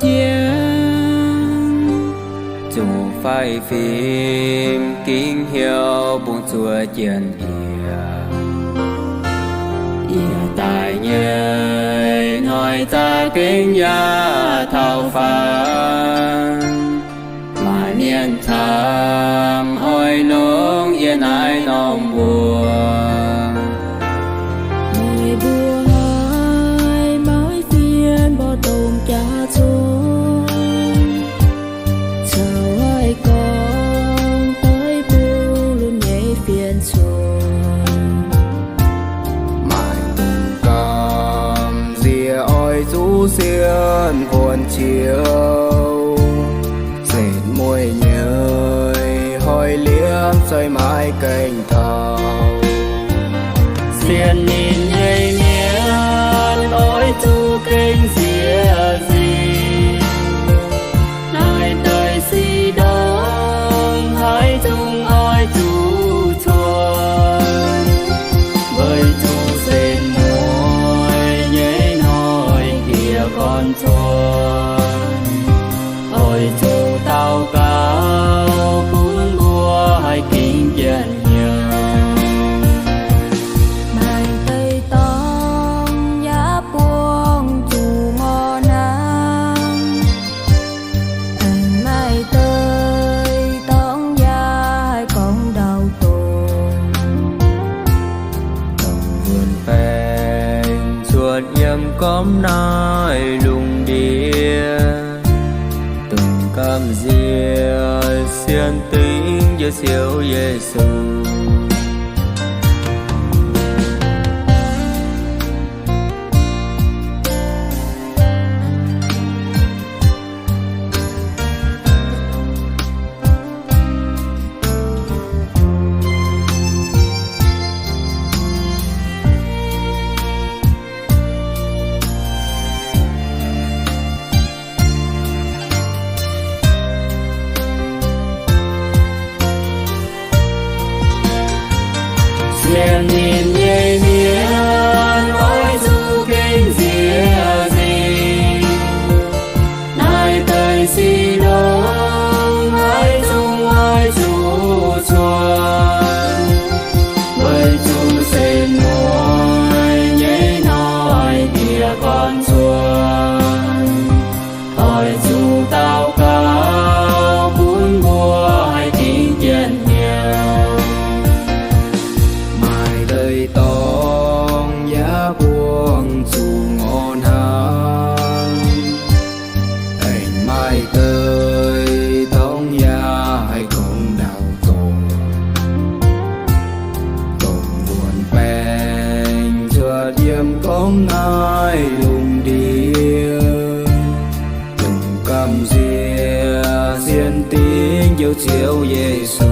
Jienv zuqc faix fim gingx heuc bungx zuoqc jienh yie. Yie daaih nyei hnoi za'gengh yaac taux faanv. Maaih mienh camv oix longc yie naaiv norm mbuox. Meih mbuo haiz maaih fienx mborqv dongh jaax-zungv, caux haih gorngv doix bun lunx nyei fienx cuotv. Maaih dongh gamh nziex oix zuqc sienx kuonx ciouv, setv mueiz nyei hoic liemh zeih maaih gaengh taux. Sienx ninh nyei mienh oix zuqc gengh nziex nzingc. Naaiv deix sic ndongc haaix zungv oix zuqc cuotv, weic zuqc setv mueiz nyei hnoi diec gorn cuotv. Oix zuqc daux gaux bun mbuo haih gingx jienh hnyouv. Maaih deix dorngx yaac buangh zuqc ngorc hnaangx. Aengx maaih deix dorngx yaac haih gorngv ndau-dorngx. Dongh wuonh baengc cuotv yiem gormx naaiv lungh ndiev, dongh gamh nziex sienx dingc Njoux Ziouv Yesu. Sienx ninh nyei mienh oix zuqc gengh nziex nzingc. Naaiv deix sic ndongc haaix zungv oix zuqc cuotv, weic zuqc setv mueiz nyei hnoi diec gorn cuotv. Oix zuqc daux gaux bun mbuo haih gingx jienh hnyouv. Maaih deix dorngx yaac buangh zuqc ngorc hnaangx. Aengx maaih deix dorngx yaac haih gorngv ndau-dorngx. Dongh wuonh baengc cuotv yiem gormx naaiv lungh ndiev, dongh gamh nziex sienx dingc Njoux Ziouv Yesu.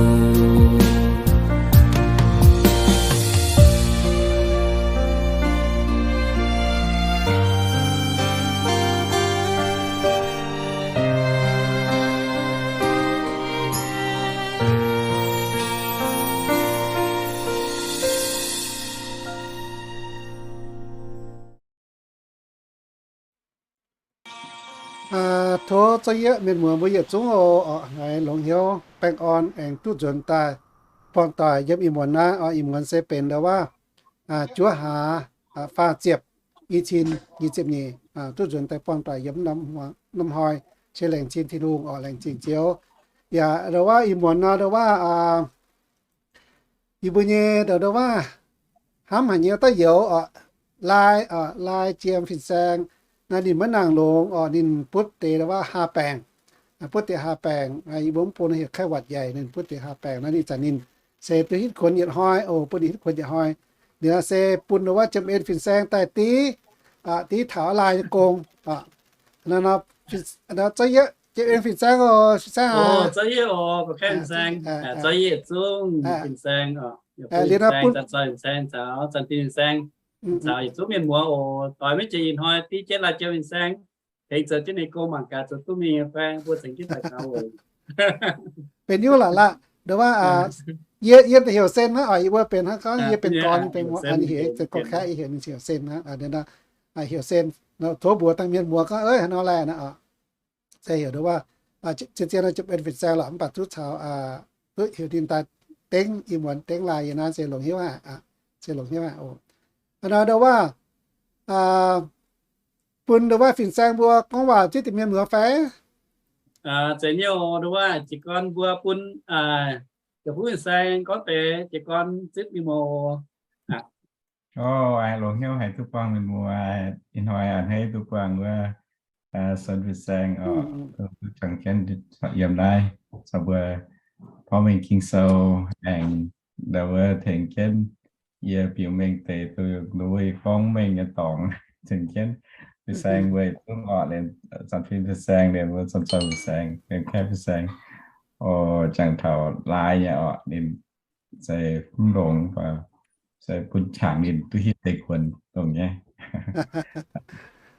Tov za'yietv mienh muoz mbuo yietc zungv oc, haiz longx hnyouv baengh orn aengx duqv nzuonx daaih buangh doic yiem ih muonz naaiv oc. Ih muonz se benx ndau wuov juov hlaax faah ziepc, i cin nyic ziepc nyeic, duqv nzuonx daaih buangh doic yiem norm hnoi. Se laengz zingh Tin-Hungh oc, laengz zingh Ziouv. Yaac ndau wuov ih muonz nor ndau wuov yie mbuo nyei ndau, ndau wuov hnamv haic nyei daaih youz oc, lai, lai jiem fin-saeng naaiv ninh maiv nangc longx oc, ninh butv deix ndau wuov haa baengc, butv deix haa baengc, yie mbuo mv bung heuc ไข้หวัดใหญ่ ninh butv deix haa baengc naaiv ninh zanc ninh se duqv hitv kuonx yietc hnoi oc, bun ninh hitv kuonx yietc hnoi. Liuz se bun ndau wuov jiem en fin-saeng daaih div, div taux aa lai nyei gong. Za'yietv jiem en fin-saeng oc, fin-saeng aac. Za'yietv oc, fin-saeng, za'yietv zungv fin-saeng oc. Liuz nor bun fin-saeng caux zanc fin-saeng, caux yietc zungv mienh muoz oc, doix maiv jiex ih hnoi div jienv lai jiem fin-saeng, tengx zoux jienv ninh gong mangc gaax zoux duqv mingh nyei fai mbuo cengx jienv daaih taux oc. Benx nyungc la'laqv, ndau wuov yie, yie heuc Sen hnangv oc, yie mbuo benx hnangv gorngv yie benx gorn, yie benx muoz, ninh heuc Sen gorngv kaeqv, yie heuc ninh heuc Sen hnangv. Heuc Sen, tov mbuox dangh mienh muoz gorngv, Ov, haaix nor laeh naaiv oc. se heuc nduov waac, zien-zien nor ziouc benx fin-saeng lorqc, mv baac duqv caux, duqv heuc ninh daaih dengv ih muonz dengv laaih yie naaiv se longx hnyouv haic, se longx hnyouv haic oc. Hnangv nor nduov waac, bun nduov waac fin-saeng mbuo gorngv waac zipv deix mienh muoz fai? Zeiz nyei oc, nduov waac jiez gorn mbuo bun yietc fuqv fin-saeng gorngv deix jiez gorn zipv mienh muoz oc. Oc, longx hnyouv haic duqv buangh mienh muoz, ih hnoi a'hneiv duqv buangh wuov Sun fin-saeng oc, duqv jangx jienv yiem naaiv caux mbuo porv mengh Ging-Sou aengx ndau wuov tengx jienv yie biux mengh deix duqv nduov yie gorngv mengh nyei dorngx tengx jienv fin-saeng mbuo zungv oc, liemh zanc fin fin-saeng, liemh wuov zanc fin-saeng, liemh kaeqv fin-saeng. Oc, jangx taux laai nyei oc, ninh se mv longx, se bun qangx ninh duqv hitv deix kuonx longx nyei.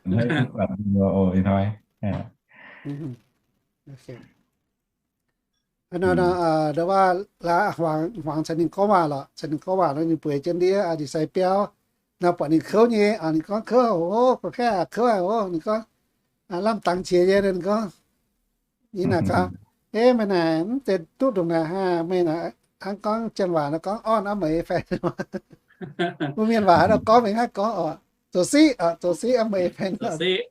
Hnoi duqv buatc mienh muoz oc, ih hnoi. Nduov waac laaix hmuangx caux ninh gorngv waac lorqc, caux ninh gorngv waac nor ninh bueix jienv ndiev ndie-sai biauv nor, buatc ninh kouv nyei, ninh gorngv, kouv oc, gorngv kaeqv kouv oc, ninh gorngv, lamh dangx qiex nyei, ninh gorngv, yie naaic gaax, ei, meih naaic mv zeiz duqv ndongc naaic hnangv, meih naaic hnangv gorngv janx waac nor gorngv orn aqv meih fai? Mbuo mienh waac nor gorngv meih hnangv gorngv oc, zoux siqv oc, zoux siqv aqv meih fai?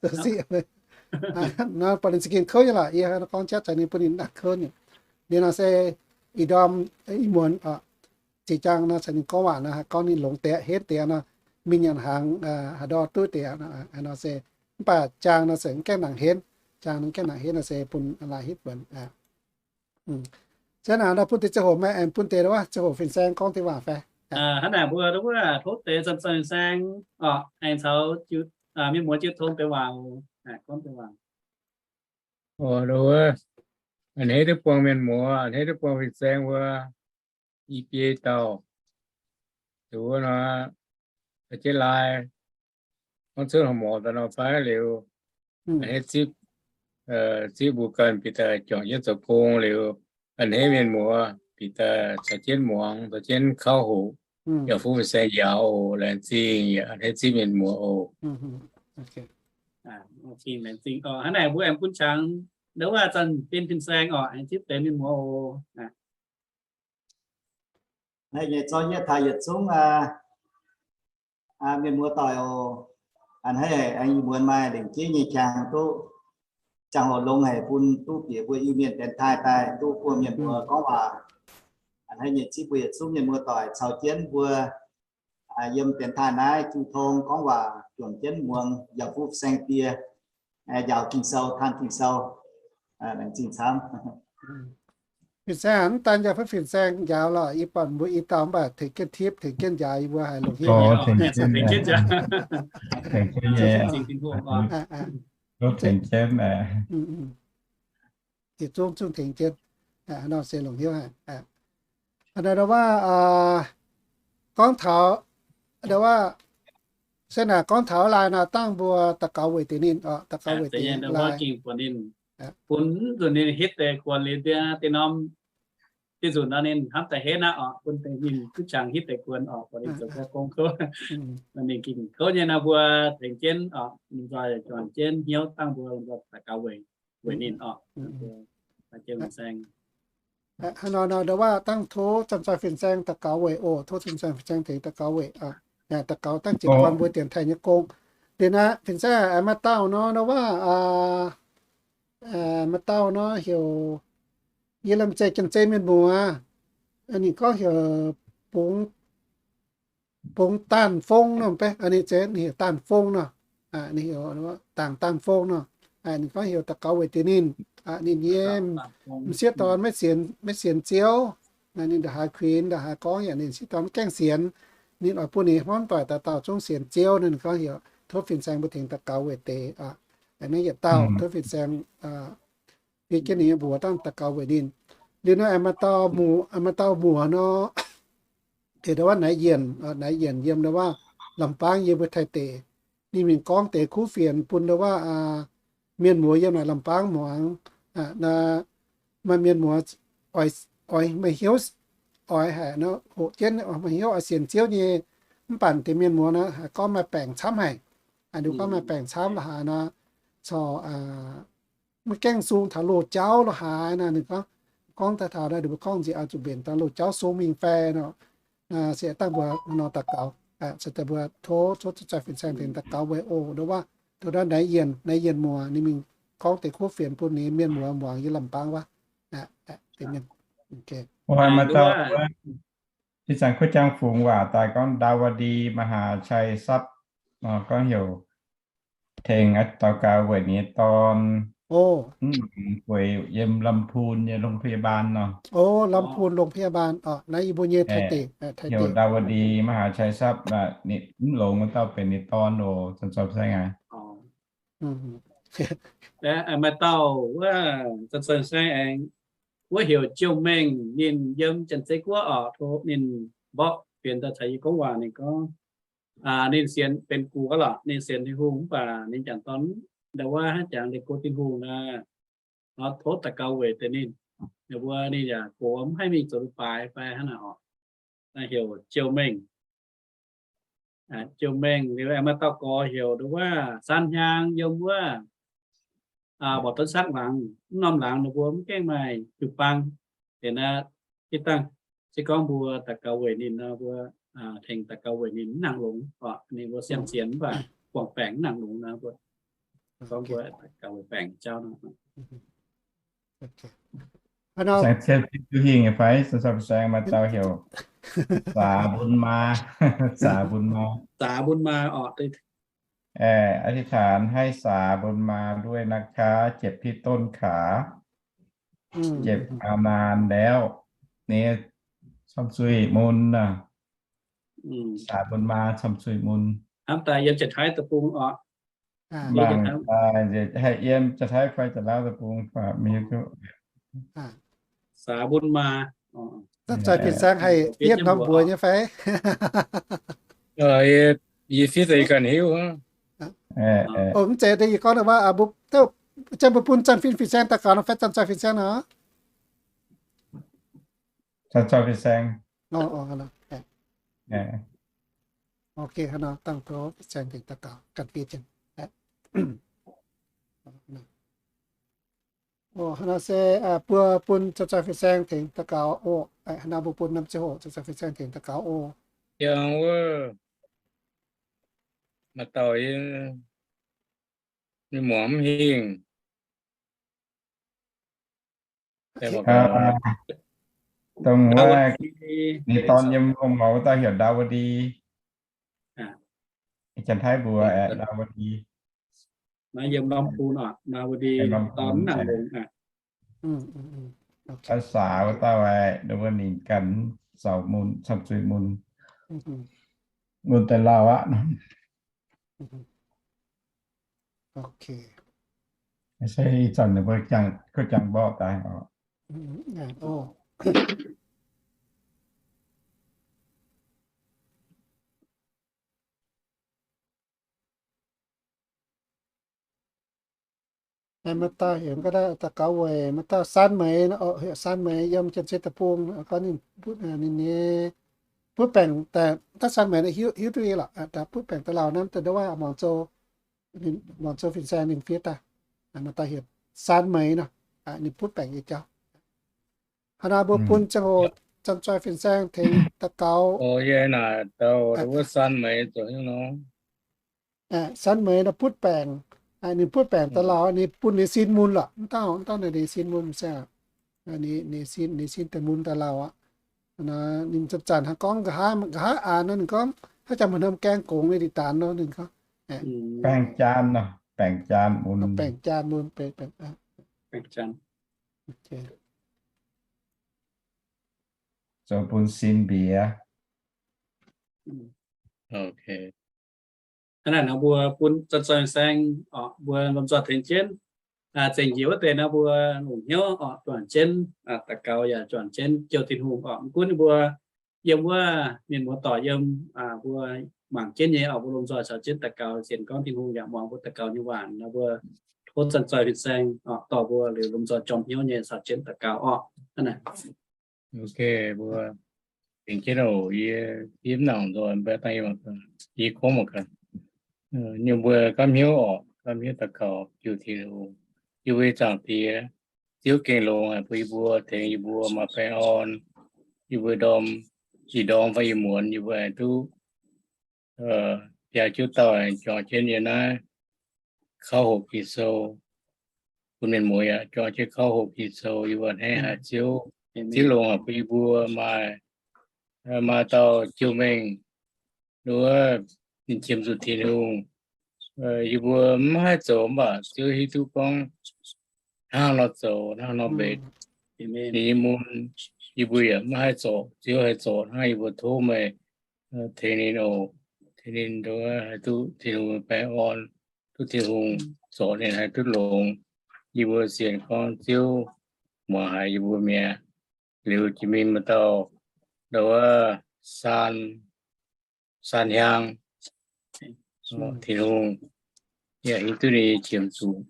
Zoux siqv. Nor buatc ninh za'gengh kouv nyei lorqc, yie gorngv jatv caux ninh bun ninh naaic kouv nyei. Liuz nor se ih ndorm ih muonz oc, ziex jaang nor caux ninh gorngv waac nor, haih gorngv ninh longx deix, henv deix nor, mingh nyanc hnaangx haaix ndau duqv deix nor se, mv baac jaang nor se mv gaengh nangc henv, jaang nor mv gaengh nangc henv nor se bun laaix hitv buonc. Se naaic nor bun deix ziangh hoc meih aengx bun deix wuov ziangh hoc fin-saeng gorngv deix waac fai? Hnangv naaic mbuo wuov tov deix zanc-zanc fin-saeng oc, aengx caux mienh muoz jiu tong deix waac, gorngv deix waac. Oc, wuov, a'hneiv duqv buangh mienh muoz, a'hneiv duqv buangh fin-saeng mbuo, i biei dauh, wuov nor, jienv lai, gorngv cuotv horqc morc daaih nor fai liuz, a'hneiv zipv, zipv mbuo ganh bieqc daaih juangc jienv zoux gong liuz, a'hneiv mienh muoz bieqc daaih caux jienv muangx, caux jienv kauv hoqc, yaac fuqv fin-saeng njaaux oc. Laengz zingh, yaac a'hneiv zipv mienh muoz oc. Hnangv naaic mbuo aengx bun qangx, nduov waac zanc-zanc fin-saeng oc, aengx zipv deix mienh muoz oc. Naaiv nyei zorqv yie taux yietc zungv mienh muoz doic oc. A'hneiv aengx ih muonz maaih lengc jeiv nyei qangx duqv ziangh hoc longx haic bun duqv bieqc mbuo Iu-Mienh dienx taaih daaih duqv bun mienh muoz gorngv waac. A'hneiv nyei zipv mbuo yietc zungv mienh muoz doic caux jienv mbuo yiem dienx taaih naaiv jiu tong gorngv waac, juangc jienv muangx yaac fuqv saeng-die, njaaux Ging-Sou, tanh Ging-Sou. Laengz zingh camv. Fin-saeng mv daan njaaux, fin-saeng njaaux lorqc, yie buatc mbuo i dauh mv baac tengx jienv tipv, tengx jienv njaaux, yie mbuo haiz longx hnyouv. Tengx jienv, yietc zungv zungv tengx jienv. Nor se longx hnyouv haic. Nor waac, gorngv taux, nor waac, se naaic gorngv taux laai nor dangh mbuo daux gaux weic deix ninh oc, daux gaux weic deix ninh. Bun nzunc ninh hitv deix kuonx liuz deix norm, deix nzunc nor ninh hnamv daaih henv aqv oc, bun ninh duqv qangx hitv deix kuonx oc, bun ninh zoux gong kouv. Ninh gengh kouv nyei nor mbuo tengx jienv oc, ninh nzoih juangc jienv hnyouv dangh mbuo daux gaux weic, weic ninh oc. Hnangv nor nor, nor waac dangh tov zanc-zanc fin-saeng daux gaux weic oc, tov zanc-zanc fin-saeng tengx daux gaux weic. Daux gaux dangh jiez gorn mbuo dienx taaih nyei gong. Liuz naaiv fin-saeng maaih dauh nor, nor waac, maaih dauh nor heuc, yie lamh zeiz janx-zei mienh muoz, ninh gorngv heuc Bungx, Bungx Daanh Fong nor, ninh heuc Daanh Fong nor, ninh heuc Daanh, Daanh Fong nor, ninh gorngv heuc daux gaux weic deix ninh, ninh nyei m'sieqv dorn maiv sienx, maiv sienx Ziouv, ninh ndongc haaix kuinx ndongc haaix gorngv yaac ninh m'sieqv dorn maiv gaengh sienx, ninh oix bun ninh hmuangv doic dauh dauh zungv sienx Ziouv, ninh gorngv heuc tov fin-saeng mbuo tengx daux gaux weic deix. Naaiv yietc dauh tov fin-saeng fiev jienv ninh nyei mbuox dangh daux gaux weic ninh. Liuz nor aengx maaih dauh muoz nor, deix ndau wuov Naaiv Yienc, Naaiv Yienc yiem ndau wuov Lamh Baang yiem mbuo Taiv deic. Ninh mingh gorngv deix kuv fienx bun ndau wuov mienh muoz yiem naaic Lamh Baang muangx. Maaih mienh muoz oix, oix maaih hnyouv, oix haic nor hoqc jienv maaih hnyouv oix sienx Ziouv nyei, mv baac deix mienh muoz nor haiz gorngv maaih baengc camv haic. Ninh gorngv maaih baengc camv lorqc haaix nor, corc maiv gaengh sung taux loz-jauv lo haaix naaic. Ninh gorngv, gorngv daaih taux naaiv, ninh mbuo gorngv nziex oix zuqc mbenc daaih loz-jauv sung mingh fai nor. Se dangh mbuo nor daux gaux, se daaih mbuo tov, tov Zanc-Zoih Fin-Saeng tengx daux gaux weic oc. Nduov waac, nduov naaiv Naaiv Yienh, Naaiv Yienh muoz ninh mingh gorngv deix kuv fienx bun ninh mienh muoz muangx yie lamh bang waac. Ih zanc kuv jangx fungx waac daaih gorngv ดาวดี มหาชัยทรัพย์ gorngv heuc tengx daux gaux weic ninh nyei dorn mv longx, gueix yiem ลำพูน nyei โรงพยาบาล nor. O, ลำพูน โรงพยาบาล orqc, naaiv yie mbuo nyei Taiv deic, heuc ดาวดี มหาชัยทรัพย์ ninh mv longx wuov dauh benx ninh dorn oc, Zanc-Zoih Fin-Saeng aac. Maaih dauh wuov Zanc-Zoih Fin-Saeng aengx wuov heuc Jiou Mengh, ninh yiem Janx-Zei Guoqv orqc, tov ninh mborqv fienx daaih caux yie gorngv waac. Ninh gorngv ninh sienx benx gux aqv lorqc, ninh sienx Tin-Hungh mv baac ninh jangc dorn ndau wuov hnangv jangx liuz go Tin-Hungh naaic, tov daux gaux weic deix ninh. Ninh mbuo ninh yaac gox mv haih mingh zoux leiz-baaix fai hnangv naaic orqc. Naaiv heuc Jiou Mengh. Jiou Mengh liuz aengx maaih dauh gorx heuc ndau wuov San Hnyang yiem wuov Mborqv Donv Sakv laangz, mv norm laangz ninh mbuo mv gaengh maaih jiu-baang. Liuz naaiv, ih dangh se gorngv mbuo daux gaux weic ninh nor, mbuo tengx daux gaux weic ninh mv nangc longx orqc. Ninh mbuo siang-sienx mv baac buangh baengc mv nangc longx nor, mbuo gorngv mbuo daux gaux weic baengc jauv nor. Saeng Cien Duqv Hingh fai Zanc-Zoih Fin-Saeng maaih dauh heuc Zaax Mbun Maa. Zaax Mbun Maa. Zaax Mbun Maa orqc. อธิษฐานให้สาบุญมาด้วยนะคะ เจ็บที่ต้นขา เจ็บมานานแล้ว นี่ camv zuih mun nor. Zaax Mbun Maa camv zuih mun. Hnamv daaih yiem Janx-Taiv deic-bung orqc. Mangc daaih haih yiem Janx-Taiv fai Janx-Laauv deic-bung fai mv hiuv duqv. Zaax Mbun Maa. Zanc-Zoih Fin-Saeng haih hietv norm mbuox nyei fai? Yie fiev daaih yie ganh hiuv. Mv zeiz, yie gorngv waac, janx mbuo bun Zanc-Zoih Fin-Saeng daux gaux nor fai Zanc-Zoih Fin-Saeng nor? Zanc-Zoih Fin-Saeng. Ok, hnangv nor dangh tov Fin-Saeng tengx daux gaux ganh fiev jienv. Hnangv nor se mbuo bun Zanc-Zoih Fin-Saeng tengx daux gaux oc. Hnangv nor mbuo bun norm ziangh hoc Zanc-Zoih Fin-Saeng tengx daux gaux oc. Yangh wuov, maaih dauh yie mingh muangx mv hingh. Dongh wuov ninh dorn yiem wuov mouz wuov dauh heuc Ndaawuodi. Janx-Taiv mbuox aeqv, Ndaawuodi. Naaiv yiem Lom Bun orqc, Ndaawuodi dorn nangc longx aqv. Saax wuov dauh aeqv, wuov ninh ganh zaux mun, camv zuih mun, mun daaih lauh aqv. Se ih zanc ninh mbuo jangx, kuv jangx mborqv daaih oc. Maaih dauh heuc daux gaux weic, maaih dauh San Meix, heuc San Meix yiem Janx-Zei deic-bung, gorngv ninh, ninh nyei butv baengc, daaih San Meix hiuv, hiuv duqv lorqc, butv baengc daaih lauh naaiv deix waac Muangz Zou, Muangz Zou Fin-Saeng ninh fiev daaih. Maaih dauh heuc San Meix nor, ninh butv baengc nyei jauv. Hnangv naaiv mbuo bun ziangh hoc Zanc-Zoih Fin-Saeng tengx daux gaux. Yie naaic dauh wuov San Meix zoux haaix nor? San Meix nor butv baengc, ninh butv baengc daaih lauh, ninh bun ninh sin mun lorqc. Mv dauh, mv dauh naaic ninh sin mun se, ninh sin, ninh sin daaih mun daaih lauh aqv. Ninh zanc-zanc hnangv gorngv nqa'haav, nqa'haav aanx nor ninh gorngv haaix zanc maaih norm gaeng gongx nyei diqc daanx nor ninh gorngv, baengc jaan nor, baengc jaan mun, baengc jaan mun, baengc jaan. Zoux bun sin mbiex. Hnangv naaic nor mbuo bun Zanc-Zoih Fin-Saeng, mbuo lomh nzoih tengx jienv, zengc njiec wuov deix nor mbuo longc hnyouv oc, juangc jienv daux gaux yaac juangc jienv jouh Tin-Hungh oc. Mv gunv mbuo yiem wuov mienh muoz doic yiem, mbuo mangc jienv nyei oc, mbuo lomh nzoih caux jienv daux gaux, sienx gorngv Tin-Hungh yaac muangx mbuo daux gaux nyei waac nor, mbuo tov Zanc-Zoih Fin-Saeng oc dorh mbuo liuz lomh nzoih jorm hnyouv nyei caux jienv daux gaux oc. Hnangv naaic. Ok, mbuo tengx jienv oc. Yie, yie mv nangc nzoih mbuo dangh yie, yie gorngv mangc gaax. Nyungc mbuo gapv hnyouv oc, gapv hnyouv daux gaux jouh Tin-Hungh. yie mbuo nyei Zaangc Diex, Ziouv gengh longx haic bun yie mbuo, tengx yie mbuo maaih baengh orn, yie mbuo ndorm, ih ndorm fai ih muonz yie mbuo aengx duqv biaa juov dauh aengx juangc jienv yiem naaiv kauv hoqc Ging-Sou. Bun mienh muoz yaac juangc jienv kauv hoqc Ging-Sou, yie mbuo a'hneiv haic Ziouv. Ziouv longx haic bun yie mbuo maaih, maaih dauh jiu-mengh, wuov, ninh qiemx zuqc Tin-Hungh. Yie mbuo mv haih zoux mv baac Ziouv hiuv duqv gorngv hnangv nor zoux, hnangv nor mbenc. Ninh nyei mun yie mbuo yaac mv haih zorc, Ziouv haih zorc hnangv. Yie mbuo tov meih tengx ninh oc, tengx ninh haih duqv Tin-Hungh baengh orn, duqv Tin-Hungh zorc ninh haih duqv longx. Yie mbuo sienx gorngv Ziouv muangx haic yie mbuo mi'aqv. Liuz jiex mingh maaih dauh, ndau wuov, Saan, Saan Hiaang, Tin-Hungh yaac hiuv duqv ninh nyei qiemx zuqc.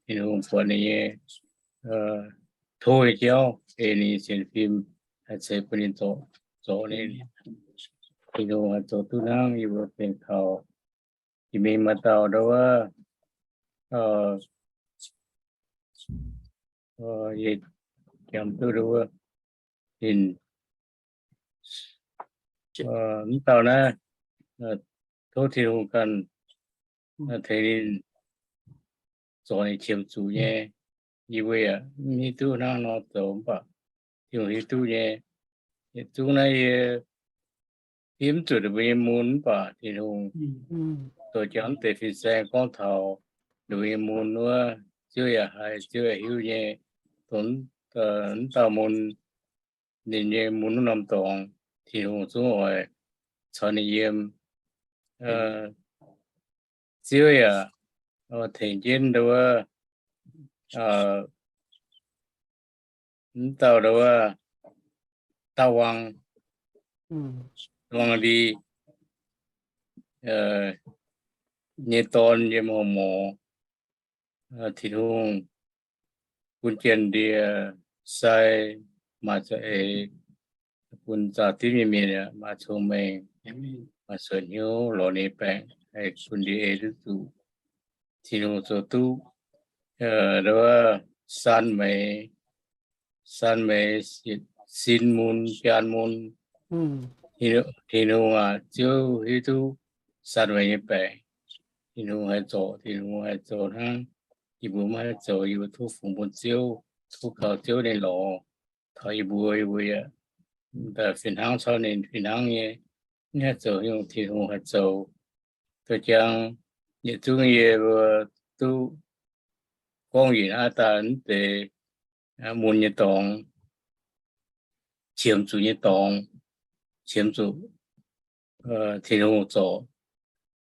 Tin-Hungh buatc ninh nyei tov nyei jauv, ei ninh nyei sienx fim haih ceix bun ninh zorc, zorc ninh. Tin-Hungh haih zoux duqv hnangv. Yie mbuo bengx kaux jiex mingh maaih dauh ndau wuov, yie jangx duqv ndau wuov, ninh, mv dauh naaiv, tov Tin-Hungh ganh tengx ninh zorc ninh qiemx zuqc nyei. Yie mbuo yaac mv hiuv duqv hnangv nor zoux mv baac Tin-Hungh hiuv duqv nyei. Yietc zungv naaiv yie fiev mv zuqc ninh mbuo nyei mun mv baac Tin-Hungh zoux jangx mv deix fin-saeng gorngv taux ninh mbuo nyei mun wuov, Ziouv yaac haiz, Ziouv yaac hiuv nyei. Dongh mv dauh mun, ninh nyei mun wuov norm dorngx, Tin-Hungh zungv oix caux ninh yiem. Ziouv yaac tengx jienv ndau wuov, mv dauh ndau wuov, Dauh Wang, Wang Li nyei dorn yiem horqc morc. Tin-Hungh bun Janx-Ndie-Sai maaih za'eix, bun zaux dimv nyei mienh maaih cong-mengh, maaih suonc hnyouv lorz ninh baengc haih bun ndie-ei duqv zuqc. Tin-Hungh zoux duqv, ndau wuov, Saan Meix, Saan Meix, sin mun, biaan mun. Tin-Hungh aac, Ziouv hiuv duqv Saan Meix nyei baengc. Tin-Hungh haih zorc, Tin-Hungh haih zoux hnangv. Yie mbuo maiv haih zoux, yie mbuo tov fungx bun Ziouv, tov kaux Ziouv ninh lorz taux yie mbuo, yie mbuo yaac fih hnangv caux ninh fih hnangv nyei. Mv haih zoux nyungc, Tin-Hungh haih zoux. Dorh jangx yietc zungv yie mbuo duqv gorngv yietc hnangv daaih mv deix mun nyei dorngx, qiemx zuqc nyei dorngx, qiemx zuqc Tin-Hungh zorc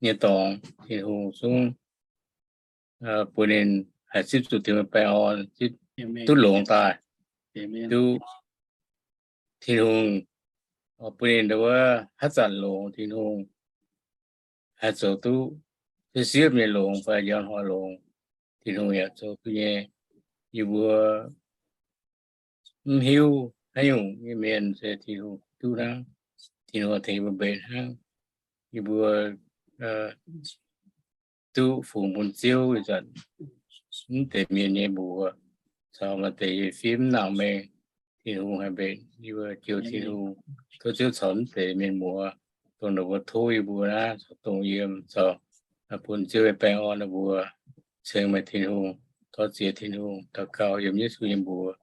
nyei dorngx, Tin-Hungh zungv bun ninh haih zipv zuqc Tin-Hungh baengh orn, duqv longx daaih, duqv Tin-Hungh bun ninh ndau wuov haaix zanc longx, Tin-Hungh haih zoux duqv siepv-siepv nyei longx fai njorn hoic longx, Tin-Hungh yaac zoux duqv nyei. Yie mbuo mv hiuv haaix nyungc nyei mienh se Tin-Hungh duqv hnangv. Tin-Hungh tengx yie mbuo mbenc hnangv. Yie mbuo duqv fungx bun Ziouv ih zanc, mv deix mienh nyei mbuox caux maaih deix fiev mv nangc mengh, Tin-Hungh haih mbenc. Yie mbuo jiu Tin-Hungh, tov Ziouv caux mv deix mienh muoz, dongh ninh mbuo tov yie mbuo naaiv caux dongh yiem caux bun Ziouv nyei baengh orn ninh mbuo. Ceng meih Tin-Hungh, tov ziex Tin-Hungh daux gaux yiem Yesu nyei mbuox.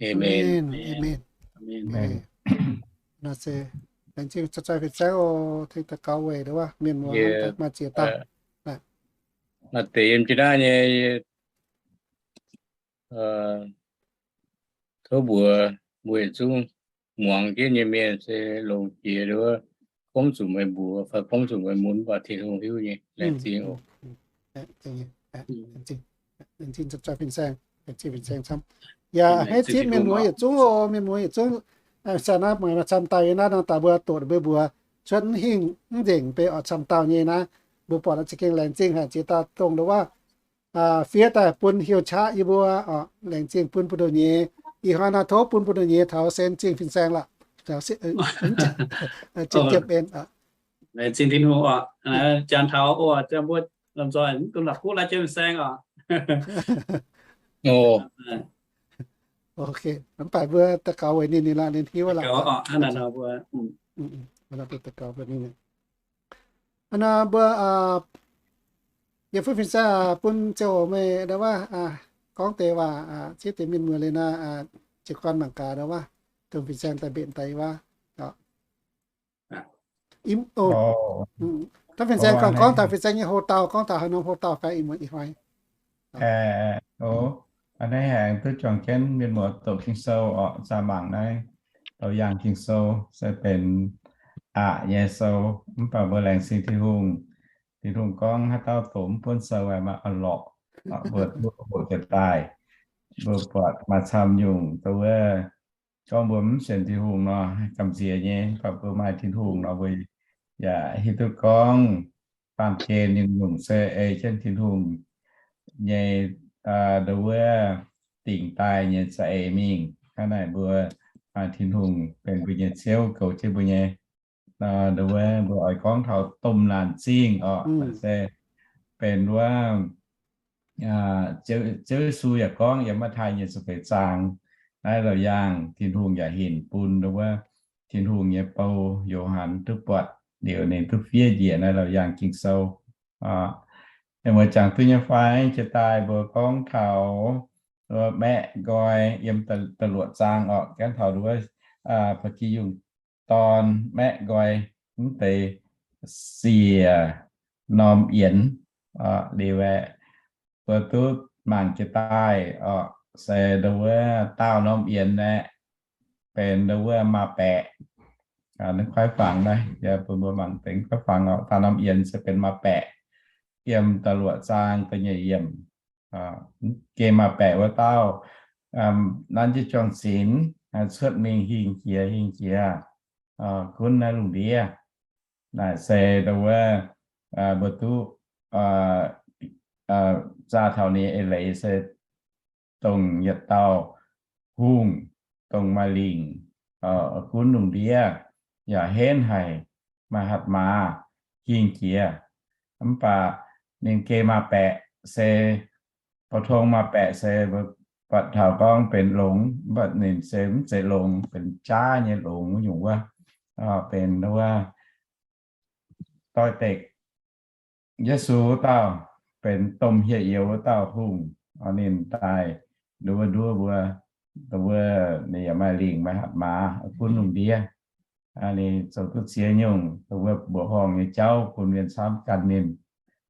Aamen. Aamen. Aamen. Naaiv se laengz zingh zoi fin-saeng oc, tengx daux gaux weic ndau wuov mienh muoz maaih ziex dauh. Maaih deix yiem jienv naaiv nyei, tov mbuox mbuo yietc zungv muangx jienv nyei mienh se longx jiex ndau wuov gorngv zuqc meih mbuox fai gorngv zuqc meih mun mv baac Tin-Hungh hiuv nyei. Laengz zingh oc. Yaac hneiv zipv mienh muoz yietc zungv oc, mienh muoz yietc zungv. Saah naaiv maaih camv dauh nyei naaiv nor, daaih mbuo doqc mbuo mbuox cuotv mv hingh mv nzengc beiv oc, camv dauh nyei naaiv. Mbuo buatc za'gengh laengz zingh haic ziex dauh dongh ndau wuov fiev daaih bun heuc qaqv yie mbuo oc. Laengz zingh bun buoz-ndoqv nyei. Ih hnoi naaiv tov bun buoz-ndoqv nyei taux sen zingh fin-saeng lorqc. Laengz zingh Tin-Hungh oc. Janx taux oc, mbuo lomh nzoih mv dungx la'kuqv laai jienv fin-saeng oc. Ok, mv baac mbuo daux gaux weic ninh, ninh la'ninh hiuv lorqc. Mbuo daux gaux weic ninh. Nor mbuo, yie fuqv fin-saeng bun ziangh hoc meih ndau wuov gorngv deix waac ciev deix mienh muoz liuz nor, jiez gorn mangc gaax ndau wuov, dongh fin-saeng daaih mbenc daaih wuov. Dongh fin-saeng gorngv, gorngv taux fin-saeng nyei houx-dauh, gorngv taux haaix norm houx-dauh fai ih muonz ih hnoi. Ov, a'hneiv aengx duqv juangc jienv mienh muoz doqc Ging-Sou orqc, zaah mangc naaiv douz yaangh Ging-Sou se benx aqc nyei sou, mv baac mbuo laengz zingh Tin-Hungh. Tin-Hungh gorngv haaix dauh doqc mv buonv sou aeqv, maaih orn-lorqc, mbuo hoqc jiez daaih, mbuo buatc maaih camv nyungc dongh wuov gorngv mbuo mv sienx Tin-Hungh nor, gamh nziex nyei. Mv baac mbuo maaih Tin-Hungh nor, mbuo yaac hiuv duqv gorngv baamh gen nyungc-nyungc se ei jienv Tin-Hungh nyei, dongh wuov dingc daaih nyei za'eix mingh. Hnangv naaic mbuo maaih Tin-Hungh benx mbuo nyei Ziouv goux jienv mbuo nyei, dongh wuov mbuo oix gorngv taux domh naanc zingh orqc, se benx wuov Ziouv Yesu yaac gorngv yiem Matv^taai nyei ziepc feix zaang, naaiv laauc yaangh Tin-Hungh yaac hinc bun dongh wuov Tin-Hungh nyei bou, Yo^han, duqv buatc liuz ninh duqv fiev njiec naaiv laauc yaangh Ging-Sou. Mienh muoz jangx duqv nyei fai? Jiex daaih mbuo gorngv taux maeqv nqoi yiem da'luoqc zaang orqc, gorngv taux dongh wuov ba'gi yungh dorn maeqv nqoi mv deix siec norm yienx liuz aeqv, mbuo duqv mangc jiex daaih orqc, se dongh wuov daauh norm yienx aeqv, benx dongh wuov maa-baeqc. Naaiv kuaaiv fangx naaiv, yie bun mbuo mangc dengv kuaaiv fangx orqc, daauh norm yienx se benx maa-baeqc. Yiem da'luoqc zaang da'nyeic yiemc, geh maa-baeqc wuov dauh nanv jienv juang-zinx cuotv mingh hingh jiex hingh jiex gunv naaiv lungh ndiev. Naaic se dongh wuov mbuo duqv zaah taux ninh eix leiz se dongh yietc dauh hungh, dongh maaih lingc gunv lungh ndiev, yaac henv haic, maaih hatc maaz hingh jiex. Mv baac ninh geh maa-baeqc se, pou-tong maa-baeqc se mbuo buatc taux gorngv benx longx, mv baac ninh se mv zeiz longx, benx jaav nyei longx nyungc wuov, benx wuov doix-dekc Yesu wuov dauh, benx domh hieh youz wuov dauh hungh. Ninh daaih nduov nduov mbuo, wuov ninh yaac maaih lingc maaih hatc maaz gunv lungh ndiev. Ninh zoux duqv ziex nyungc wuov mbuoqc horngh nyei jauv bun mienh camv gan ninh.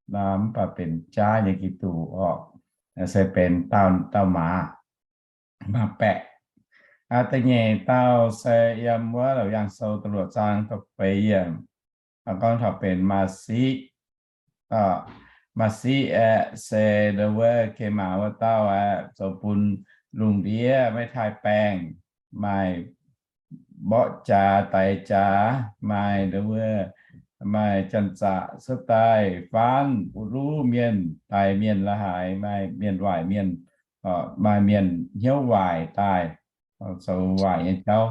Mv baac benx jaav nyei Giduc orqc, se benx dauh, dauh maaz, maa-baeqc. Da'nyeic dauh se yiem wuov Laauc Yaangh Sou da'luoqc zaang da'feix yiemc, gorngv taux benx Maa^siqv. Maa^siqv aeqv, se dongh wuov geh maaz wuov dauh aeqv, zoux bun lungh ndiev maiv taaih baengh, maaih mborqv jaax daix jaax, maaih dongh wuov, maaih janx-zaqc cuotv daaih faanv uv luv mienh, daix mienh la'haaix, maaih mienh waaic mienh, maaih mienh hnyouv waaic daaih, zoux waaic nyei jauv.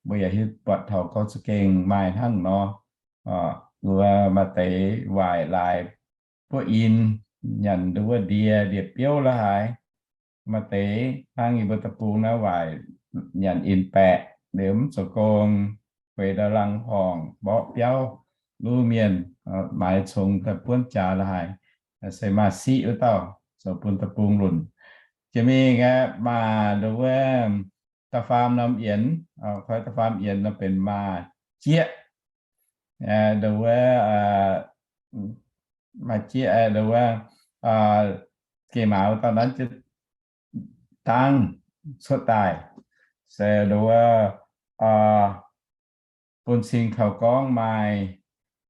Mbuo yaac hiuv buatc taux gorngv za'gengh maaih hnangv nor. Wuov maaih deix waaic laaix buov in, nyanc dongh wuov ndie, ndie-biouv la'haaix. Maaih deix hnangv yie mbuo deic-bung naaiv waaic nyanc in-baeqc, liuz mv zoux gong, feix ndau lang horngc, mborqv biauv, luv mienh, maaiz congx daaih buonv jaax la'haaix. Se Maa^siqv wuov dauh zoux bun deic-bung lunc. Jiex mingh aeqv, maaih dongh wuov da'faam norm yienx, koi da'faam yienx nor benx Maa^jieqv. Dongh wuov, Maa^jieqv, dongh wuov geh maaz wuov dauh nanv jienv dangv cuotv daaih, se dongh wuov bun cing taux gorngv maaih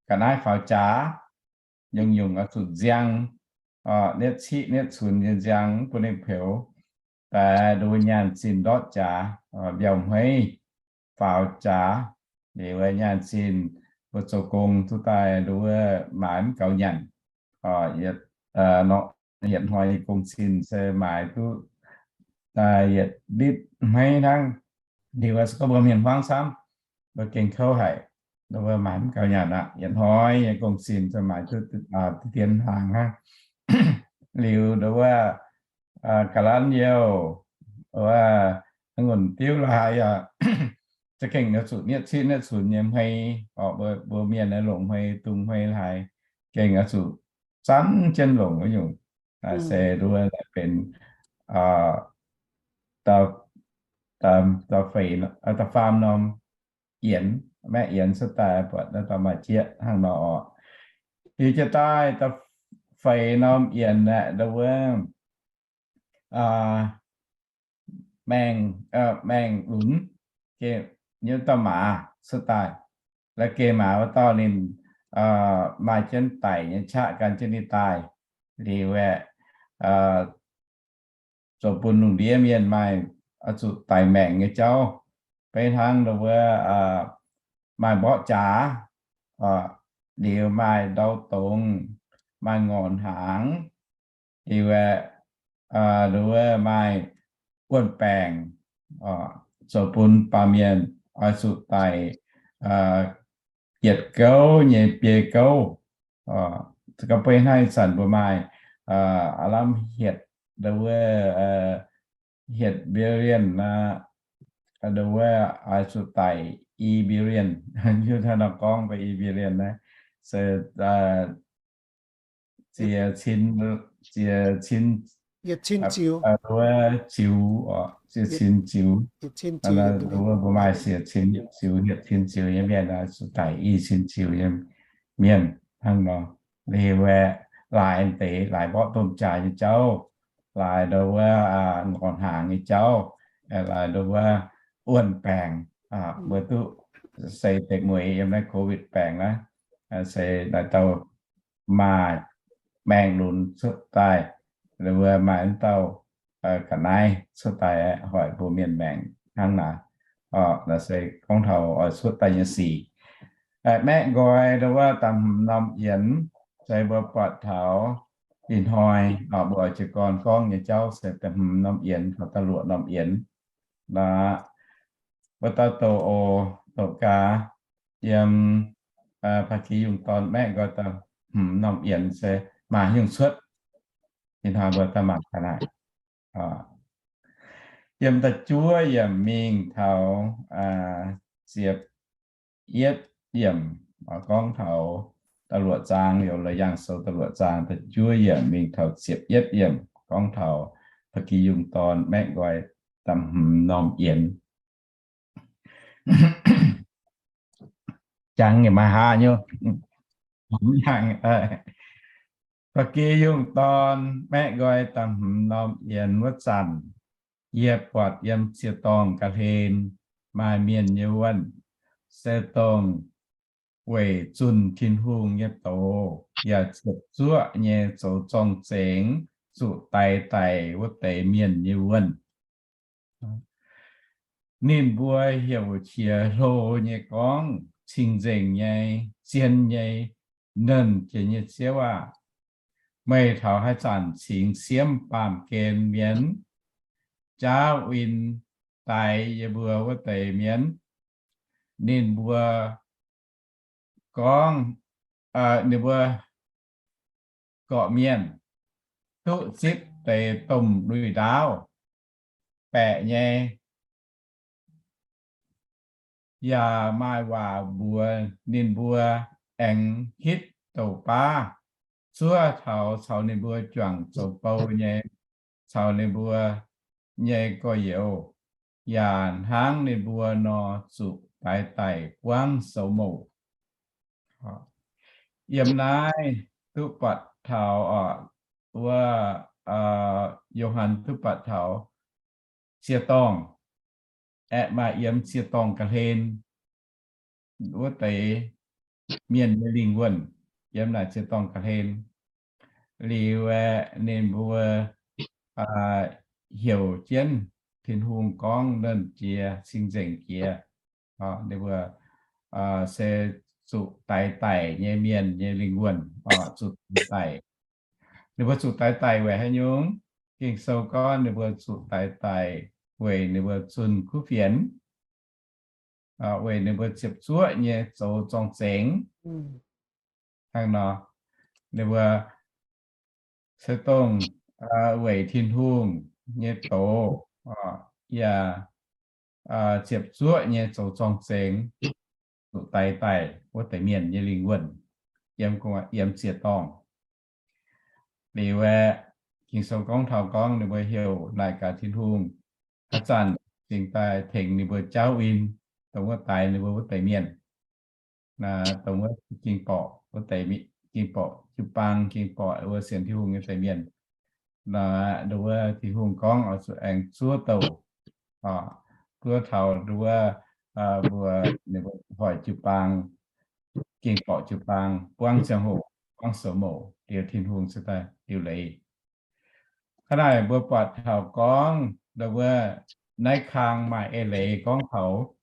ga'naaiv faaux jaax, nyungc-nyungc oix zuqc nziang, nietv ciqv nietv cunx nyei nziang bun ninh peux daaih nduov nyaanh zinh ndortv jaax, mbiauh hmeiv faaux jaax, liuz nyaanh zinh mbuo zoux gong duqv daaih nduov maaiz mv gaux nyanc. Yietc hnoi nyei gong-zinh se maaiz duqv daaih yietc litv hmeiv hnangv. Liuz se gorngv mbuo hmien hmuangv camv, mbuo gengh kouv haic, nduov maaiz mv gaux nyanc aqv. Yietc hnoi nyei gong-zinh se maaiz duqv dien hnaangx hnangv. Liuz nduov ga'lanv youh, wuov, ngunc diuv la'haaix yaac za'gengh oix zuqc nietv citv nietv cunx nyei hmei, orqc, mbuo mienh naaiv longc hmei, dungz hmei la'haaix, gengh oix zuqc zanv jienv longc wuov nyungc. Se nduov benx da'faam norm yienx, maeqv yienx cuotv daaih buatc naaiv dauh maaih jieqv hnangv nor orqc. Liuz jiez daaih da'feix norm yienx aeqv, nduov maengh, maengh lunx, nyei dauh maaz cuotv daaih. La'gengh maaz wuov dauh ninh maaih jienv daic nyei qaqv gan jienv ninh daaih. Liuz aeqv, zoux bun lungh ndiev mienh maaih oix zuqc daic maengc nyei jauv. Beiv hnangv nduov maaih mborqv jaax, liuz maaih ndau dongz, maaih ngorc hnaangx, liuz aeqv, nduov maaih wuonh baengc, zoux bun baamh mienh oix zuqc daic yietc gouv nyei biei gouv. Ga'beiv hnangv ih zanc mbuo maaih aav lamh hietc, nduov, hietc billion aqv, nduov oix zuqc daic i billion. Hiuv hnangv nor gorngv mbuo i billion naaiv se ziex cin, ziex cin, yietc cin ziux, nduov ziux, ziex cin ziux. Nduov mbuo maaih ziex cin ziux, yietc cin ziux nyei mienh, zuqc daic i cin ziux nyei mienh hnangv nor. Liuz aeqv, laaix deix, laaix mborqv domh jaax nyei jauv, laaix nduov wuov ngorc hnaangx nyei jauv, laaix nduov wuov wuonh baengc, mbuo duqv se deix mueiz yiem naaiv COVID baengc naaiv, se naaiv dauh maaih maengh lunx cuotv daaih, nduov maaih wuov dauh ga'naaiv cuotv daaih hoic mbuo mienh maengc hnangv naaic. Naaiv se gorngv taux oix cuotv daaih nyei sic. Maeqv nqoi nduov wuov da'hmz norm yienx, se mbuo buatc taux ih hnoi mbuo jiez gorn gorngv nyei jauv se da'hmz norm yienx taux da'luoqc norm yienx. Naaiv mbuo dauh doqc oc, doqc gaax, yiem Ba'gi Yungh Dorn maeqv nqoi da'hmz norm yienx se maaih nyungc cuotv. Ih hnoi mbuo daaih mangc gaax naaic. Yiem da'juov yiemc mingh taux ziepc yietv yiemc, gorngv taux da'luoqc zaang, Laauc Yaangh Sou da'luoqc zaang da'juov yiemc mingh taux ziepc yietv yiemc, gorngv taux Ba'gi Yungh Dorn maeqv nqoi da'hmz norm yienx. Jangx yaac maaih haav nyei. Ba'gi Yungh Dorn maeqv nqoi da'hmz norm yienx wuov zanc, yie buatc yiem ziex dorngh ga'hlen maaih mienh nyei wuonh, se dongh weic zunh Tin-Hungh nyei doz yaac ziepc zuoqv nyei zoux zorng-zengx zuqc daix daic wuov deix mienh nyei wuonh. Ninh mbuo heuc qiex hlo nyei gorngv, Cing-nzengc nyei, zien nyei, nernh jiex nyei Ziouv aah! Meih taux haaix zanc cingx siemv baamh gen mienh, jaauv win daix yie mbuo wuov deix mienh? Ninh mbuo gorngv, ninh mbuo gorqv-mienh duqv zipv deix domh lui-ndaauv baeqc nyei, yaac maaih waac mbuox ninh mbuo aengx hitv douc baav zuov taux caux ninh mbuo juangc zoux bou nyei, caux ninh mbuo nyei gorx-youz, yaac hnangv ninh mbuo nor zuqc daix daic buangv soux mouc. Yiem naaiv duqv buatc taux, wuov, Yo^han duqv buatc taux ziex dorngh, aeqv, maaih yiem ziex dorngh ga'hlen wuov deix mienh nyei lingh wuonh, yiem naaic ziex dorngh ga'hlen. Liuz aeqv, ninh mbuo heuc jienv Tin-Hungh gorngv nernh jiex, cing-nzengc jiex. Ninh mbuo se zuqc daix daic nyei mienh nyei lingh wuonh, zuqc daix daic. Ninh mbuo zuqc daix daic weic haaix nyungc? Ging-Sou gorngv ninh mbuo zuqc daix daic weic ninh mbuo zunh kuv fienx, weic ninh mbuo ziepc zuoqv nyei zoux zorng-zengx. Hnangv nor, ninh mbuo se dongh weic Tin-Hungh nyei doz, yaac ziepc zuoqv nyei zoux zorng-zengx, zuqc daix daic wuov deix mienh nyei lingh wuonh yiem, yiem ziec-dorngh. Liuz aeqv, Ging-Sou gorngv taux gorngv ninh mbuo heuc naaic gaax Tin-Hungh, haaix zanc cingx daaih tengx ninh mbuo jauv win, dongh wuov daix ninh mbuo wuov deix mienh, dongh wuov ging borqc wuov deix, ging borqc jiu-baang, ging borqc wuov sienx Tin-Hungh nyei deix mienh. Nduov Tin-Hungh gorngv oix zuqc aengx zuov douh, zuov taux nduov mbuo, ninh mbuo hoic jiu-baang, ging borqc jiu-baang, buangv ziangh hoc, buangv soux mouc, liuz Tin-Hungh cingx daaih liuc leiz. Hnangv naaic mbuo buatc taux gorngv nduov naaiv kang maaih eix leiz gorngv taux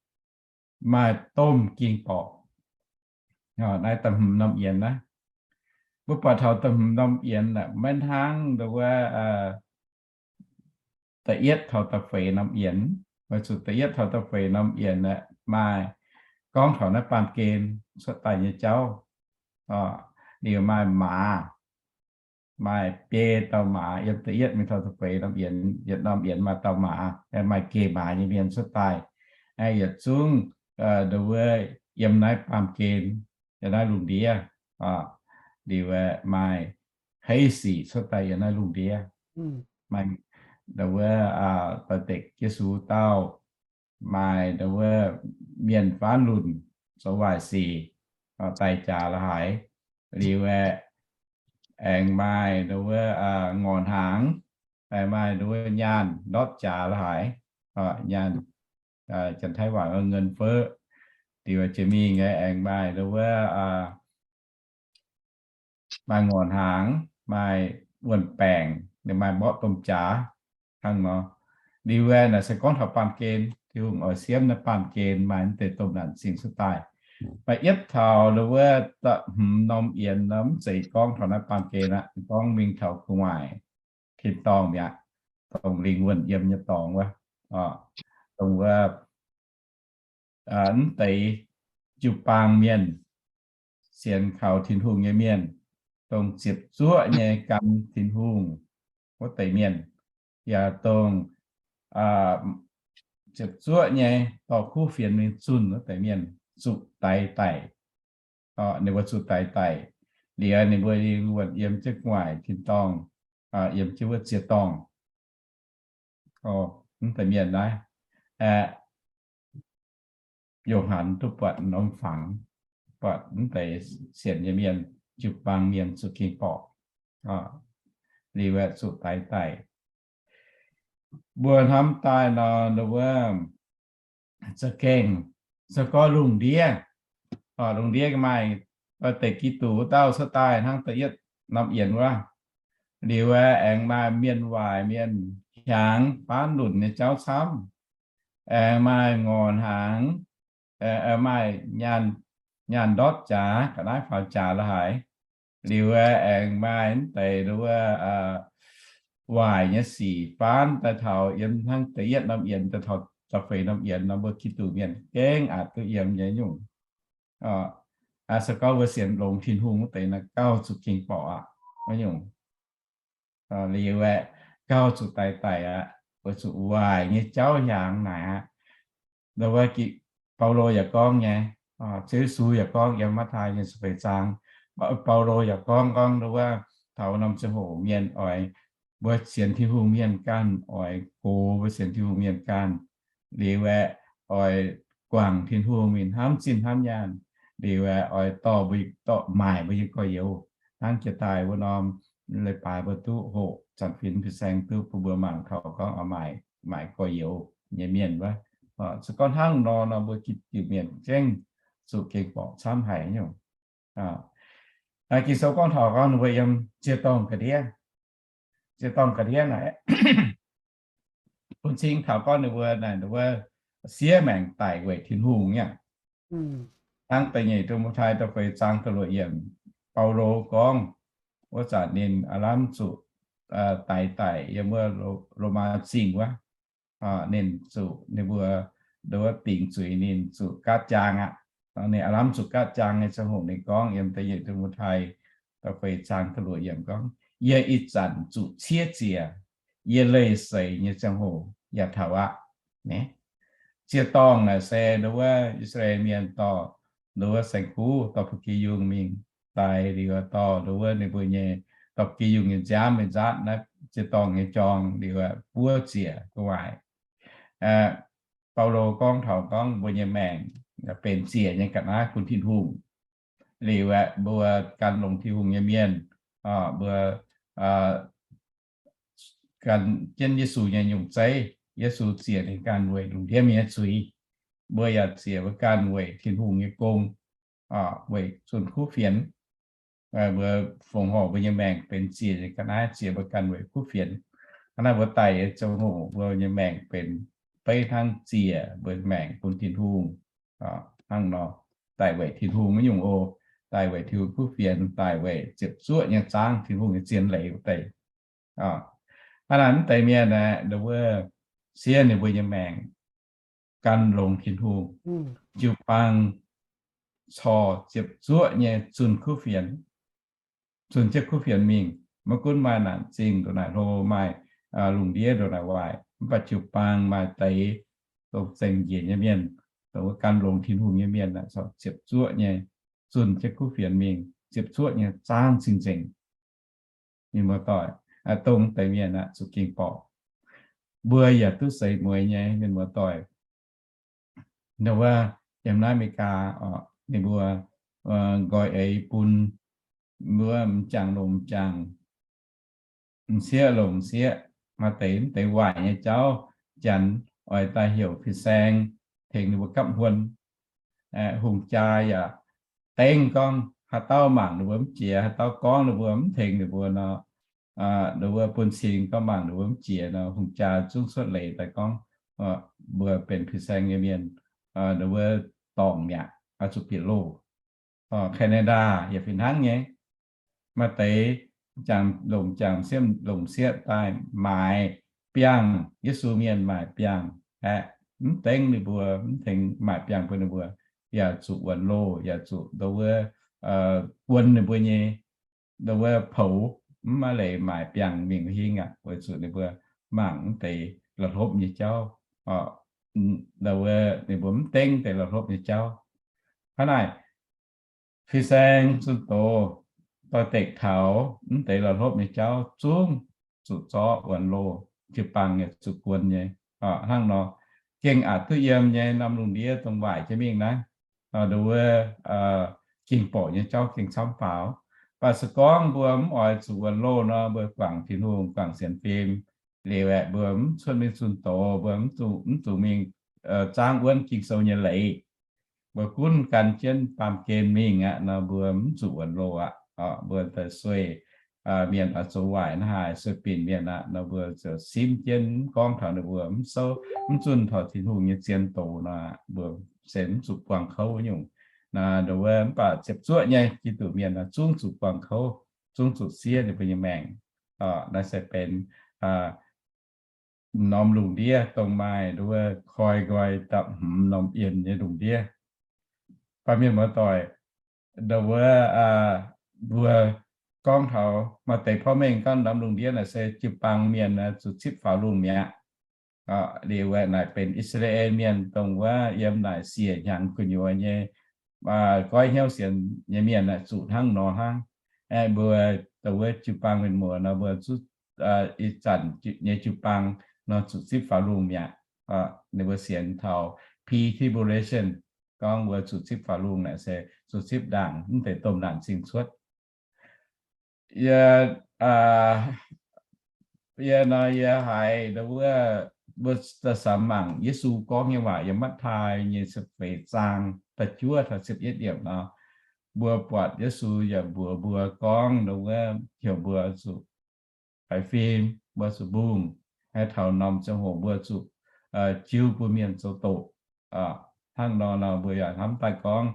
maaih domh ging borqc. Naaiv da'hmz norm yienx naaiv, mbuo buatc taux da'hmz norm yienx aeqv, maiv hnangv nduov da'yietv taux da'feix norm yienx. Weic zuqc da'yietv taux da'feix norm yienx aeqv, maaih gorngv taux naaiv baamh gen cuotv daaih nyei jauv. Liuz maaih maaz, maaih biei dauh maaz, yiem da'yietv mingh taux da'feix norm yienx, yietc norm yienx maaih dauh maaz, maaih geh maaz nyei mienh cuotv daaih. Yietc zungv nduov yiem naaiv baamh gen, yiem naaiv lungh ndiev. Liuz aeqv, maaih heiv sic cuotv daaih yiem naaiv lungh ndiev. Maaih nduov doix-dekc Yesu dauh, maaih nduov mienh faanv lunc zoux waaic sic, daic jaax la'haaix. Liuz aeqv, aengx maaih nduov ngorc hnaangx, aengx maaih nduov nyaanh ndortv jaax la'haaix, nyaanh, Janx-Taiv waac เงินเฟ้อ. Liuz jiex mingh aengx maaih nduov maaih ngorc hnaangx, maaih wuon baengc, ninh maaih mborqv domh jaax hnangv nor. Liuz aeqv, naaic se gorngv taux baamh gen, Tin-Hungh oix siemv naaiv baamh gen maaih mv deix domh naanc zingh cuotv daaih. Maaih yietv taux nduov da'hmz norm yienx nor mv zeiz gorngv taux naaiv baamh gen aqv, gorngv mingh taux gu'nguaaic tin-dorngh mi'aqv, dongh lingh wuonh yiem nyei dorngx wuov, dongh wuov mv deix jiu-baang mienh, sienx kaux Tin-Hungh nyei mienh, dongh ziepc zuoqv nyei gan Tin-Hungh wuov deix mienh, yaac dongh ziepc zuoqv nyei dorh kuv fienx mingh zunh wuov deix mienh zuqc daix daic. Ninh mbuo zuqc daix daic liuz, ninh mbuo yiem jienv gu'nguaaic tin-dorngh, yiem jienv wuov ziec-dorngh. Mv deix mienh naaiv aeqv, Yo^han duqv buatc norm fangx, buatc mv deix sienx nyei mienh, jiu-baang mienh zuqc ging borqc, liuz aeqv, zuqc daix daic. Mbuo hnamv daaih nor, nduov za'gengh se gorngv lungh ndiev, lungh ndiev maaih deix Giduc wuov dauh cuotv daaih hnangv da'yietv norm yienx wuov. Liuz aeqv, aengx maaih mienh waaic, mienh hiaangx, faanv lunc nyei jauv camv. Aengx maaih ngorc hnaangx, maaih nyaanh ndortv jaax, ga'naaiv faaux jaax la'haaix. Liuz aeqv, aengx maaih mv deix nduov waaic nyei sic faanv daaih taux yiem hnangv da'yietv norm yienx daaih taux da'feix norm yienx nor, mbuo Giduc mienh gengh aqc duqv yiem nyei nyungc. Se gorngv mbuo sienx longx Tin-Hungh wuov deix naaic gauh zuqc ging borqc aqv, wuov nyungc. Liuz aeqv, gauh zuqc daix daic aqv, weic zuqc waaic nyei jauv hiaangx naaic aqv. Nduov, Baulo yaac gorngv nyei, Ziouv Yesu yaac gorngv yiem Matv^taai nyei ziepc feix zaang, Baulo yaac gorngv, gorngv nduov taux norm ziangh hoc mienh oix, mbuo sienx Tin-Hungh mienh ganh oix gox mbuo sienx Tin-Hungh mienh ganh. Liuz aeqv, oix guangc Tin-Hungh mingh hnamv zinh hnamv nyaanh. Liuz aeqv, oix dorh mbuo, dorh maaic mbuo nyei gorx-youz. Hnangv jiex daaih wuov norm leiz-baaix mbuo duqv hoqc zanc fim fin-saeng duqv bun mbuo mangc taux gorngv oix maaic, maaic gorx-youz nyei mienh wuov. Se gorngv hnangv nor nor, mbuo Giduc mienh gengh zuqc ging borqc camv haic nyungc. Ging-Sou gorngv taux gorngv ninh mbuo yiem ziec-dorngh ga'ndiev, ziec-dorngh ga'ndiev naaic, bun cing taux gorngv ninh mbuo naaic, ninh mbuo siev maengc daic weic Tin-Hungh nyei aqv. Hnangv da'nyeic Ti^mo^tai da'feix zaang da'luoqc yiemc, Baulo gorngv wuov zanc ninh aav lamh zuqc daix daic yiem wuov Lomaa Zingh wuov. Ninh zuqc, ninh mbuo nduov dingc zuiz ninh zuqc gaatv jaang aqv. Ninh aav lamh zuqc gaatv jaang nyei ziangh hoc ninh gorngv yiem da'nyeic Ti^mo^tai da'feix zaang da'luoqc yiemc gorngv, yie ih zanc zuqc ciev ziec, yie leih seix nyei ziangh hoc yaac taux aqv. Ziex dorngh naaic se nduov wuov I^saa^laa^en Mienh dorh nduov wuov saeng-kuv, dorh ba'gi yungh mingh daix liuz, dorh nduov wuov ninh mbuo nyei, dorh ba'gi yungh nyei nziaamv mingh nzaatv naaiv ziex dorngh nyei jorng liuz, buov ziec gu'nguaaic. Baulo gorngv taux gorngv mbuo nyei maengc benx ziec nyei ga'naaiv bun Tin-Hungh. Liuz aeqv, mbuo gan longx Tin-Hungh nyei mienh, mbuo gan jienv Yesu nyei nyungc zeiv. Yesu ziec ninh ganh weic lungh ndiev mienh nyei zuiz. Mbuo yaac ziec mbuo ganh weic Tin-Hungh nyei gong, weic zunh kuv fienx. Mbuo fongc horc mbuo nyei maengc benx ziec nyei ga'naaiv, ziec mbuo ganh weic kuv fienx. Hnangv naaiv mbuo daic nyei ziangh hoc mbuo nyei maengc benx beiv hnangv ziec, mbuo maengc bun Tin-Hungh. Hnangv nor, daic weic Tin-Hungh nyungc oc, daic weic Tin-Hungh kuv fienx, daic weic ziepc zuoqv nyei zaangv Tin-Hungh nyei zien leiz wuov deix. Hnangv naaic mv deix mienh aeqv, nduov wuov siev ninh mbuo nyei maengc gan longx Tin-Hungh, jiu-baang corc ziepc zuoqv nyei zunh kuv fienx, zunh jienv kuv fienx mingh. Maiv gunv maaih naanc zingh ndongc naaic hlo, maaih lungh ndiev ndongc naaic waaic, mv baac jiu-baang maaih deix dongh zengc njiec nyei mienh, dongh wuov gan longx Tin-Hungh nyei mienh aeqv, corc ziepc zuoqv nyei zunh jienv kuv fienx mingh, ziepc zuoqv nyei zaangv cing-nzengc. Mienh muoz-doic, dongh deix mienh aeqv, zuqc ging-borqc. Mbuo yaac duqv seix mueiz nyei, mienh muoz-doic. Nduov wuov yiem naaiv America oc, ninh mbuo nqoi eix bun mbuo m'jangc longc m'jangc, m'sieqv longc m'sieqv. Maaih deix mv deix waaic nyei jauv, Janx oix daaih heuc fin-saeng tengx ninh mbuo gapv huon. Hungh jaa yaac dengv gorngv haaix dauh mangc ninh mbuo mv jiex, haaix dauh gorngv ninh mbuo mv tengx ninh mbuo nor, nduov wuov bun cing gorngv mangc ninh mbuo mv jiex nor, hungh jaa zungv cuotv leiz daaih gorngv mbuo benx fin-saeng nyei mienh, nduov wuov dorngc mi'aqv, oix zuqc bieqc loh. Canada yaac fih hnangv nyei. Maaih deix jangx longc jangx sieqv longc sieqv daaih maaiz biangh Yesu mienh, maaiz biangh aeqv, mv dengv ninh mbuo, mv tengx maaiz biangh bun ninh mbuo, yaac zuqc wuonx loh, yaac zuqc nduov wuov guon ninh mbuo nyei nduov wuov poux, mv maaih leiz maaiz biangh mingh hingh aqv, weic zuqc ninh mbuo mangc mv deix la'hlopv nyei jauv, nduov wuov ninh mbuo mv dengv deix la'hlopv nyei jauv. Hnangv naaic, fin-saeng zunh doz doix-dekc taux mv deix la'hlopv nyei jauv zungv zuqc zorqv wuonx loh, jiu-baang yaac zuqc guon nyei. Hnangv nor, gengh aqc duqv yiem nyei norm lungh ndiev dongh waaic jienv mingh naaiv, nduov wuov ging-borqc nyei jauv gengh camv faaux. Mv baac se gorngv mbuo mv oix zuqc wuonx loh nor, mbuo guangc Tin-Hungh, guangc sienx fim liuz aeqv, mbuo mv cuotv mingh zunh doz, mbuo mv zuqc mingh zaangv wuonv Ging-Sou nyei leiz, mbuo gunv gan jienv baamh gen mingh aqv nor, mbuo mv zuqc wuonx loh aqv. Mbuo daaih sueih mienh oix zoux waaic hnangv haaix, sueih binc mienh aqv nor, mbuo ziouc simv jienv, mv gorngv taux ninh mbuo, mv souv, mv zunh taux Tin-Hungh nyei zien doz nor, mbuo se mv zuqc buangh kouv nyungc. Nduov wuov mv baac ziepc zuoqv nyei Giduc mienh zungv zuqc buangh kouv, zungv zuqc siev ninh mbuo nyei maengc. Naaiv se benx norm lungh ndiev dongh maaih nduov wuov koi nqoi da'hmz norm yienh nyei lungh ndiev. Baamh mienh muoz-doic, nduov wuov mbuo gorngv taux maaih deix porv mengh gorngv norm lungh ndiev naaic se jiu-baang mienh zuqc zipv faaux lungh mi'aqv. Liuz aeqv, naaic benx I^saa^laa^en Mienh dongh wuov yiem naaic siec hnyangx gu'nyuoz nyei goiv hnyouv sienx nyei mienh aeqv, zuqc hnangv nor hnangv. Aeqv, mbuo dongh wuov jiu-baang mienh muoz nor, mbuo ih zanc nyei jiu-baang nor zuqc zipv faaux lungh mi'aqv. Ninh mbuo sienx taux pre-tribulation, gorngv mbuo zuqc zipv faaux lungh naaic se zuqc zipv ndaangc mv deix domh naanc zingh cuotv. Yie, yie nor, yie haiz nduov wuov, mbuo da'samx mangc Yesu gorngv nyei waac yiem Matv^taai nyei ziepc feix zaang da'juov taux ziepc yietv yiemc nor, mbuo buatc Yesu yaac mbuox mbuo gorngv nduov wuov heuc mbuo zuqc faix fim, mbuo zuqc mbungh, taux norm ziangh hoc mbuo zuqc jiu bun mienh zoux doqc. Hnangv nor nor mbuo yaac hnamv daaih gorngv,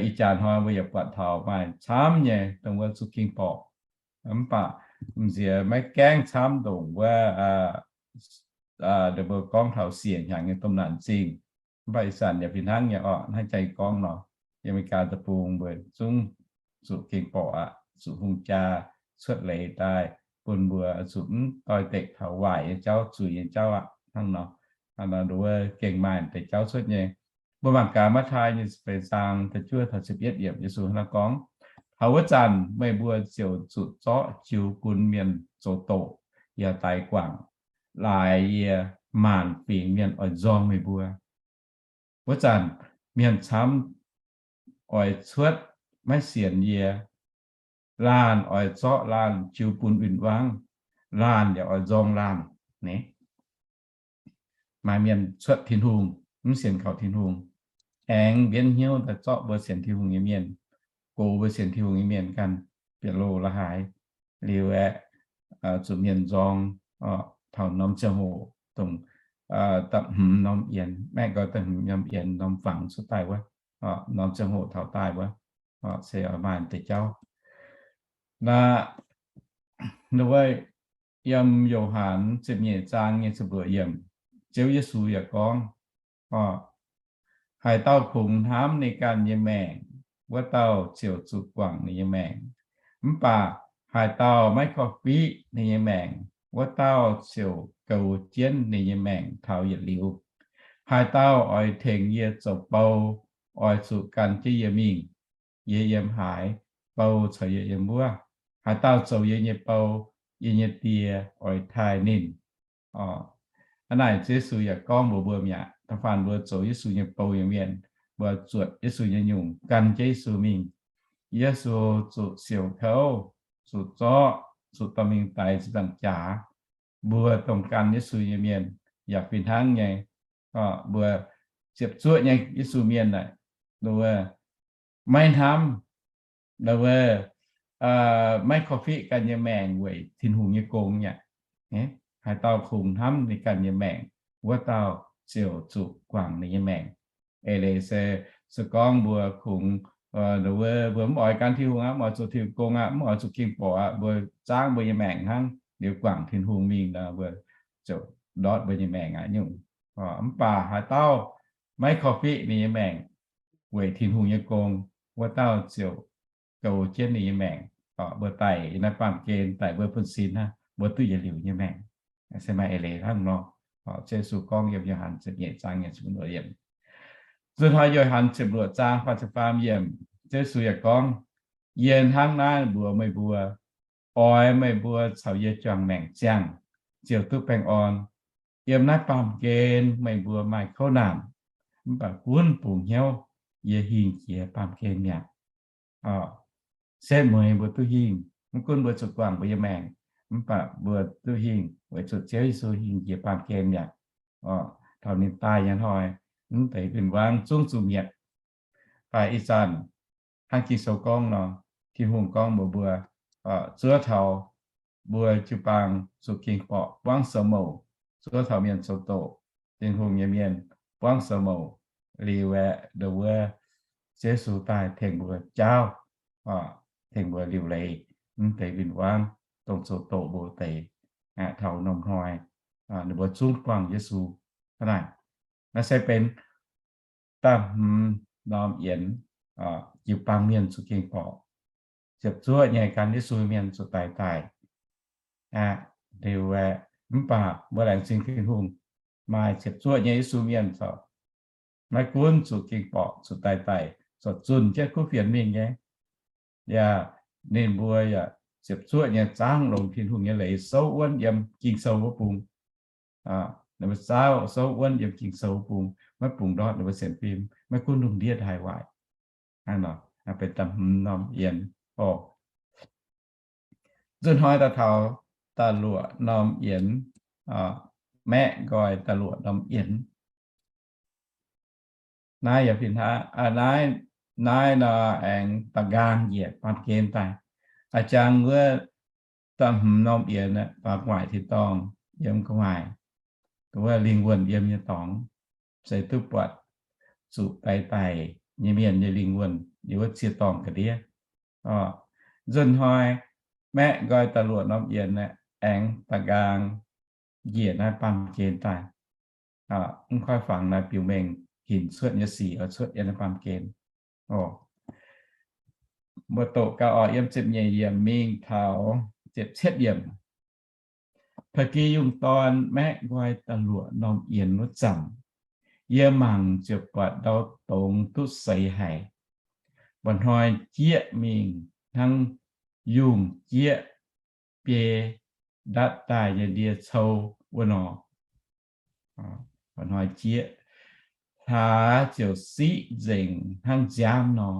ih jaax hnoi mbuo yaac buatc taux maaih camv nyei dongh wuov zuqc ging-borqc. Mv baac m'nziex maiv gaengh camv ndongc wuov, mbuo gorngv taux siec hnyangx nyei domh naanc zingh. Mv baac ih zanc yaac fih hnangv nyei orqc, hnangv jang gorngv nor, yiem America deic-bung mbuo zungv zuqc ging-borqc aqv, zuqc hungh jaa, cuotv leiz daaih bun mbuo zuqc mv doix-dekc taux waaic nyei jauv, zuiz nyei jauv aqv. Hnangv nor, nduov gengh maaih deix jauv cuotv nyei. Mbuo mangc gaax Matv^taai nyei ziepc feix zaang da'juov taux ziepc yietv yiemc, Yesu hnangv naaiv gorngv, Taux wuov zanc meih mbuo ziouc zuqc zorqv jiu bun mienh zoux doqc yaac daix guangc, laaix yie maanc fingx mienh oix nzorng meih mbuo. Wuov zanc mienh camv oix cuotv maiv sienx yie. Laanh oix zorqv laanh jiu bun win-wangv, laanh yaac oix nzorng laanh. Maaih mienh cuotv Tin-Hungh, mv sienx kaux Tin-Hungh, aengx mbienv hnyouv daaih zorqv mbuo sienx Tin-Hungh nyei mienh, gox mbuo sienx Tin-Hungh nyei mienh ganh bieqc loh la'haaix. Liuz aeqv, zuqc mienh nzorng taux norm ziangh hoc, dongh da'hmz norm yienx, maeqv nqoi da'hmz norm yienx, norm fangx cuotv daaih wuov, norm ziangh hoc taux daaih wuov, se maaih deix jauv. Naaiv, yiem Yo^han ziepc nyeic zaang nyei ziepc luoqc yiemc, Ziouv Yesu yaac gorngv, Haaix dauh kungx hnamv ninh ganh nyei maengc, wuov dauh ziouc zuqc guangc ninh nyei maengc. Mv baac haaix dauh maiv korv-fiqv ninh nyei maengc, wuov dauh ziouc goux jienv ninh nyei maengc taux yietc liuz. Haaix dauh oix tengx yie zoux bou, oix zuqc gan jienv yie mingh. Yie yiem haaix, bou caux yie yiem wuov. Haaix dauh zoux yie nyei bou, yie nyei Die oix taaih ninh. Hnangv naaic Yesu yaac gorngv mbuox mbuo mi'aqv, da'faanh mbuo zoux Yesu nyei bou nyei mienh, mbuo zuotc Yesu nyei nyungc, gan jienv Yesu mingh. Yesu zuqc siouc kouv, zuqc zorqv, zuqc dorh mingh daix zinh ndaangc jaax. Mbuo dongh gan Yesu nyei mienh yaac fih hnangv nyei. Mbuo ziepc zuoqv nyei Yesu mienh naaic, mbuo maiv hnamv, mbuo maiv korv-fiqv ganh nyei maengc weic Tin-Hungh nyei gong aqv. Haaix dauh kungx hnamv ninh ganh nyei maengc, wuov dauh ziouc zuqc guangc ninh nyei maengc. Eix leiz se, se gorngv mbuo kungx, mbuo mv oix gan Tin-Hungh aqv, mv oix zoux Tin-Hungh gong aqv, mv oix zuqc ging borqc aqv, mbuo zaangv mbuo nyei maengc hnangv, liuz guangc Tin-Hungh mingh nor, mbuo ziouc ndortv mbuo nyei maengc aqv nyungc. Mv baac haaix dauh maiv korv-fiqv ninh nyei maengc weic Tin-Hungh nyei gong, wuov dauh ziouc goux jienv ninh nyei maengc. Mbuo daic yiem naaiv baamh gen, daic mbuo buonv-sin hnangv, mbuo duqv yietc liuz nyei maengc. Se maaih eix leiz hnangv nor. Ziouv Yesu gorngv yiem Yo^han ziepc nyeic zaang nyei ziepc luoqc yiemc. Nzunc hnoi Yo^han ziepc luoqc zaang faah ziepc faam yiemc, Ziouv Yesu yaac gorngv, Yie hnangv naaiv mbuox meih mbuo, oix meih mbuo caux yie juangc maengc ziangh, ziouc duqv baengh orn. Yiem naaiv baamh gen meih mbuo maaih kouv naanc, mv baac gunv bungx hnyouv, yie hingh jiex baamh gen mi'aqv. Setv mueiz mbuo duqv hingh, mv gunv mbuo zuqc guangc mbuo nyei maengc, mv baac mbuo duqv hingh weic zuqc Ziouv Yesu hingh jiex baamh gen mi'aqv. Taux ninh daaih nyei hnoi, mv deix win-wangv zungv zuqc mietc. Daaih ih zanc hnangv Ging-Sou gorngv nor, Tin-Hungh gorngv mbuox mbuo, zuov taux mbuo jiu-baang zuqc ging-borqc buangv sou mouc, zuov taux mienh zoux doqc, Tin-Hungh nyei mienh buangv sou mouc, liuz aeqv, ndo wuov Ziouv Yesu daaih tengx mbuo jaauv, tengx mbuo liuc leiz mv deix win-wangv dongh zoux doqc mbuo deix. Taux norm hnoi ninh mbuo zungv buangh Yesu. Hnangv naaic, naaiv se benx da'hmz norm yienx, jiu-baang mienh zuqc ging-borqc. Ziepc zuoqv nyei gan Yesu mienh zuqc daix daic. Liuz aeqv, mv baac mbuo laengz zingh Tin-Hungh, maaih ziepc zuoqv nyei Yesu mienh corc maiv gunv zuqc ging-borqc, zuqc daix daic, corc zunh jienv kuv fienx mingh nyei. Yaac ninh mbuo yaac ziepc zuoqv nyei zaangv longx Tin-Hungh nyei leiz souv wuonv yiem Ging-Sou wuov bung. Ninh mbuo zaangv souv wuonv yiem Ging-Sou wuov bung, maiv bungx ndortv ninh mbuo sienx fim, maiv gunv lungh ndiev ndaaih waaic. Hnangv nor, benx da'hmz norm yienx oc. Nzunc hnoi daaih taux da'luoqc norm yienx, maeqv nqoi da'luoqc norm yienx. Naaiv yaac fih hnangv, naaiv, naaiv nor aengx da'nqaang njiec baamh gen daaih. A'jang wuov da'hmz norm yienx, gu'nguaaic tin-dorngh yiem gu'nguaaic, wuov lingh wuonh yiem nyei dorngx, se duqv buatc zuqc daix daic nyei mienh nyei lingh wuonh yiem wuov ziex dorngh ga'ndiev. Nzunc hnoi maeqv nqoi da'luoqc norm yienx aengx da'nqaang njiec naaiv baamh gen daaih. Mv koiv fangx naaiv biux mengh hinc cuotv nyei sic oix cuotv yiem naaiv baamh gen. Mbuo doqc gau oc, yiem ziepc nyeic yiemc mingh taux ziepc cietv yiemc. Ba'gi yungh dorn maeqv nqoi da'luoqc norm yienx wuov zanc, yie mangc ziouc buatc ndau dongz duqv seix haic. Mba'hnoi jieqv mingh hnangv yungh jieqv biei ndatv daaih nyei ndie-cou wuov nor. Mba'hnoi jieqv, hlaax ziouc siqv nzengc hnangv nziaamv nor.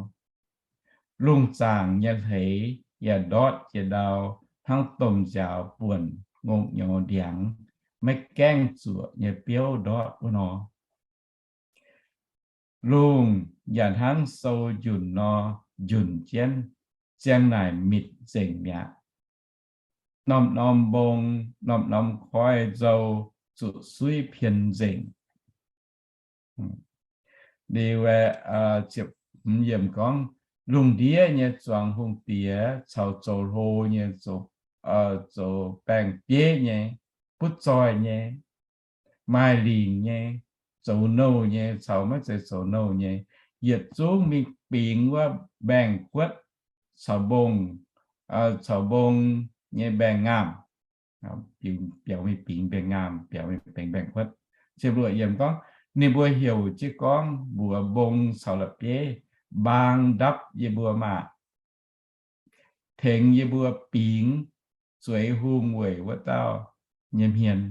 Lungh zaangc nyei hleix yaac ndortv jiex ndau hnangv domh nziaaux buonc ngongh nyouz ndiangx, maiv gaengh zuoqc nyei biouv ndortv wuov nor. Lungh yaac hnangv sou njunc nor njunc jienv, ziang naaic mitc nzengc mi'aqv. Norm-norm mbong, norm-norm koi nzou zuqc suiv pien nzengc. Liuz, ziepc hmz yiemc gorngv, lungh ndiev nyei zuangx hungh diex caux zoux hlo nyei, zoux baeng-bieiv nyei, butv zoih nyei, maaih lingc nyei, zoux nouh nyei caux maiv zeiz zoux nouh nyei, yietc zungv mingh bingx wuov mbaengx-kuotv caux mbong, caux mbong nyei mbaengx-ngaamh. Biaux mingh bingx mbaengx-ngaamh, biaux mingh bingx mbaengx-kuotv. Ziepc luoqc yiemc gorngv, ninh mbuo heuc jienv gorngv mbuox mbong caux la'bieiv, mbaang ndapv yie mbuo maah! Tengx yie mbuo bingx zueiz hungh weic wuov dauh nyei hmien.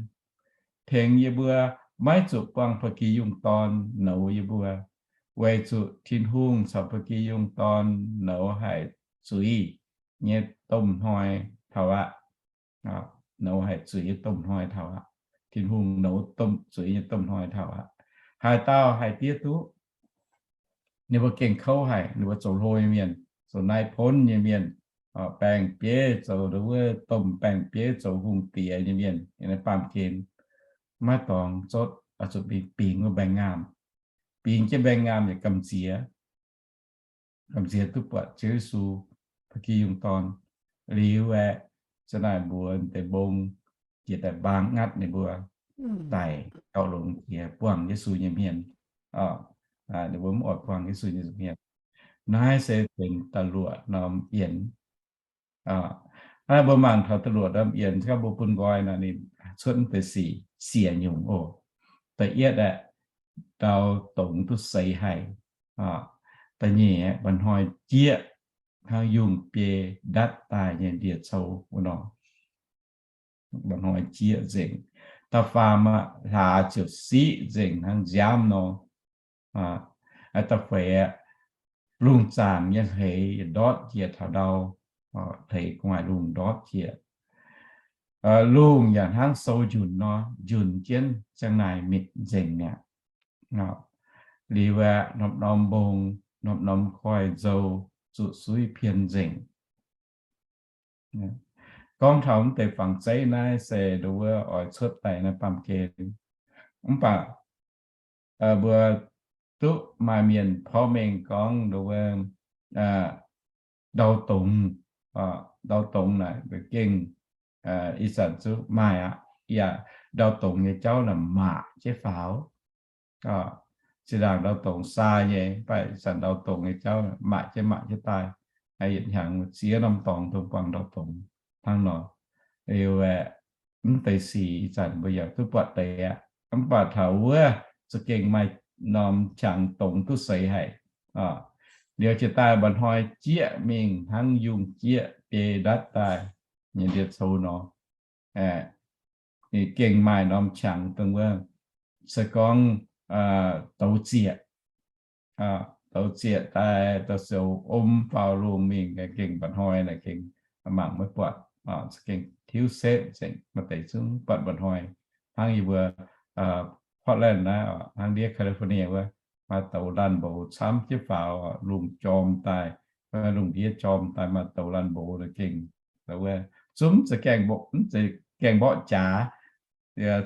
Tengx yie mbuo maiv zuqc buangh ba'gi yungh dorn nouz yie mbuo, weic zuqc Tin-Hungh caux ba'gi yungh dorn nouz haic zuiz nyei domh hnoi taux aqv. Nouz haic zuiz nyei domh hnoi taux aqv. Tin-Hungh nouz zuiz nyei domh hnoi taux aqv. Haaix dauh haih diev duqv? Ninh mbuo gengh kouv haic, ninh mbuo zoux hlo nyei mienh, zoux nai ponv nyei mienh, baeng-bieiv, zoux wuov domh baeng-bieiv, zoux hungh diex nyei mienh, yiem naaiv baamh gen maiv dorngx zotv, zuqc mingh bingx wuov mbaengx-ngaamh. Bingx jienv mbaengx-ngaamh yaac gamh nziex, gamh nziex duqv buatc Ziouv Yesu, ba'gi yungh dorn. Liuz aeqv, za'naaic mbuox deix mbong jiex daaih mbaang ngatv ninh mbuo daic gauh longx jiex buangh Yesu nyei hmien. Ninh mbuo mv oix buangh Yesu nyei hmien. Naaiv se benx da'luoqc norm yienx. Hnangv naaiv mbuo mangc taux da'luoqc norm yienx, mbuo bun nqoi nor ninh cuotv deix sic siec nyungc oc. Da'yietv aeqv, ndau dongz duqv seix haic. Da'nyeic aeqv, mba'hnoi jieqv hnangv yungh biei ndatv daaih nyei ndie-cou wuov nor. Mba'hnoi jieqv nzengc. Da'faam aeqv, hlaax ziouc siqv nzengc hnangv nziaamv nor. Da'feix aeqv, lungh zaangc nyei hleix ndortv jiex taux ndau, hleix gu'nguaaic lungh ndortv jiex. Lungh yaac hnangv sou njunc nor, njunc jienv ziang naaic mitc nzengc mi'aqv. Liuz aeqv, norm-norm mbong, norm-norm koi nzou zuqc suiv pien nzengc. Gorngv taux mv deix fangx zeiv naaiv se nduov wuov oix cuotv daaih naaiv baamh gen. Mv baac mbuo duqv maaih mienh porv mengh gorngv nduov wuov ndau dongz, ndau dongz naaic mbuo gengh ih zanc zuqc maaih aqv. Yaac ndau dongz nyei jauv naaic maac jienv faaux. Zinh ndaangc ndau dongz saa nyei, mv baac ih zanc ndau dongz nyei jauv maac jienv maac jienv daaih, yietc hnyangx ziex norm dorngx dongh buangh ndau dongz hnangv nor. Liuz aeqv, mv deix sic ih zanc mbuo yaac duqv buatc deix aqv. Mv baac taux wuov za'gengh maaih norm qangx dongz duqv seix haic. Liuz jiex daaih mba'hnoi jieqv mingh hnangv yungh jieqv biei ndatv daaih nyei ndie-cou nor. Gengh maaih norm qangx dongh wuov se gorngv douz zieqc, douz zieqc daaih da'siouc om faaux lungh mingh gengh mba'hnoi naaic gengh mangc maiv buatc, gengh tiuv setv nzengc. Maaih deix zungv buatc mba'hnoi hnangv yie mbuo Portland naaiv, hnangv ndiev California wuov, maaih douz laanh mboux camv jienv faaux, lungh jorm daaih, lungh ndiev jorm daaih maaih douz laanh mboux gengh, wuov zungv za'gengh mborqv jaax,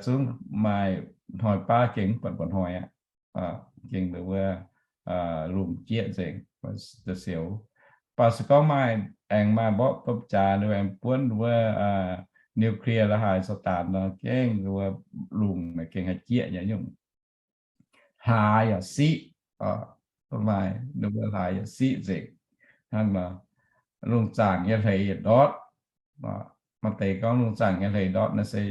zungv maaih hnoi baav gengh mv buatc mba'hnoi aqv. Gengh wuov lungh jieqv nzengc, da'siouc. Baac se gorngv maaih aengx maaih mborqv domh jaax, ninh aengx buonv wuov nuclear la'haaix sa'daan nor, gengh wuov lungh naaic gengh haih jieqv nyei nyungc. Hlaax yaac siqv, maaih ninh mbuo hlaax yaac siqv nzengc hnangv nor. lungh zaangc nyei hleix yietc ndortv. Maaih deix gorngv lungh zaangc nyei hleix ndortv naaiv se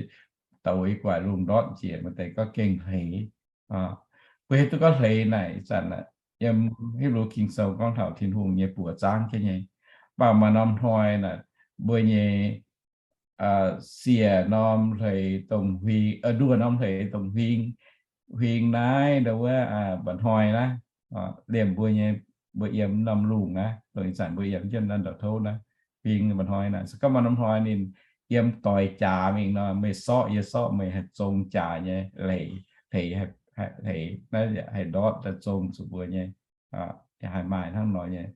douz i guaix lungh ndortv njiec, maaih deix gorngv gengh hleix. Mbuo hiuv duqv gorngv hleix naaic ih zanc yiem Hipv^lu Ging-Sou gorngv taux Tin-Hungh nyei buoz zaangv jienv nyei. Mv baac maaih norm hnoi naaic mbuo nyei siec norm hleix dongh huing, nduoh norm hleix dongh huing, huing naaiv ndau wuov mba'hnoi naaiv, liemh mbuo nyei, mbuo yiem norm lungh naaiv, dongh ih zanc mbuo yiem jienv naaiv ndau-tov naaiv, huing mba'hnoi naaiv. Se gorngv maaih norm hnoi ninh yiem doix jaax mingh nor, meih sorqv yie sorqv meih haih zong jaax nyei hleix, hleix, hleix naaiv haih ndortv daaih zong zuqc mbuo nyei. Yaac haih maaih hnangv nor nyei.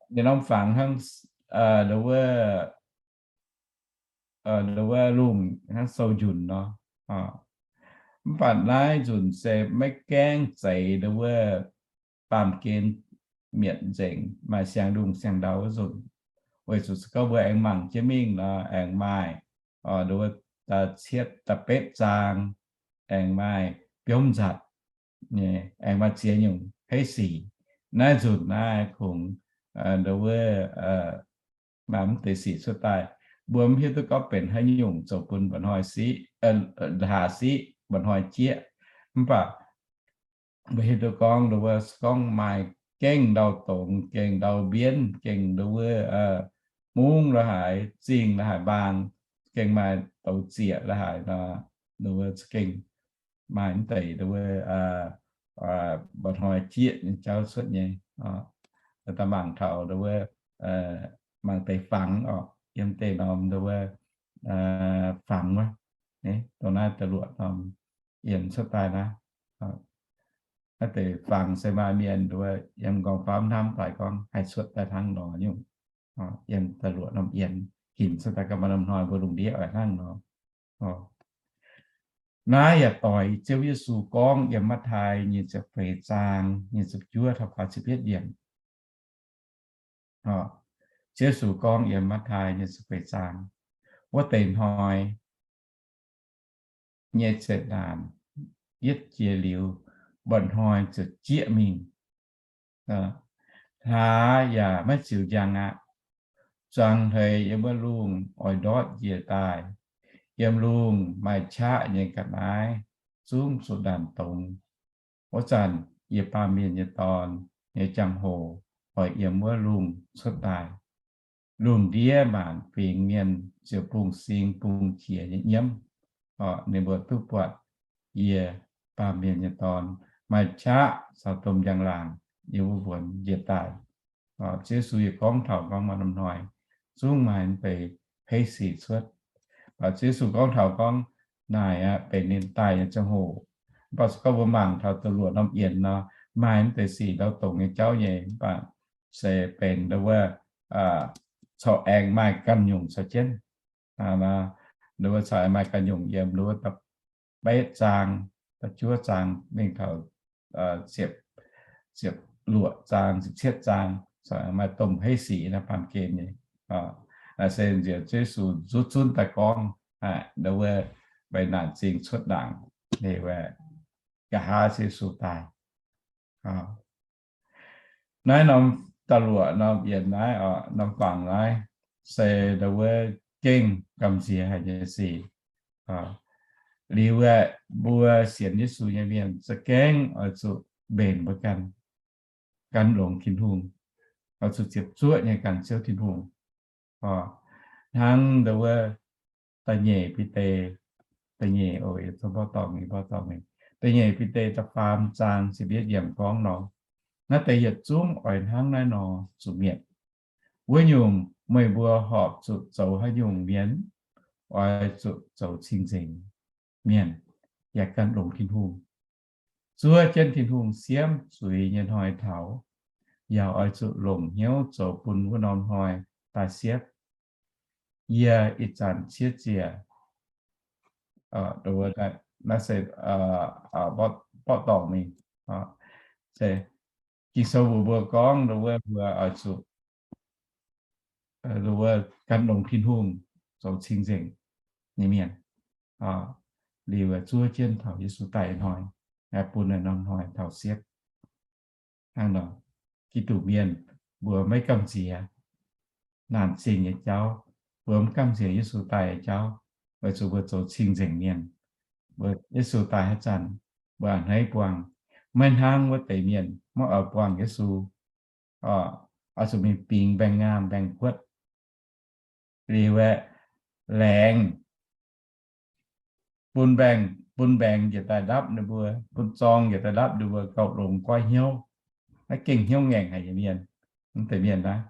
Ninh norm fangx hnangv ndau wuov, ndau wuov lungh hnangv sou njunc nor. Mv baac naaiv nzunc se maiv gaengh zeix ndau wuov baamh gen mietc nzengc, maaih siang-lungh siang-ndau wuov nzunc. Weic zuqc se gorngv mbuo aengx mangc jienv mingh nor, aengx maaih ndau wuov da'cietv da'betv zaang, aengx maaih biomv nzatc, aengx maaih ziex nyungc heiv sic. Naaiv nzunc naaiv kungx ndau wuov maaih mv deix sic cuotv daaih. Mbuo mv hiuv duqv gorngv benx haaix nyungc zoux bun mba'hnoi siqv, hlaax siqv, mba'hnoi jieqv. Mv baac mbuo hiuv duqv gorngv ndau wuov, gorngv maaih gengh ndau dongz, gengh ndau mbienv, gengh ndau wuov mungv la'haaix, zingh la'haaix mbaang, gengh maaih douz zieqc la'haaix nor, ndau wuov za'gengh maaih mv deix ndau wuov mba'hnoi jieqv nyei jauv cuotv nyei. Daaih mangc taux ndau wuov mangc deix fangx oc, yiem deix norm ndau wuov fangx wuov, dongh naaiv da'luoqc norm yiem cuotv daaih naaiv. Naaiv deix fangx se maaih mienh ndau wuov yiem nqorngv-famv hnamv daaih gorngv haih cuotv daaih hnangv nor nyungc. Yiem da'luoqc norm yiem hinc cuotv daaih ga'maah norm hnoi mbuo lungh ndiev oix hnangv nor. Naaiv yaac doix Ziouv Yesu gorngv yiem Matv^taai nyic ziepc feix zaang nyic ziepc juov taux faah ziepc yietv yiemc. Ziouv Yesu gorngv yiem Matv^taai nyic ziepc feix zaang, wuov deix hnoi nyei zeqc naanc yietv jiex liuz, mba'hnoi ziouc jieqv mingh. Hlaax yaac maiv ziux njang aqv. Zuangx hleix yiem wuov lungh oix ndortv njiec daaih. Yiem lungh maaih qaqv nyei ga'naaiv zungv zuqc ndaanc dongz. Wuov zanc yie, Baamh Mienh nyei Dorn, nyei jangx-hoc oix yiem wuov lungh cuotv daaih. Lungh ndiev maanc fingx mienh ziouc bungx-sing bungx-qiex nyei nyiemv. Ninh mbuo duqv buatc yie, Baamh Mienh nyei Dorn, maaih qaqv caux domh njang-laangc yiem wuov mbuonx njiec daaih. Ziouv Yesu yaac gorngv taux gorngv maaih norm hnoi zungv maaih deix heiv sic cuotv. Ziouv Yesu gorngv taux gorngv naaic aqv benx ninh daaih nyei ziangh hoc. Mv baac se gorngv mbuo mangc taux da'luoqc norm yiem nor, maaih deix sic ndau dongz nyei jauv nyei, mv baac se benx ndau wuov corc aengx maaih ganh nyungc caux jienv. Ndau wuov corc aengx maaih ganh nyungc yiem ndau wuov da'betv zaang, da'juov zaang mingh taux ziepc, ziepc luoqc zaang, ziepc cietv zaang, corc aengx maaih domh heiv sic naaiv baamh gen nyei. Naaiv se nziex Ziouv Yesu nzuqc zunv daaih gorngv, ndau wuov mbaih naanc zingh cuotv ndaangc, nqa'haav Ziouv Yesu daaih. Naaiv norm da'luoqc norm yiem naaiv oc, norm fangx naaiv se ndau wuov gengh gamh nziex haic nyei sic. Liuz aeqv, mbuo sienx Yesu nyei mienh za'gengh oix zuqc mbenc mbuo ganh, gan longx Tin-Hungh, oix zuqc ziepc zuoqv nyei gan Ziouv Tin-Hungh. Hnangv ndau wuov da'nyeic Bide, da'nyeic, o, mborqv dorngc, mborqv dorngc, da'nyeic Bide da'faam zaang ziepc yietv yiemc gorngv nor, naaiv deix yietc zungv oix hnangv naaiv nor zuqc mietc. Wuov nyungc, meih mbuo horpc zuqc zoux haaix nyungc mienh, oix zuqc zoux cing-nzengc mienh, yaac gan longx Tin-Hungh. Zuov jienv Tin-Hungh siemv zuiz nyei hnoi taux, yaac oix zuqc longc hnyouv zoux bun wuov norm hnoi daaih siepv. Yie ih zanc ciev ziec, naaiv se mborqv dorngc mingh. Ging-Sou mbuox mbuo gorngv ndau wuov mbuo oix zuqc, ndau wuov gan longx Tin-Hungh, zoux cing-nzengc nyei mienh, liuz zuov jienv taux Yesu daaih hnoi, bun norm hnoi taux siepv. Hnangv nor, Giduc mienh, mbuo maiv gamh nziex naanc zingh nyei jauv, mbuo mv gamh nziex Yesu daaih nyei jauv, weic zuqc mbuo zoux cing-nzengc mienh. Mbuo Yesu daaih haaix zanc, mbuo a'hneiv buangh. Maiv hnangv wuov deix mienh maiv oix buangh Yesu, oix zuqc mingh bingx mbaengx-ngaamh mbaengx-kuotv liuz aeqv, laengz bun mbaengx, bun mbaengx njiec daaih ndapv ninh mbuo, bun zorng njiec daaih ndapv ninh mbuo gauh longx goiv hnyouv, maiv gengh hnyouv ngaengc haic nyei mienh. Mv deix mienh naaiv,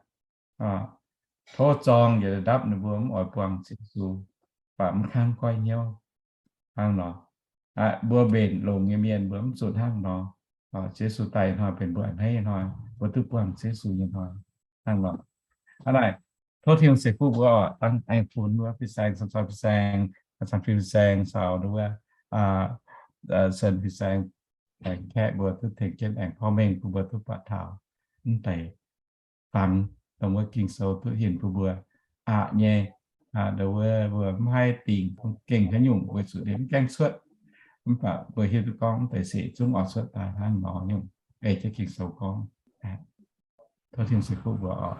tov zorng njiec daaih ndapv ninh mbuo mv oix buangh Ziouv Yesu, baac mv kangv goiv hnyouv. Hnangv nor, mbuo mbenc longx nyei mienh mbuo mv zuqc hnangv nor. Ziouv Yesu daaih hnoi benx mbuo a'hneiv nyei hnoi, mbuo duqv buangh Ziouv Yesu nyei hnoi. Hnangv nor, hnangv naaic, tov Tin-Hungh ceix fuqv mbuo oc. Dangh aengx funx wuov fin-saeng, caux fin-saeng, caux fin-saeng caux wuov sen fin-saeng, aengx kaeqv mbuo duqv tengx jienv aengx porv mengh bun mbuo duqv buatc taux mv deix fangx dongh wuov Ging-Sou duqv hinc bun mbuo aqc nyei, dongh wuov mbuo mv haih dingc gengh haaix nyungc weic zuqc ninh mv gaengh cuotv. Mv baac mbuo hiuv duqv gorngv mv deix sic zungv oix cuotv daaih hnangv nor nyungc, ei jienv Ging-Sou gorngv. Tov Tin-Hungh ceix fuqv mbuo oc.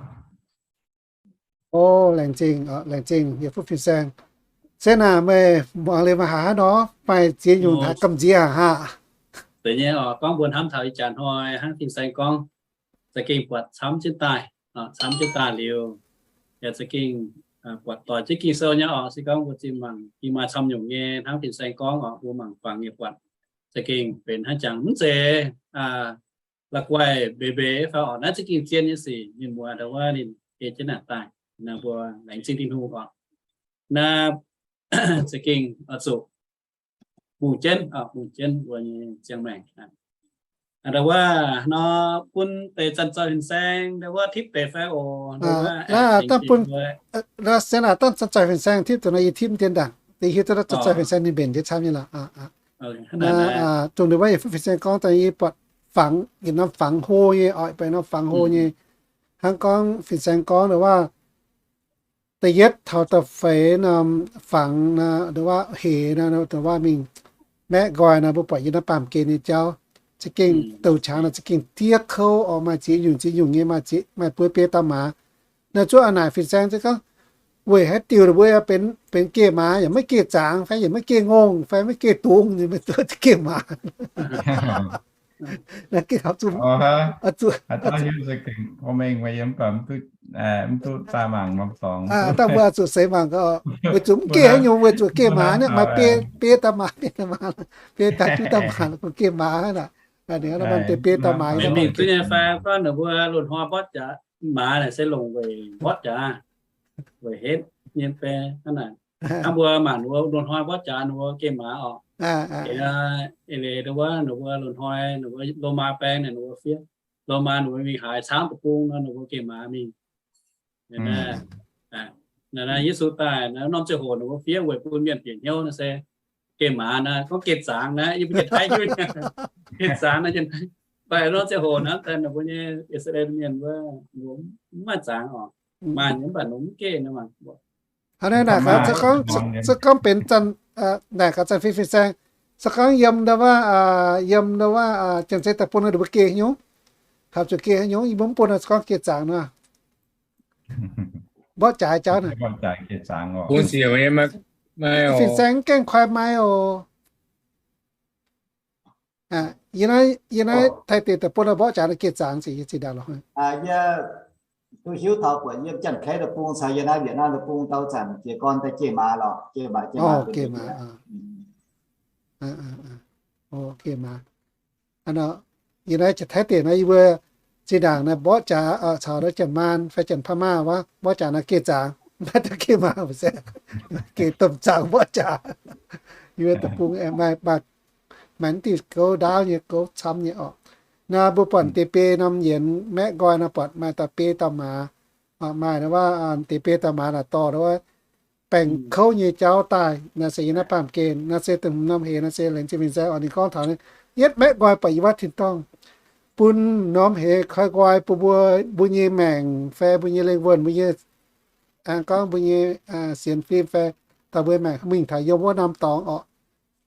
O, laengz zingh, laengz zingh yietc fuqv fin-saeng. Se naaic meih muangx liuz meih haiz haaix nor? Maaih ziex nyungc haiz gamh nziex aqv. Deix nyei oc, gorngv mbuo hnamv taux ih jaax hnoi hnangv fin-saeng gorngv, za'gengh buatc camv jienv daaih, camv jienv daaih liuz, yaac za'gengh buatc doix jienv Ging-Sou nyei oc. Se gorngv mbuo zinh mangc, yie maaih camv nyungc nyei hnangv fin-saeng gorngv oc, mbuo mangc buangh nyei buatc, za'gengh benx hnangv jangx mv zeiz la'guaih mbeix mbeix fai oc. Naaiv za'gengh zien nyei sic, ninh muoz ndau wuov ninh ei jienv naaic daaih, naaiv mbuo laengz zingh Tin-Hungh oc. Naaiv za'gengh oix zuqc bungx jienv, bungx jienv mbuo nyei ziangh maengc. Ndau wuov nor, bun deix zanc-zoih fin-saeng ndau wuov tipv deix fai oc. Naaiv dangh bun, se naaic dangh zanc-zoih fin-saeng tipv deix nor, yie tipv dien ndaangc, deix hiuv duqv zanc-zoih fin-saeng ninh mbenc jienv camv nyei lorqc. Dongh ndau wuov yietc fuqv fin-saeng gorngv daaih yie buatc fangx, yietc norm fangx hlo nyei oc, yietc norm fangx hlo nyei. Hnangv gorngv fin-saeng gorngv ndau wuov da'yietv taux da'feix norm fangx nor, ndau wuov heix nor, ndau wuov mingh maeqv nqoi nor, mbuo buatc yiem naaiv baamh gen nyei jauv, za'gengh douc qangx nor za'gengh diev kouv oc, maaih ziex nyungc ziex nyungc nyei, maaih ziex, maaih buo biei dauh maaz. Naaiv zuov a'naaic fin-saeng se gorngv weic haaix diuc ninh mbuo benx, benx geh maaz yaac maiv geh zaangz fai yaac maiv geh ngongh fai maiv geh dungz, ninh mbuo zuov geh maaz. Naaiv gengh zuqc, mv duqv, mv duqv zaah mangc norm dorngx. Dangh mbuo zuqc seix mangc gaax, weic zuqc mv geh haaix nyungc, weic zuqc geh maaz naaiv maaih biei, biei dauh maaz, biei dauh juqv dauh maaz, geh maaz hnangv naaic. Ninh mbuo deix biei dauh maaz mingh duqv nyei fai gorngv ninh mbuo loz-hnoi mborqv jaax, maaz naaic se longc weic mborqv jaax, weic hetv nyei fai hnangv naaic. Hnangv mbuo mangc ninh mbuo loz-hnoi mborqv jaax ninh mbuo geh maaz oc. Eix leiz ndau wuov ninh mbuo loz-hnoi ninh mbuo Lomaa baeng naaic ninh mbuo fiev, Lomaa ninh mbuo mingh haaix camv deic-bung nor ninh mbuo geh maaz mingh. Naaiv Yesu daaih naaiv norm ziangh hoc ninh mbuo fiev weic bun mienh bieqc hnyouv naaiv se geh maaz naaiv, gorngv geh zaangz naaiv, yie mbuo Janx-Taiv hiuv geh zaangz naaiv, Janx-Taiv. Mv baac norm ziangh hoc naaiv daaih ninh mbuo nyei I^saa^laa^en Mienh wuov mbuo mv maaih zaangz oc. Maaih nyei mv baac ninh mv geh naaiv. Hnangv naaic, se gorngv benx zanc, naaic gaax zanc fih fin-saeng, se gorngv yiem ndau wuov, yiem ndau wuov Janx-Taiv deic-bung ninh mbuo geh haaix nyungc, hapv zuqc geh haaix nyungc, yie mbuo mv bun se gorngv geh zaangz nor, mborqv jaax jauv naaic. Fin-saeng mv gaengh koi mai oc. Yie naaiv Taiv deic-bung mborqv jaax naaiv geh zaangz ziqc, yie zinh ndaangc lorqc. Duqv hiuv taux buatc yiem Janx-Taiv deic-bung caux yiem naaiv Wietc Naamh deic-bung dau zanc jiez gorn daaih geh maaz lorqc, geh maaz, geh maaz. Geh maaz. Yie naaiv Janx-Taiv deic naaiv yie mbuo zinh ndaangc naaiv mborqv jaax caux naaiv Janx-Maan fai Janx-Paa^maa wuov mborqv jaax naaiv geh zaangz, maiv daaih geh maaz, geh domh zaangz mborqv jaax. Yie mbuo deic-bung maaih, maaih mv diuh gouv ndaauv nyei, gouv camv nyei oc. Naaiv mbuo buatc deix biei norm yienx maeqv nqoi naaiv buatc maaih dauh biei dauh maaz, maaih wuov deix biei dauh maaz naaic dorh wuov baengc kouv nyei jauv daaih. Naaiv se yiem naaiv baamh gen, naaiv se dongh norm heix, naaiv se laengz zingh fin-saeng oc. Ninh gorngv taux naaiv, yietv maeqv nqoi buatc yiem wuov tin-dorngh, bun norm heix koi nqoi bun mbuo, mbuo nyei maengc fai mbuo nyei lengh wuonh, mbuo nyei, gorngv mbuo nyei sienx fim fai dauh mbuo maengc mingh taux yiem wuov norm dorngx oc.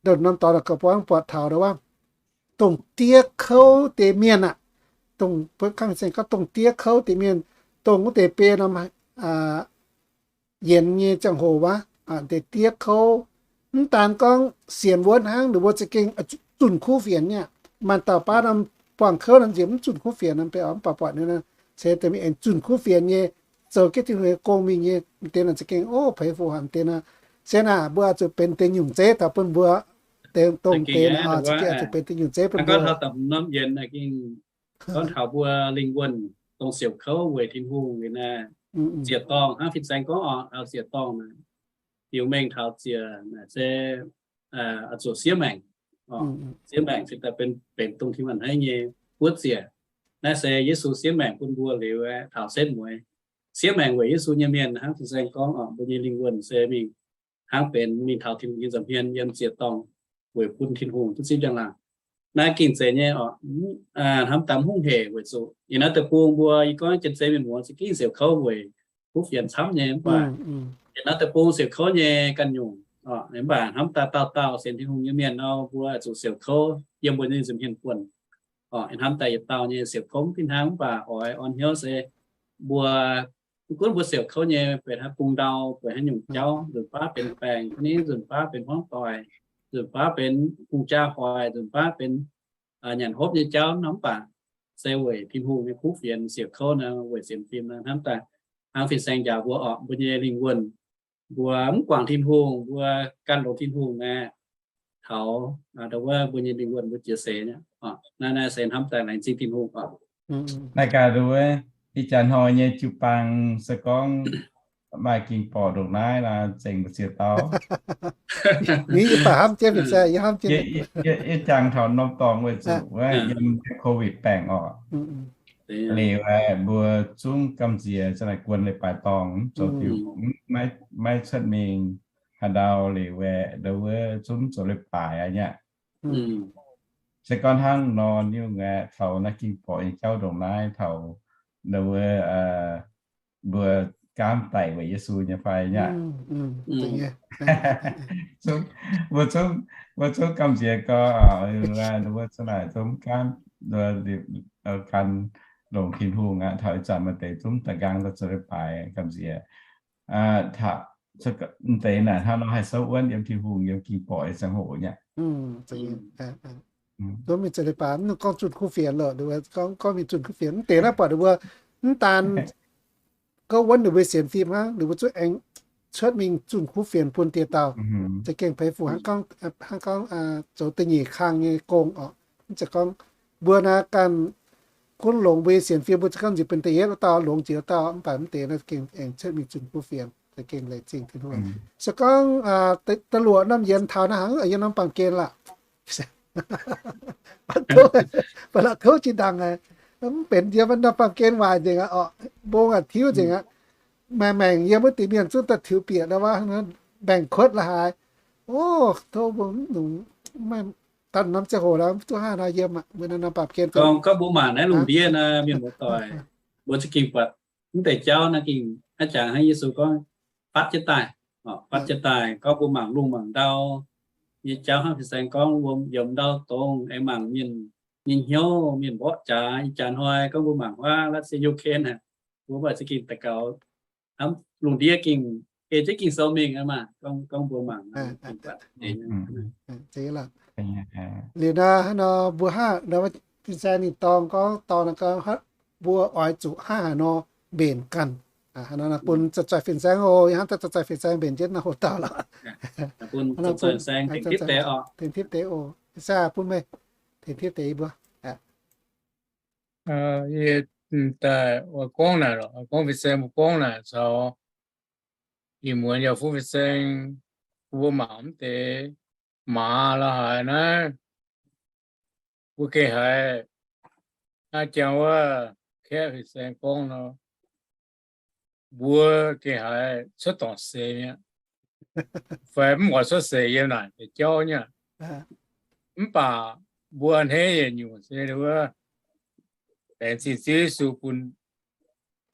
Ndongc norm dorngx naaic gorngv buatc taux wuov dongh diev kouv deix mienh aqv. dongh, mbuo ganh se gorngv dongh diev kouv deix mienh, dongh wuov deix biei norm yienx nyei ziangh hoc wuov, deix diev kouv. Mv daan gorngv sienx wuov hnangv, ninh mbuo za'gengh zunh kuv fienx nyei. Maaih dauh baav norm buangh kouv nor nziex mv zunh kuv fienx nor, mv baac buatc ninh se deix mienh aengx zunh kuv fienx nyei, zoux jienv Tin-Hungh nyei gong mingh nyei. Deix naaic za'gengh, o, peix fu haic deix naaic. Se naaic mbuo zuqc benx deix nyungc zeiv daaih bun mbuo, dongh deix naaic zuqc benx deix nyungc zeiv bun mbuo. Gorngv taux mbuo lingh wuonh dongh siouc kouv weic Tin-Hungh liuz naaic, ziec-dorngh hnangv fin-saeng gorngv oc, taux ziec-dorngh naaic, biux mengh taux ziec naaic se oix zuqc siev maengc. Siev maengc se daaih benx, benx dongh Tin-Hungh a'hneiv nyei buov ziec. Naaiv se Yesu siev maengc bun mbuo liuz aeqv, taux setv mueiz. Siev maengc weic Yesu nyei mienh hnangv fin-saeng gorngv oc, mbuo nyei lingh wuonh se mingh hnangv benx mingh taux Tin-Hungh nyei nza'hmien yiem ziec-dorngh weic bun Tin-Hungh duqv zipv njang-laangc. Naaiv gengh zeiz nyei oc. Hnamv daaih mv hungh hec weic zuqc yiem naaiv deic-bung mbuo, yie gorngv Janx-Zei mienh muoz za'gengh siouc kouv weic kuv fienx camv nyei mv baac yiem naaiv deic-bung siouc kouv nyei ganh nyungc. Mv baac hnamv daaih dauh dauh sienx Tin-Hungh nyei mienh nor, mbuo zuqc siouc kouv yiem mbuo nyei nza'hmien buonc. Hnamv daaih yietc dauh nyei siouc kouv mv fih hnangv, mv baac oix orn hnyouv se mbuo, mv gunv mbuo siouc kouv nyei benx haaix bung ndau, benx haaix nyungc jauv, nzunc baav benx baengc, nzunc baav benx hmuangv doic, nzunc baav benx hungh jaa hoic, nzunc baav benx nyanc hopv nyei jauv nor, mv baac se weic Tin-Hungh nyei kuv fienx siouc kouv nor, weic sienx fim nor, hnamv daaih hnangv fin-saeng njaaux mbuo oc, mbuo nyei lingh wuonh, mbuo mv guangc Tin-Hungh, mbuo gan longx Tin-Hungh aeqv, taux ndau wuov mbuo nyei lingh wuonh mbuo jiex seix nyei. Naaiv, naaiv se hnamv daaih laengz zingh Tin-Hungh oc. Naaiv gaax ndau wuov, ih jaax hnoi nyei jiu-baang se gorngv maaih ging borqc ndongc naaiv nor, zengc mbu'ziex dauh. Yie baac hnamv jienv, yie hnamv jienv. Yie jangx taux norm dorngx weic zuqc wuov yiem COVID baengc oc. Liuz aeqv, mbuo zungv gamh nziex za'naaic guon leiz-baaix dorngh, zoux diuc, maiv cuotv mingh haaix ndau. Liuz aeqv, ndau wuov zungv zoux leiz-baaix aqv nyei. Se gorngv hnangv nor nyungc aeqv, taux naaiv ging borqc nyei jauv ndongc naaiv, taux ndau wuov mbuo gaamv daic weic Yesu nyei fai nyei. Mbuo zungv, mbuo zungv gamh nziex gau, mbuo za'naaic zungv gaamv gan longx Tin-Hungh aqv. Taux ih zanc maaih deix zungv da'nqaang zoux leiz-baaix gamh nziex. Mv deix naaic hnangv nor haih souv wuonv yiem Tin-Hungh yiem ging borqc nyei ziangh hoc nyei. Mv mingh zoux leiz-baaix, mv gorngv zunh kuv fienx loh, gorngv mingh zunh kuv fienx. Mv deix naaiv buatc ninh mbuo mv daan gorngv wuonv ninh mbuo sienx fim hnangv, ninh mbuo zungv aengx cuotv mingh zunh kuv fienx bun dieh dauh. Za'gengh peix fu hnangv gorngv, hnangv gorngv zoux da'nyeic kang nyei gong oc. Mv zeiz gorngv mbuo naaiv ganh gunv longx mbuo nyei sienx fim, mbuo za'gengh nziex benx da'yietv wuov dauh, longx njiec wuov dauh, mv baac mv deix naaiv gengh aengx cuotv mingh zunh kuv fienx, za'gengh laengz zingh Tin-Hungh. Se gorngv da'luoqc norm yienx taux naaiv hnangv yiem norm baamh gen lorqc. Ba'laqc kouv jiex ndaangc, mv benx yiem norm baamh gen waaic nzengc aqv oc. Mbong aqv, tiuv nzengc aqv. Maengc maengc yiem wuov deix mienh zungv daaih tiux bieqc ndau wuov, mbaengx-kuotv la'haaix. O, tov mbuo mv nungx, maiv daan norm ziangh hoc lorqc, mv duqv hnangv nor yiem aqv. Mbuo naaiv norm baamh gen gorngv mbuo mangc naaiv lungh ndiev naaiv mienh muoz-doic, mbuo za'gengh buatc mv deix jauv naaiv gengh a'jangc hnangv Yesu gorngv, fatv jienv daaih, fatv jienv daaih. Gorngv mbuo mangc lungh mangc ndau nyei jauv hnangv fin-saeng gorngv, mbuo yiem ndau dongz aengx mangc mienh nyei hnyouv, mienh mborqv jaax. Ih jaax hnoi gorngv mbuo mangc wuov Russia Ukraine aqv, mbuo mv baac za'gengh daux gaux hnamv lungh ndiev gengh ei jienv Ging-Sou mingh aqv maah. Gorngv, gorngv mbuo mangc liuz nor, hnangv nor mbuo hnangv fin-saeng ninh dorngx gorngv, dorngx naaiv gorngv mbuo oix zuqc hnangv haaix nor mbenc ganh. Hnangv nor bun zoih fin-saeng oc, hnangv zoih fin-saeng mbenc jienv nor hoc dauh lorqc. Tengx tipv deix oc, se bun meih tengx tipv deix mbuo. Yie daaih oix gorngv naaic lorqc, gorngv fin-saeng mbuo gorngv naaic caux ih muonz yaac fungx fin-saeng, mbuo mangc mv deix maaz la'haaix naaiv, mbuo gengh haiz, naaiv jangx wuov kaeqv fin-saeng gorngv nor, mbuo gengh haiz cuotv dorngc seix mi'aqv, fai mv oix cuotv seix yiem naaic deix jauv nyei aqv. Mv baac mbuo a'hneiv yietc nyungc se wuov, laengz zingh Ziouv Yesu bun,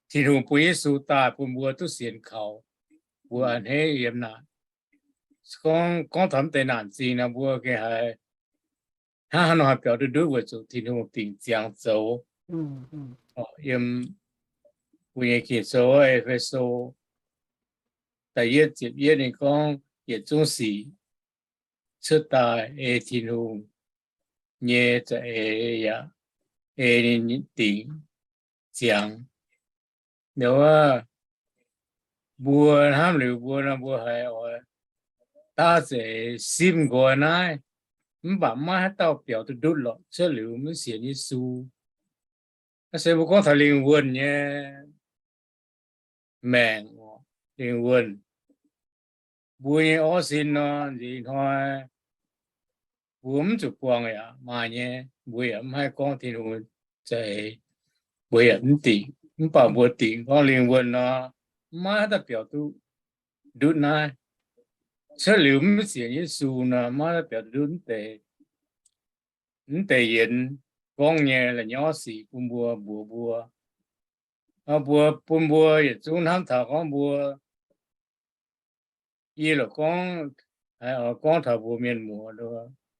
Tin-Hungh bun Yesu daaih bun mbuo duqv sienx kaux, mbuo a'hneiv yiem naaic. Gorngv, gorngv taux mv deix naanc zingh nor, mbuo gengh haiz hnangv haaix nor haih biaux duqv ndutv weic zuqc Tin-Hungh dingc ziangx zoux. Yiem mbuo nyei Ging-Sou, E^fe^so da'yietv ziepc yietv ninh gorngv, yietc zungv sic cuotv daaih ei Tin-Hungh nyei za'eix yaac ei ninh dingc ziangx. Wuov, mbuo hnamv liuz mbuo nor, mbuo haiz oix daav za'eix simv nqoi naaiv, mv baac maiv haaix dauh biaux duqv ndutv lorqc cuotv liuz maiv sienx Yesu. Naaiv se mbuo gorngv taux lingh wuonh nyei maengc, lingh wuonh. Mbuo nyei orv sin nor, nziex hnoi mbuo mv zuqc buangh yaac maaih nyei, mbuo yaac mv haih gorngv Tin-Hungh za'eix, mbuo yaac mv dingc. Mv baac mbuo dingc gorngv lingh wuonh nor, mv maaih haaix dauh biaux duqv ndutv naaiv. Cuotv liuz mv sienx Yesu nor, mv maaih haaix dauh biaux duqv ndutv mv deix, mv deix yienx gorngv nyei la'nyauv sic bun mbuo, mbuox mbuo. Mbuo, bun mbuo yietc zungv hnamv taux gorngv mbuo, yie lorqc gorngv, haiz oix gorngv taux mbuo mienh muoz,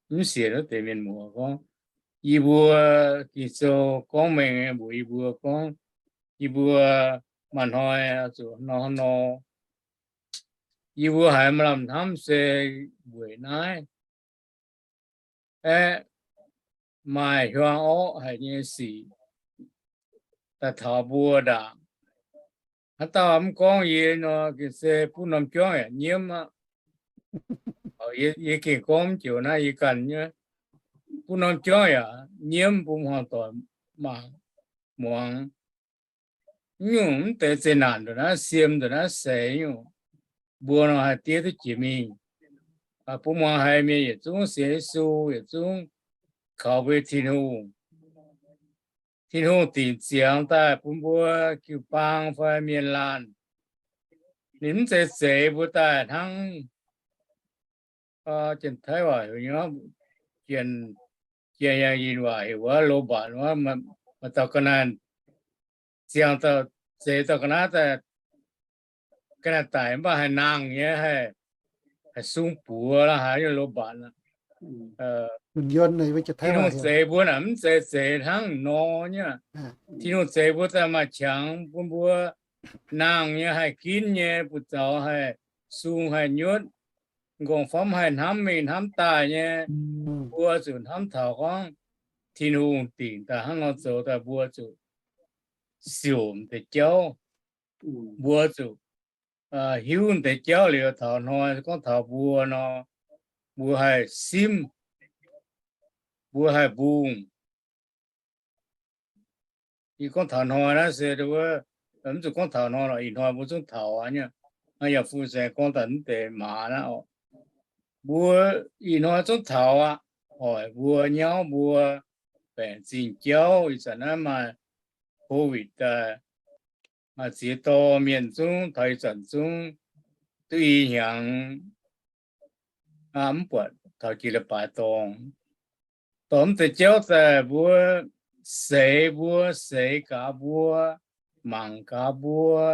mv sienx wuov deix mienh muoz gorngv, yie mbuo Ging-Sou gorngv mengh mbuox yie mbuo gorngv, yie mbuo maaih hnoi zuqc nor nor, yie mbuo haiz maaih lamh hnamv se weic naaiv aeqv, maaih hiuang orqv haic nyei sic daaih taux mbuo ndaangc. Haaix dauh mv gorngv yie nor, gengh se bun norm juangv yaac nyiemv aqv. Yie gengh gorngv mv joux naaiv yie ganh nyei, bun norm juangv yaac nyiemv, bun hmuangx doic mangc muangx. Mv nyungc mv deix zeqc naanc ndongc naaiv siem, ndongc naaiv seix nyungc, mbuo nor haih diev duqv jiex mingh. Bun muangx haiz mienh yietc zungv sienx Yesu, yietc zungv kaux mbuo Tin-Hungh. Tin-Hungh dingc ziangx daaih bun mbuo jiu-baang fai mienh laanh. Ninh mv zeiz zeix mbuo daaih hnangv Janx-Taiv waac heuc nyei, Janx, Janx yaac yinh waac heuc wuov robot wuov, maaih dauh ga'naaiv ziangh dauh, zeix dauh ga'naaiv daaih, ga'naaiv daic mv baac haih nangh nyei, haih, haih sung buoz la'haaix nyungc robot. Tin-Hungh zeix mbuo naaic mv zeiz zeix hnangv nor nyei. Tin-Hungh zeix mbuo daaih maaih qangx bun mbuo nangh nyei, haih ginv nyei, buoz-zaux haih sung haih nyutv, m'nqorngv-famv haih hnamv mingh hnamv daaih nyei. Mbuo zuqc hnamv taux gorngv Tin-Hungh dingc daaih hnangv nor zoux daaih, mbuo zuqc siouc m'deix jauv. Mbuo zuqc hiuv m'deix jauv liuz, taux hnoi gorngv taux mbuo nor, mbuo haih simv, mbuo haih mbungh. Yie gorngv taux hnoi naaiv se, mv zuqc gorngv taux hnoi lorqc, ih hnoi mbuo zungv taux aqv nyei. Naaiv yaac fu-saeng gorngv daaih mv deix maaz naaiv oc. Mbuo ih hnoi zungv taux aqv. Oix mbuo nyauv mbuo baengc zingh jauv, ih zanc naaiv maaih COVID daaih, maaih ziex dorh mienh zungv taux ih zanc zungv duqv i hnyangx, mv buatc taux jiex leiz-baaix dorngx. Dorh mv deix jauv daaih mbuo seix mbuo, seix gaax mbuo, mangc gaax mbuo,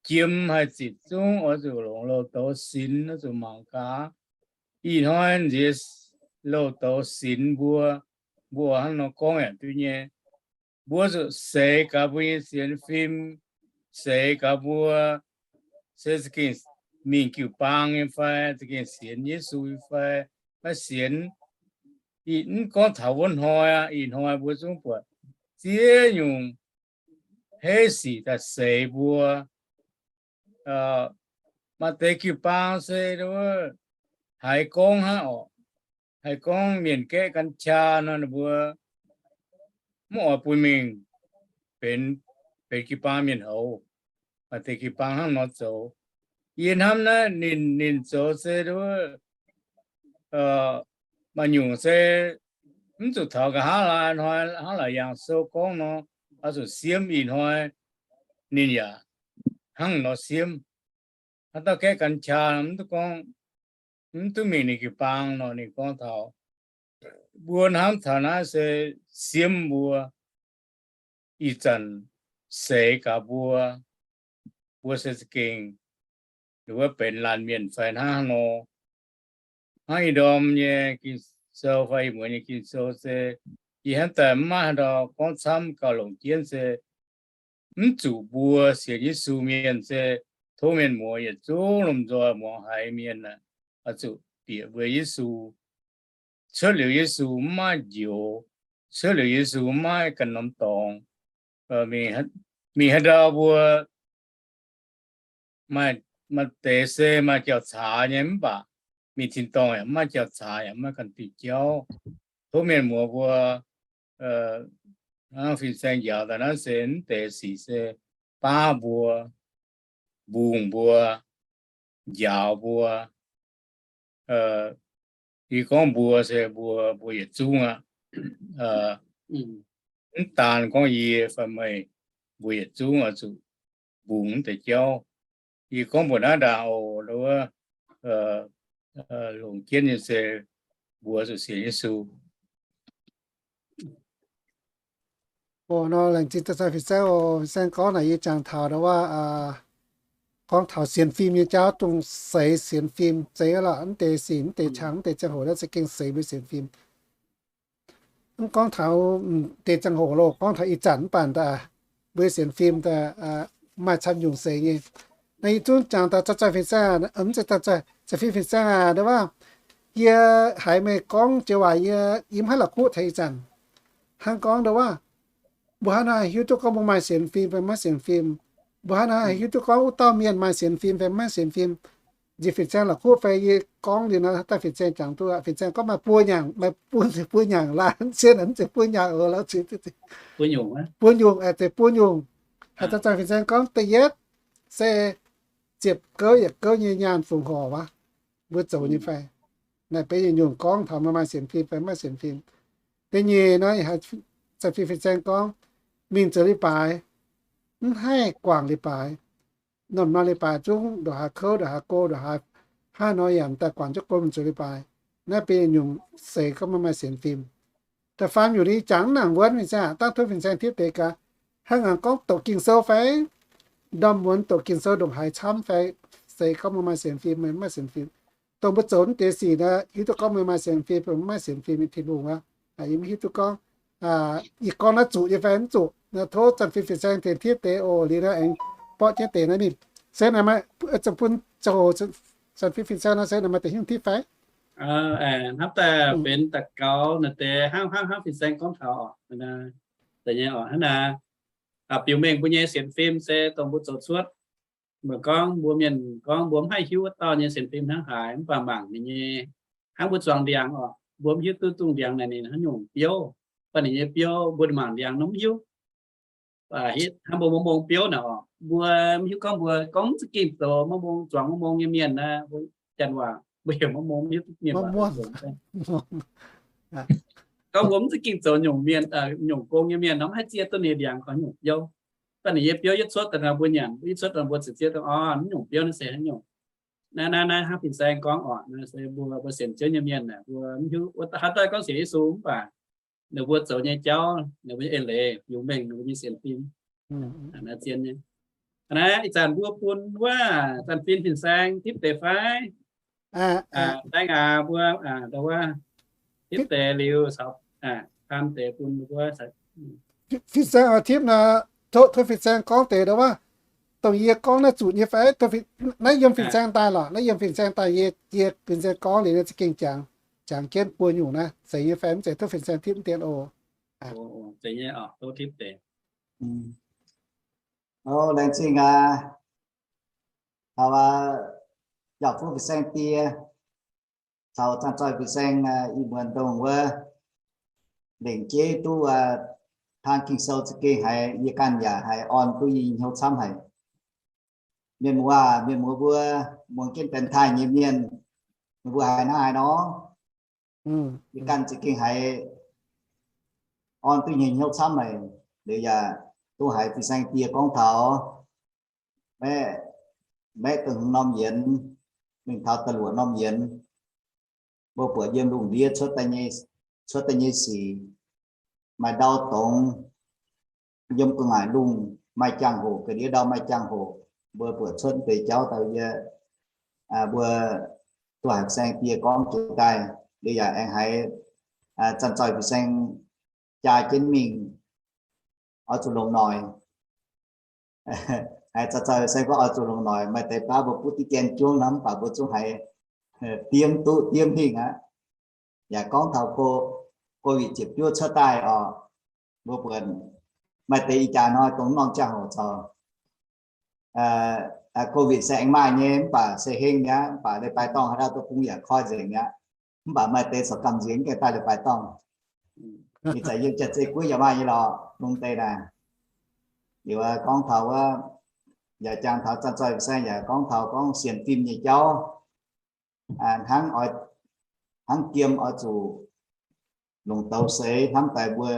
jiem haih zitc zungv oix zuqc longc loz-douz sinx, oix zuqc mangc gaax. Ih hnoi nziex loz-douz sinx mbuo, mbuo hnangv nor gorngv yaac duqv nyei. Mbuo zuqc seix gaax mbuo nyei sienx fim, seix gaax mbuo se za'gengh mingh jiu-baang nyei fai, za'gengh sienx Yesu nyei fai, maiv sienx. Ih, mv gorngv taux wuov hnoi aqv, ih hnoi mbuo zungv buatc ziex nyungc heiv sic daaih seix mbuo. Maaih deix jiu-baang se haiz gorngv hnangv oc, haiz gorngv mienh gaeqv กัญชา nor, ninh mbuo mv oix bun mingh benx, benx jiu-baang mienh houz. Maaih deix jiu-baang hnangv nor zoux. Yie hnamv naaiv ninh, ninh zoux se maaih nyungc se mv zuqc taux nqa'haav laai hnoi, hnangv Laauc Yaangh Sou gorngv nor, oix zuqc siemv. Ih hnoi ninh yaac hnangv nor siemv. Haaix dauh gaeqv กัญชา mv duqv gorngv, mv duqv mingh ninh jiu-baang nor, ninh gorngv taux mbuo hnamv taux naaiv se siemv mbuo. Ih zanc seix gaax mbuo, mbuo se za'gengh wuov benx laanh mienh fai hnangv haaix nor. Hnangv ih ndorm nyei Ging-Sou fai ih muonz nyei Ging-Sou se Yie hnamv daaih mv maaih haaix ndau gorngv camv gauh longc jienv se mv zuqc mbuo sienx Yesu mienh se tov mienh muoz yietc zungv lomh nzoih muangx haiz mienh aqv, oix zuqc bieqc mbuo Yesu. Cuotv liuz Yesu mv maaih njoux, cuotv liuz Yesu mv maaih ganh norm dorngx. Mingh haaix ndau mbuo maaih deix se maaih jauv-caax nyei mv baac mingh tin-dorngh yaac mv maaih jauv-caax, yaac mv maaih ganh diuh jauv. Tov mienh muoz mbuo, hnangv fin-saeng njaaux daaih naaiv se mv deix sic se baav mbuo, mbungh mbuo, njaaux mbuo. Yie gorngv mbuo se mbuo, mbuo yietc zungv aqv. Mv daan gorngv yie fai meih, mbuo yietc zungv oix zuqc mbungh mv deix jauv. Yie gorngv mbuox naaiv ndaangc oc, wuov, longc jienv nyei se mbuo zuqc sienx Yesu. Oc, nor laengz zingh fin-saeng oc. Fin-saeng gorngv naaic yie jangx taux ndau wuov, gorngv taux sienx fim nyei jauv, dongh seix sienx fim zeiz lorqc. Mv deix sic, mv deix qangx, mv deix ziangh hoc naaiv za'gengh seix mbuo sienx fim. Mv gorngv taux deix ziangh hoc loh, gorngv taux ih zanc mv baac daaih mbuo sienx fim daaih maaih camv nyungc seix nyei. Naaiv yie zungv jangx daaih zanc-zanc fin-saeng, mv zeiz zanc-zanc, zanc-zanc fin-saeng aac, ndau wuov, yie haiz meih gorngv joux waac yie mv haih la'kuqv taux ih zanc. Hnangv gorngv ndau wuov, mbuo hnangv naaiv haih hiuv duqv gorngv mbuo maaih sienx fim fai maiv sienx fim? Mbuo hnangv naaiv haih hiuv duqv gorngv wuov dauh mienh maaih sienx fim fai maiv sienx fim? Nziex fin-saeng la'kuqv fai yie gorngv liuz nor, daaih fin-saeng jangx duqv aqv. Fin-saeng gorngv maaih buo nyaangc, maaih buo, buo nyaangc laanh, zien mv zeiz buo nyaangc oc, buo nyungc, aengx zeiz buo nyungc. Haaix zanc zanc fin-saeng gorngv da'yietv se ziepc gouv yietc gouv nyei nyaanh fungc horc wuov, mbuo zoux nyei fai? Naaiv benx yietc nyungc gorngv taux maaih sienx fim fai maiv sienx fim. Da'nyeic nor, haaix zanc fin-saeng gorngv mingh zoux leiz-baaix, mv haih guangc leiz-baaix, norm-norm leiz-baaix zungv ndongc haaix kouv, ndongc haaix go, ndongc haaix hnangv nor yaac daaih guangc jienv gom zoux leiz-baaix. Naaiv benx yietc nyungc seix gorngv maaih sienx fim. Da'faam nyungc yie jangx mv nangc wuonv fin-saeng, dangv tov fin-saeng tipv deix gaax. Hnangv naaic gorngv doqc Ging-Sou fai, ndorm muonz doqc Ging-Sou ndongc haaix camv fai, seix gorngv maaih sienx fim, maaih sienx fim. Dongh mbuo zoux mv deix sic nor, hiuv duqv gorngv maaih sienx fim, maaih sienx fim nyei Tin-Hungh aqv. Yie mv hiuv duqv gorngv yie gorngv naaiv zuqc nyei fai mv zuqc. Tov zanc fim fin-saeng tengx tipv deix oc. Liuz naaiv aengx borqv jienv deix naaiv mingh. Se naaic maaih, bun zanc fim fin-saeng nor se naaic maaih deix hnyouv tipv fai? Hnamv daaih benx daux gaux naaic deix hnangv, hnangv, hnangv fin-saeng gorngv taux oc, deix nyei oc, hnangv naaic, biux mengh mbuo nyei sienx fim se dongh mbuo zoux cuotv. Mbuo gorngv mbuo mienh gorngv mbuo mv haih hiuv wuov dauh nyei sienx fim hnangv haaix, mv baac mangc ninh nyei, hnangv mbuo zuangx ndiangx oc, mbuo mv hiuv duqv dongh ndiangx naaic ninh hnangv nyungc biouv, mv baac ninh nyei biouv mbuo mangc ndiangx nor mv hiuv. Hnangv mbuo mong mong biouv naaic oc, mbuo mv hiuv gorngv mbuo gorngv mv za'gengh zoux mong mong, zuangx mong mong nyei mienh naaic, mbuo Janx-waac mbuo heuc mong mong, mv hiuv duqv mienh waac. Gorngv mbuo mv za'gengh zoux nyungc mienh, nyungc gong nyei mienh nor, mv haih zieqv duqv ninh ndiangx gorngv nyungc biouv. Mv baac ninh nyei biouv yietv cuotv daaih nor mbuo nyanc, yietv cuotv daaih mbuo ziouc zieqv duqv, orv, naaiv nyungc biouv naaiv se haaix nyungc. Naaiv, naaiv, naaiv hnangv fin-saeng gorngv oc, naaiv se mbuo, mbuo sienx Ziouv nyei mienh naaic, mbuo mv hiuv, haaix dauh gorngv sienx Yesu mv baac ninh mbuo zoux nyei jauv, ninh mbuo nyei eix leiz, biux mengh ninh mbuo nyei sienx fim. Naaiv zien nyei. Naaiv ih zanc mbuo bun wuov zanc fin fin-saeng tipv deix fai? Saeng aac, mbuo ndau wuov tipv deix liuz caux taan deix bun wuov. Fin-saeng oix tipv nor, tov fin-saeng gorngv deix ndau wuov, dongh yie gorngv naaiv zuqc nyei fai? Naaiv yiem fin-saeng daaih lorqc, naaiv yiem fin-saeng daaih, yie, yie fin-saeng gorngv liuz naaiv za'gengh jangx, jangx jienv buo nyungc naaiv, zeiz nyei fai mv zeiz, tov fin-saeng tipv dien oc. Laengz zingh aac, taux yaac fuqv fin-saeng die, caux zanc zoih fin-saeng ih muonz dongh wuov lengc jeiv duqv taan Ging-Sou za'gengh haiz yie ganh yaac haiz orn duqv yie nyei hnyouv camv haic. Mienh muoz, mienh muoz mbuo, muangx jienv deix taaih nyei mienh, meih mbuo haiz hnangv haaix nor? Yie ganh za'gengh haiz orn duqv yie nyei hnyouv camv haic. Liuz yaac duqv haiz fin-saeng die gorngv taux maeqv, maeqv da'hmz norm yienx, mingh taux da'luoqc norm yienx, mbuo buatc yiem lungh ndiev cuotv daaih nyei sic, maaih ndau dongz, yiem gu'nguaaic lungh maaih jangx-hoc, ga'ndiev ndau maaih jangx-hoc, mbuo buatc cuotv deix jauv daaih yie, mbuo duqv haiz fin-saeng die gorngv jiex daaih. Liuz yaac aengx haiz zanc zoih fin-saeng jaa jienv mingh, oix zuqc longc noic. Haiz zaux zaux se gorngv oix zuqc longc noic, maaih deix baav mbuo butv diqv dien juangv nor, mv baac mbuo zungv haiz diemv duqv diemv hingh aqv. Yaac gorngv taux COVID ziepc juov cuotv daaih oc, mbuo buatc maaih deix ih jaax hnoi dongh norm ziangh hoc zoux COVID se aengx maaih nyei, mv baac se heng mi'aqv, mv baac leiz-baaix dorngh haaix dauh duqv bung yaac koi nzengc mi'aqv. Mv baac maaih deix corc gamh nziex gaengh daaih leiz-baaix dorngh. Ih zanc yiem Janx-Zei Guoqv yaac maaih nyei lorqc, lungh deix naaic. Liuz gorngv taux wuov, yaac jangx taux Zanc Zoih Fin-Saeng yaac gorngv taux gorngv sienx fim nyei jauv, hnangv oix, hnangv jiem oix zuqc longc douz seix hnamv daaih mbuo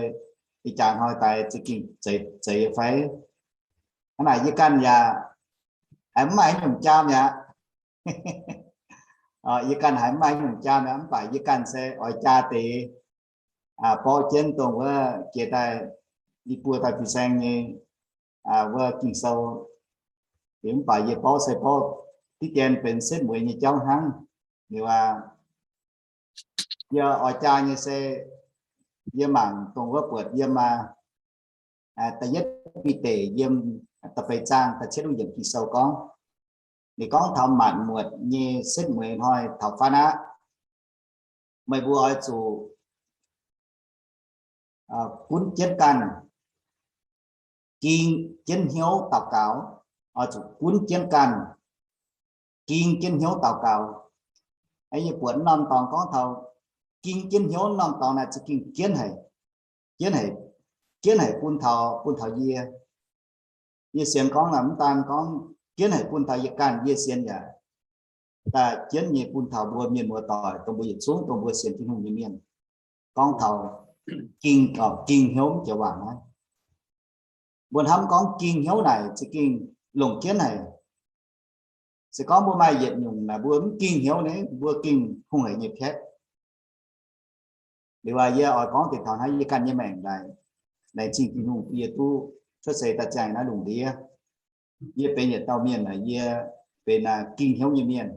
ih jaax hnoi daaih za'gengh zeiz, zeiz fai? Hnangv naaic yie ganh yaac mv maaih haaix nyungc jaam mi'aqv. Yie ganh haiz mv maaih haaix nyungc jaam mi'aqv, mv baac yie ganh se oix jaa deix borqv jienv dongh wuov jiex daaih i buo dauh fin-saeng nyei wuov Ging-Sou. Liuz mv baac yie borqv se borqv diqv dien benx setv mueiz nyei jauv hnangv. Liuz aac, yie oix jaa nyei se yie mangc dongh wuov buatc yiem aac, da'yietv Bide yiem da'feix zaang da'cietv yiemc Ging-Sou gorngv, ninh gorngv taux maanc muotc nyei setv mueiz hnoi taux faanv aqv, meih mbuo oix zuqc gunv jienv ganh, ging jienv hnyouv daux gaux. Oix zuqc gunv jienv ganh, ging jienv hnyouv daux gaux. Yie buatc norm dorngx gorngv taux ging jienv hnyouv norm dorngx naaic za'gengh jienv haic, jienv haic, jienv haic bun taux, bun taux yie. Yie sienx gorngv naaic mv daan gorngv jienv haic bun taux yie ganh, yie sienx yaac daaih jienv nyei bun taux mbuo mienh muoz doic, dongh mbuo yietc zungv dongh mbuo sienx Tin-Hungh nyei mienh. Gorngv taux ging, ging hnyouv mv joux waac naaiv, mbuo hnamv gorngv ging hnyouv naaic za'gengh longc jienv haic. Se gorngv mbuo maaih yietc nyungc naaic mbuo mv ging hnyouv naaic, mbuo gengh hungh hec nyei piatv. Liuz aac, yie oix gorngv deix taux naaiv yie ganh nyei maengc daaih, laengz zingh Tin-Hungh bun yie duqv cuotv seix daaih ziangh naaiv lungh ndiev. Yie benx yietc dauh mienh naaic, yie benx ging hnyouv nyei mienh.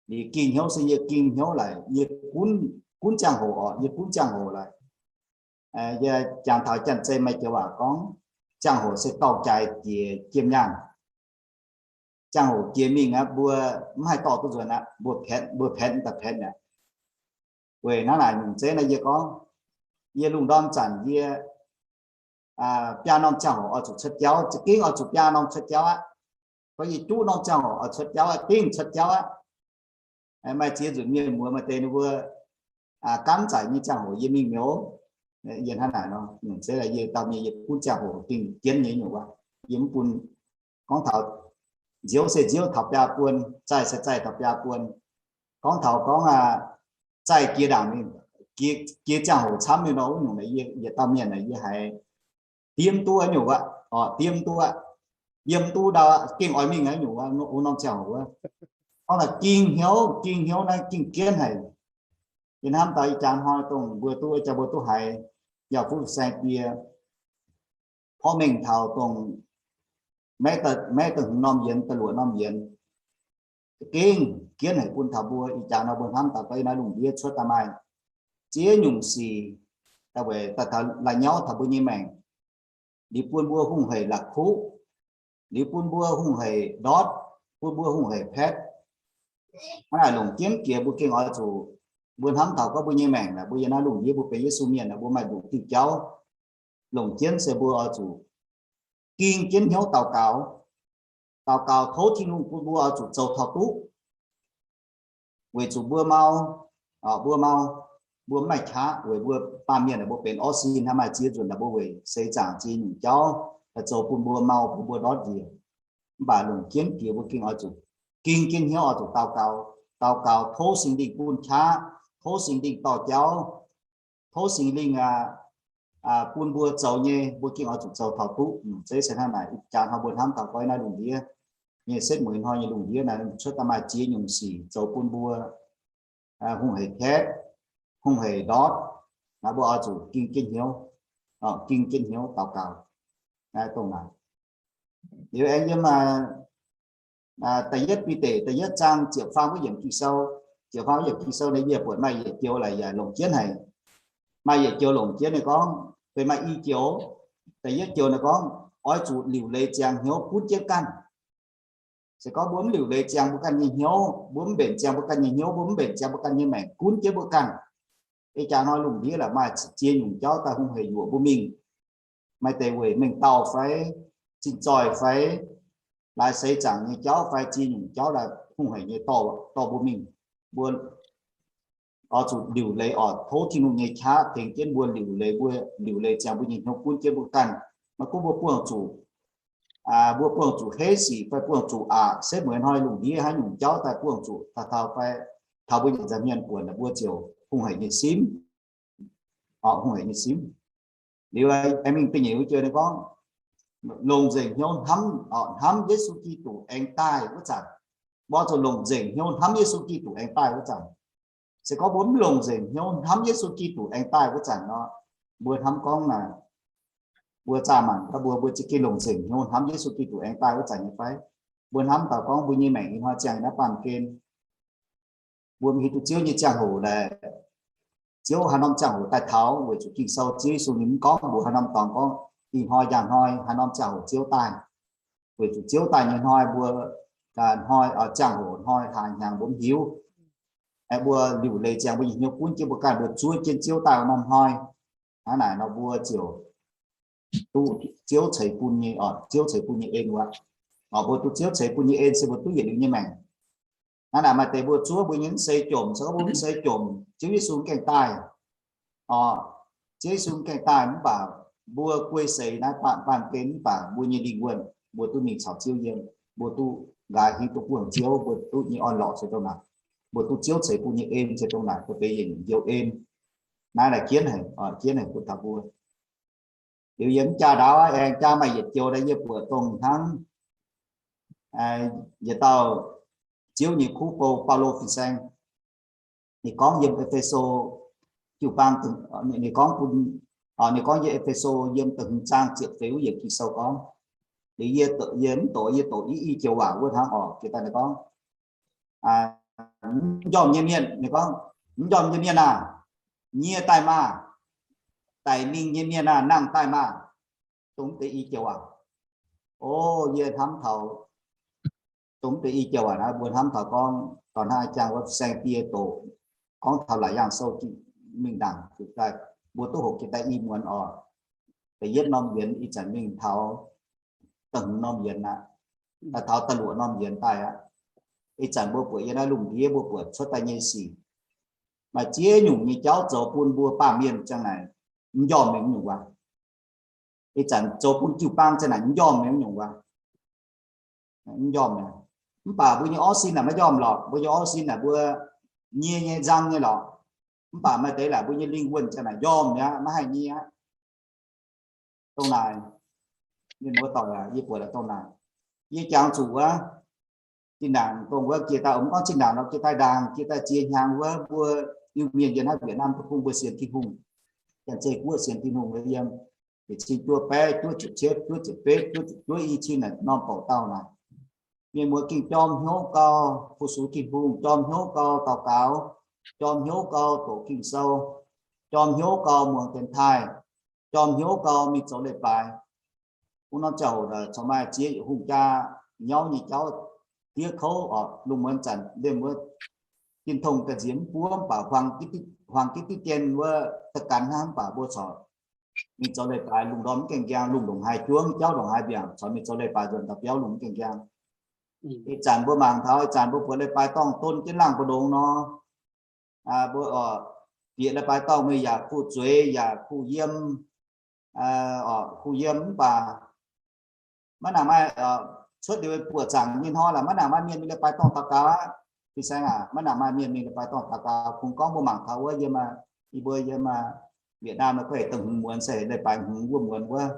Liuz ging hnyouv se yie ging hnyouv laic, yie gunv, gunv ziangh hoc oc, yie gunv ziangh hoc laic. Yie jangx taux Janx-Zei maaih joux waac gorngv, ziangh hoc se dorh jaaix jiex jiem nyaanh. Ziangh hoc jiex mingh aqv, mbuo mv haih dorh duqv nzuonx aqv, mbuo paetv, mbuo paetv daaih paetv aqv. Weic hnangv naaic nyungc zeiv naaiv yie gorngv, yie lungh ndorm zanc yie biaa norm ziangh hoc oix zuqc cuotv jauv, za'gengh oix zuqc biaa norm cuotv jauv aqv. Gorngv yie juqv norm ziangh hoc oix cuotv jauv aqv, dingh cuotv jauv aqv. Maaih ziex nzunc mienh muoz maaih deix ninh mbuo gaamv zaic nyei ziangh hoc yie mingh mi'aqv. Yie hnangv naaic nor, nyungc zeiv yie dauh mienh yie gunv ziangh hoc dingh jienv nyei nyungc wuov. Yie mv bun gorngv taux nziouv se nziouv taux biaa buon, zaih se zaih taux biaa buon. Gorngv taux gorngv zaih jiex ndaangc, jiex ziangh hoc camv nyei nor, wuov nyungc naaic yie yietc dauh mienh naaic yie haiz diev duqv nyungc wuov, diev duqv, yiem duqv ndau, gengh oix mingh nyungc wuov, wuov norm ziangh hoc wuov. Gorngv naaic ging hnyouv, ging hnyouv naaiv gengh jienv haic. Yie hnamv daaih ih jaax hnoi dongh mbuo duqv, jaa mbuo duqv haiz yaac fuqv saeng-die porv mengh taux dongh maiv da'hmz norm yienx, da'luoqc norm yienx, gengh jienv haic bun taux mbuo ih jaax nor mbuo hnamv daaih gorngv yiem naaiv lungh ndiev cuotv daaih maaih ziex nyungc sic, daaih weic daaih taux la'nyauv taux mbuo nyei maengc, liuz bun mbuo hungh hec la'kuqv, liuz bun mbuo hungh hec ndortv, bun mbuo hungh hec paetv. Hnangv naaic longc jienv jiex mbuo gengh oix zuqc, mbuo hnamv taux gorngv mbuo nyei maengc naaic, mbuo yiem naaiv lungh ndiev mbuo benx Yesu mienh naaic, mbuo maaih nduqc diuh jauv. Longc jienv se mbuo oix zuqc ging jienv hnyouv daux gaux. Daux gaux tov Tin-Hungh bun mbuo oix zuqc zoux taux duqv. Weic zuqc mbuo mau, mbuo mau, mbuo mv maaih qaqv weic mbuo baamh mienh naaic mbuo benx orv sin hnangv, maaih ziex nzunc naaic mbuo weic seix zaangc ziex nyungc jauv daaih zoux bun mbuo mau, bun mbuo ndortv njiec. Mv baac longc jienv jiex mbuo gengh oix zuqc ging jienv hnyouv oix zuqc daux gaux. Daux gaux tov Singx Lingh bun qaqv, tov Singx Lingh dorh jauv, tov Singx Lingh bun mbuo zoux nyei mbuo gengh oix zuqc zoux taux duqv. Zeiv se hnangv naaic, ih jaax hnoi mbuo hnamv taux gorngv naaiv lungh ndiev nyei setv mueiz hnoi nyei lungh ndiev naaic cuotv daaih maaih ziex nyungc sic zoux bun mbuo hungh hec paetv, hungh hec ndortv. Naaiv mbuo oix zuqc ging jienv hnyouv, ging jienv hnyouv daux gaux. Naaiv dongh naaic. Liuz aengx yiem da'yietv Bide da'yietv zaang ziepc faam wuov yiemc Ging-Sou, ziepc faam wuov yiemc Ging-Sou naaiv yie buatc maaih yietc joux laaix yaac longc jienv haic. Maaih yietc joux longc jienv ninh gorngv, benx maaih i joux. Da'yietv joux ninh gorngv, oix zuqc liuc leiz ziangx hnyouv gunv jienv ganh. Se gorngv mbuo mv liuc leiz ziangx mbuo ganh nyei hnyouv, mbuo mv mbenc ziangx mbuo ganh nyei hnyouv, mbuo mv mbenc ziangx mbuo ganh nyei maengc gunv jienv mbuo ganh, ih jaax hnoi lungh ndiev la'maah ziex nyungc jauv daaih hungh hec yuoqc mbuo mingh. Maaih deix weic mengh dauh fai zinh zoih fai laaix seix zaangc nyei jauv fai ziex nyungc jauv daaih hungh hec nyei dorh mbuo mingh. Mbuo oix zuqc liuc leiz oc, tov Tin-Hungh nyei qaqv tengx jienv mbuo liuc leiz, mbuo liuc leiz ziangx mbuo nyei hnyouv gunv jienv mbuo ganh. Maiv gunv mbuo buangh zuqc, mbuo buangh zuqc heiv sic fai buangh zuqc aqc, setv mueiz hnoi lungh ndiev haaix nyungc jauv daaih buangh zuqc taux, taux fai taux mbuo nyanc nza'hmien buonc, mbuo ziouc hungh hec nyei simv. Hungh hec nyei simv. Liuz aengx mingh da'nyeic joux ninh gorngv, longc nzengc hnyouv hnamv, hnamv Yesu Giduc aengx daaih wuov zanc. Mbuo zuqc longc nzengc hnyouv hnamv Yesu Giduc aengx daaih wuov zanc. Se gorngv mbuo mv longc nzengc hnyouv hnamv Yesu Giduc aengx daaih wuov zanc nor, mbuo hnamv gorngv naaic, mbuo zaah mangc gaax mbuo, mbuo za'gengh longc nzengc hnyouv hnamv Yesu Giduc aengx daaih wuov zanc nyei fai? Mbuo hnamv daaih gorngv mbuo nyei maengc ih hnoi ziangh naaiv baamh gen, mbuo mv hiuv duqv Ziouv nyei ziangh hoc laaix, Ziouv haaix norm ziangh hoc daaih taux, weic zuqc Ging-Sou Ziouv Yesu ninh mv gorngv mbuox haaix norm dorngx gorngv ih hnoi njang hnoi haaix norm ziangh hoc Ziouv daaih. Weic zuqc Ziouv daaih nyei hnoi mbuo, hnoi, ziangh hoc hnoi hlaax hnyangx mbuo mv hiuv. Aengx mbuo liuc leiz ziangx mbuo nyei hnyouv gunv jienv mbuo ganh, mbuo zuov jienv Ziouv daaih norm hnoi, hnangv naaic nor mbuo ziouc duqv Ziouv ceix bun nyei, Ziouv ceix bun nyei en wuov. Mbuo duqv Ziouv ceix bun nyei en se mbuo duqv yietc liuz nyei maengc. Hnangv naaic maaih deix mbuo zuov mbuo nyei mv seix jomc, se gorngv mbuo mv seix jomc, Ziouv Yesu gaengh daaih. Ziouv Yesu gaengh daaih mv baac mbuo guei seix naaiv baamh, baamh gen mv baac mbuo nyei lingh wuonh mbuo duqv mingh caux Ziouv yiem, mbuo duqv nqaaix hingv duqv buangh Ziouv, mbuo duqv nyei orn-lorqc se dongh naaic, mbuo duqv Ziouv ceix bun nyei en se dongh naaic, dongh benx yietc nyungc njoux en. Naaiv naaic jienv haic, jienv haic bun taux mbuo. Liuz yie mv jaa ndaauv aengx jaa maaih yietc joux naaiv yie buatc dongh hnangv yietc dauh Ziouv nyei kuv bou Baulo fin-saeng, ninh gorngv yiem E^fe^so jiu-baang, ninh gorngv bun, ninh gorngv yiem E^fe^so yiem da'hmz zaang ziepc feix wuov yiemc Ging-Sou gorngv, liuz yie, yie mv doqc, yie doqc i, i joux waac wuov hnangv orqc, jiex daaih ninh gorngv, mv njormh nyei mienh, ninh gorngv, mv njormh nyei mienh aah! Nyie daaih maah! Daic mingh nyei mienh aah! Nangh daaih maah! Dongh mv deix i joux waac. O, yie hnamv taux dongh mv deix i joux waac naaiv, mbuo hnamv taux gorngv taux hnangv a'jang wuov saeng-die doqc gorngv taux Laauc Yaangh Sou mingh ndaangc daaih, mbuo duqv hoqc jiex daaih i muonz oc. Da'yietv norm yienx ih zanc mingh taux da'hmz norm yienx aqv, taux da'luoqc norm yienx daaih aqv. Ih zanc mbuo buatc yiem naaiv lungh ndiev mbuo buatc cuotv daaih nyei sic, maaih ziex nyungc nyei jauv zoux bun mbuo baamh mienh ziang naaic mv njormh mingh nyungc waac. Ih zanc zoux bun jiu-baang ziang naaic mv njormh mingh nyungc waac. Mv njormh, mv baac mbuo nyei orv sin naaic maiv njormh lorqc. Mbuo nyei orv sin naaic mbuo nyie nyei nzang nyei lorqc. Mv baac maaih deix laaix mbuo nyei lingh wuonh ziang naaic njormh mi'aqv, maiv haih nyie aqv. Dongh naaic, mienh muoz-doic aac, yie buatc dongh naaic, yie jangx zuqc wuov, zinh ndaangc dongh wuov jiex daaih, mv gorngv zinh ndaangc nor, jiex daaih ndaangc, jiex daaih ziex hnyangx wuov, mbuo Iu-Mienh yiem naaiv Vietnam deic-bung mbuo sienx Tin-Hungh, Janx-Zei Guoqv sienx Tin-Hungh yiem, yietc cin juov baeqv juov ziepc cietv, juov ziepc betv, juov ziepc juov, i cin naaic norm bouc dauh naaic, mienh muoz ging jorm hnyouv gau, fu-sux Tin-Hungh, jorm hnyouv gau daux gaux, jorm hnyouv gau doqc Ging-Sou, jorm hnyouv gau muangx dienx taaih, jorm hnyouv gau mingh zoux leiz-baaix. Wuov norm ziangh hoc corc maaih ziex hungh jaa nyauv nyei jauv diev kouv oc. Lungh muonz zanc liemh wuov, tin-tong ga'nziex mv buov mv baac huaang gitv diqv jien wuov, da'ganh hnangv mv baac mbuo corc mingh zoux leiz-baaix, lungh ndorm mv gaengh nqaang, lungh ndongc haaix juov, jauv ndongc haaix mbiaangc, corc mingh zoux leiz-baaix nzuonx daaih biauv lungh mv gaengh nqaang. Ih zanc mbuo mangc taux, ih zanc mbuo buatc leiz-baaix dorngh don jienv laangh mbu'ndongx nor, mbuo bieqc leiz-baaix dorngh mingh yaac kuh zueiz yaac kuh yiem, kuh yiem mv baac maiv nangc maaih, cuotv liuz buoqc zaangc nyei hnoi laaix maiv nangc maaih mienh mingh leiz-baaix dorngh daux gaux aqv. Fin-saeng aac, maiv nangc maaih mienh mingh leiz-baaix dorngh daux gaux. Kungx gorngv mbuo mangc taux wuov yiem, yie mbuo yiem Vietnam nor, guei dongh hmz muonz se heuc leiz-baaix hmz wuov muonz wuov.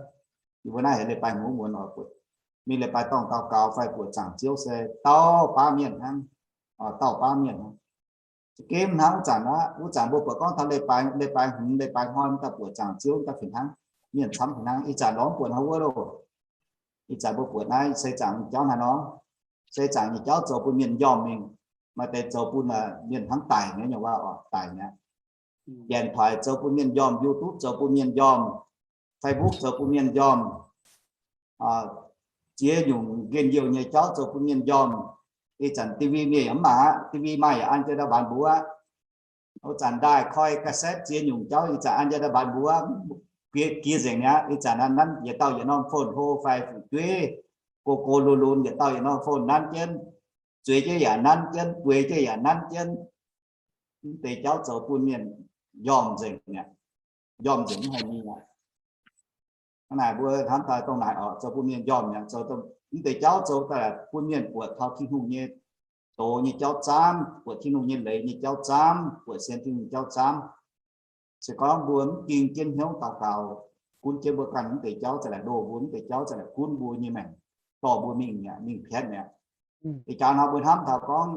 Yie mbuo naaiv heuc leiz-baaix hmz wuov muonz oc. Mingh leiz-baaix dorngh daux gaux fai buoqc zaangc Ziouv se dauh baav mienh hnangv, dauh baav mienh hnangv. Za'gengh hnangv wuov zanc aqv. Wuov zanc mbuo buatc gorngv taux leiz-baaix, leiz-baaix hmz, leiz-baaix hnoi mv daaih buoqc zaangc Ziouv daaih fih hnangv. Mienh camv fih hnangv. Ih zanc lorz mv buatc hnangv wuov loh. Ih zanc mbuo buatc naaiv seix zaangc nyei jauv hnangv nor. Seix zaangc nyei jauv zoux bun mienh njormh mingh, maaih deix zoux bun mienh hnangv daic nyei, nyungc waac oc, daic mi'aqv. Janx-toic zoux bun mienh njormh, YouTube zoux bun mienh njormh, Facebook zoux bun mienh njormh, ziex nyungc njien-youh nyei jauv zoux bun mienh njormh. Ih zanc D V mienh yaac mv maaih aqv, D V maaih yaac an jienv ndau mbaanx mbuo aqv. Wuov zanc ndaaih koi cassette ziex nyungc jauv ih zanc an jienv ndau mbaanx mbuo aqv. Jiex nzengc mi'aqv. Ih zanc nanv yietc dauh yietc norm phone hlo fai fu'jueiv, go go lunx lunx yietc dauh yietc norm phone nanv jienv, zueiz jienv yaac nanv jienv, bueix jienv yaac nanv jienv. Mv deix jauv zoux bun mienh njormh nzengc mi'aqv. Njormh nzengc mv haih mingh aqv. Hnangv naaic mbuo hnamv daaih dongh naaic oc, zoux bun mienh njormh mi'aqv. Zoux mv deix jauv zoux daaih bun mienh buatc taux Tin-Hungh nyei doz nyei jauv zaamv, buatc Tin-Hungh nyei leiz nyei jauv zaamv, buatc sienx Tin-Hungh nyei jauv zaamv. Se gorngv mbuo mv ging jienv hnyouv daux gaux, gunv jienv mbuo ganh mv deix jauv za'gengh ndoh mbuo, mv deix jauv za'gengh gunv mbuo nyei maengc, dorh mbuo mingh mi'aqv, mingh piatv mi'aqv. Ih jaax nor mbuo hnamv taux gorngv,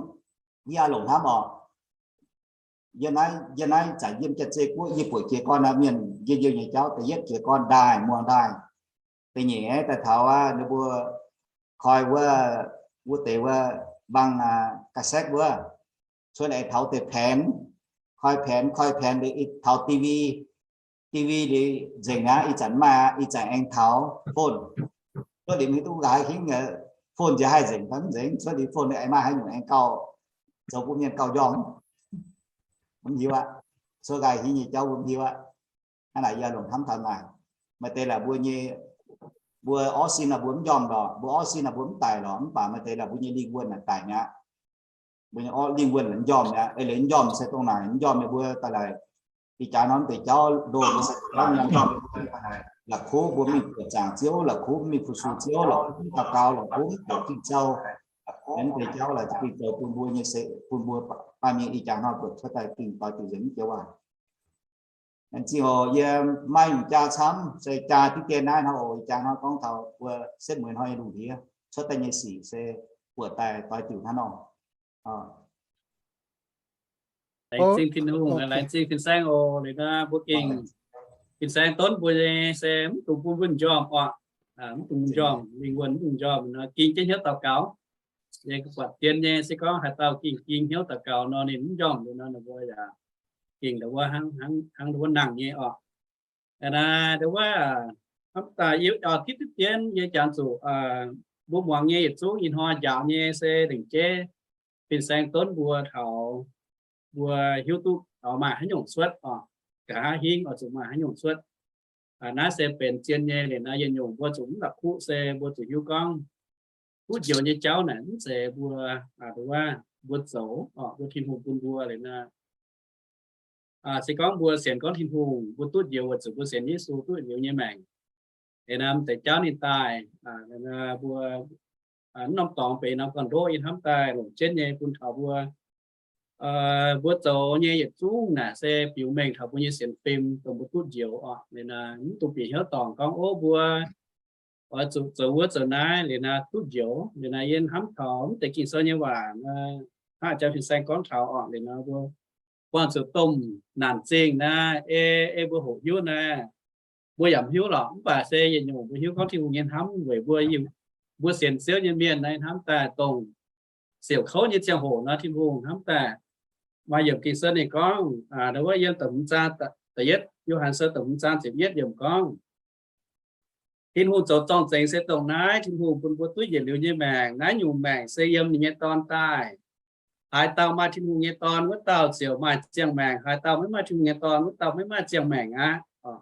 yie longc hnamv oc, yie naaiv, yie naaiv zanc yiem Janx-Zei Guoqv, yie buatc jiez gorn naaiv mienh njien-youh nyei jauv, da'yietv jiez gorn ndaaih, muangx ndaaih. Da'nyeic aeqv, daaih taux wuov ninh mbuo koi wuov, wuov deix wuov mbaang cassette wuov, cuotv aengx taux deix แผ่น, koi แผ่น, koi แผ่น liuz taux D V, D V liuz nzengc aqv, ih zanc maaih aqv, ih zanc aengx taux phone. Cuotv liuz mingh duqv nqa'haav hingv, phone nziex haih nzengc fai mv nzengc, cuotv liuz phone aengx maaih haaix nyungc aengx gauh zoux bun mienh gauh njormh, mv hiuv aqv. Cuotv nqa'haav hingv nyei jauv mbuo mv hiuv aqv. Hnangv naaic yie longc hnamv taux naaic, maaih deix laaix mbuo nyei, mbuo orv sin naaic mbuo mv njormh lorqc, mbuo orv sin naaic mbuo mv daic lorqc, mv baac maaih deix laaix mbuo nyei lingh wuonh naaic daic mi'aqv. Mbuo nyei orv lingh wuonh naaic njormh mi'aqv. Eix leiz njormh se dongh naaic, njormh nyei mbuo daaih laaix, ih jaax norm deix jauv ndoh mbuo se njormh, la'kuqv mbuo mingh buoqc zaangc Ziouv, la'kuqv mingh fu-sux Ziouv, la'kuqv daux gaux, la'kuqv mv buatc Ging-Sou. Mv deix jauv laaix Ging-Sou bun mbuo nyei se bun mbuo baamh mienh ih jaax hnoi buatc cuotv daaih gengh doix diuc nzengc mv joux waac. Zingh oc, yie maaih nyungc jaa camv, se jaa diqv dien naaiv hnoi oc. Ih jaax hnoi gorngv taux mbuo setv mueiz hnoi nyei lungh ndiev cuotv daaih nyei sic se buatc daaih doix diuc hnangv nor. Laengz zingh Tin-Hungh, laengz zingh fin-saeng oc. Liuz nor mbuo gengh fin-saeng donv mbuo nyei se mv dungx bun mbuo njormh oc. Mv dungx njormh, lingh wuonh mv dungx njormh nor, ging jienv hnyouv daux gaux. Yie buatc dien nyei se gorngv haaix dauh gengh ging hnyouv daux gaux nor, ninh mv njormh liuz nor, ninh mbuo yaac gengh ndau wuov hnangv, hnangv ndau wuov nangh nyei oc. Naaiv ndau wuov hnamv daaih yie oix titv duqv dien yie jangx zuqc mbuo muangx nyei yietc zungv ih hnoi njaaux nyei se lengc jeiv fin-saeng donv mbuo taux mbuo hiuv duqv taux maaih haaix nyungc cuotv oc, nqa'haav hingv oix zuqc maaih haaix nyungc cuotv. Naaiv se benx zien nyei liuz nor, yietc nyungc mbuo zuqc mv la'kuqv se mbuo zuqc hiuv gorngv duqv njoux nyei jauv naaic mv zeiz mbuo, mbuo zoux oc, mbuo Tin-Hungh bun mbuo liuz nor. Se gorngv mbuo sienx gorngv Tin-Hungh, mbuo duqv njoux weic zuqc mbuo sienx Yesu duqv liuz nyei maengc. Liuz nor mv deix jauv ninh daaih, mbuo mv norm dorngx benx norm gorn-ndoqv yie hnamv daaih longc jienv nyei bun taux mbuo, mbuo zoux nyei yietc zungv naaic se biux mengh taux mbuo nyei sienx fim dongh mbuo duqv njoux oc. Liuz nor mv dungx bieqc hnyouv dorngc gorngv, ov, mbuo oix zuqc zoux wuov zoux naaiv liuz nor duqv njoux. Liuz nor yie hnamv taux mv deix Ging-Sou nyei waac, hnangv jang fin-saeng gorngv taux oc, liuz nor mbuo buangh zuqc domh naanc zingh naaiv, ei, ei mbuo hoqc hiuv naaiv, mbuo yaac mv hiuv lorqc. Mv baac se yietc nyungc mbuo hiuv gorngv Tin-Hungh nyei hnamv weic mbuo, mbuo sienx Ziouv nyei mienh naaiv hnamv daaih dongh siouc kouv nyei ziangh hoc nor, Tin-Hungh hnamv daaih maaih yiemc Ging-Sou ninh gorngv, ndau wuov yiem da'hmz zaang, da'yietv Yo^han Sou da'hmz zaang ziepc yietv yiemc gorngv, Tin-Hungh zoux zorng-zengx se dongh naaiv, Tin-Hungh bun mbuo duqv yietc liuz nyei maengc. Naaiv nyungc maengc se yiem ninh nyei Dorn daaih. Haaix dauh maaih Tin-Hungh nyei Dorn, wuov dauh ziouc maaih ziangh maengc. Haaix dauh maiv maaih Tin-Hungh nyei Dorn, wuov dauh maiv maaih ziangh maengc aqv.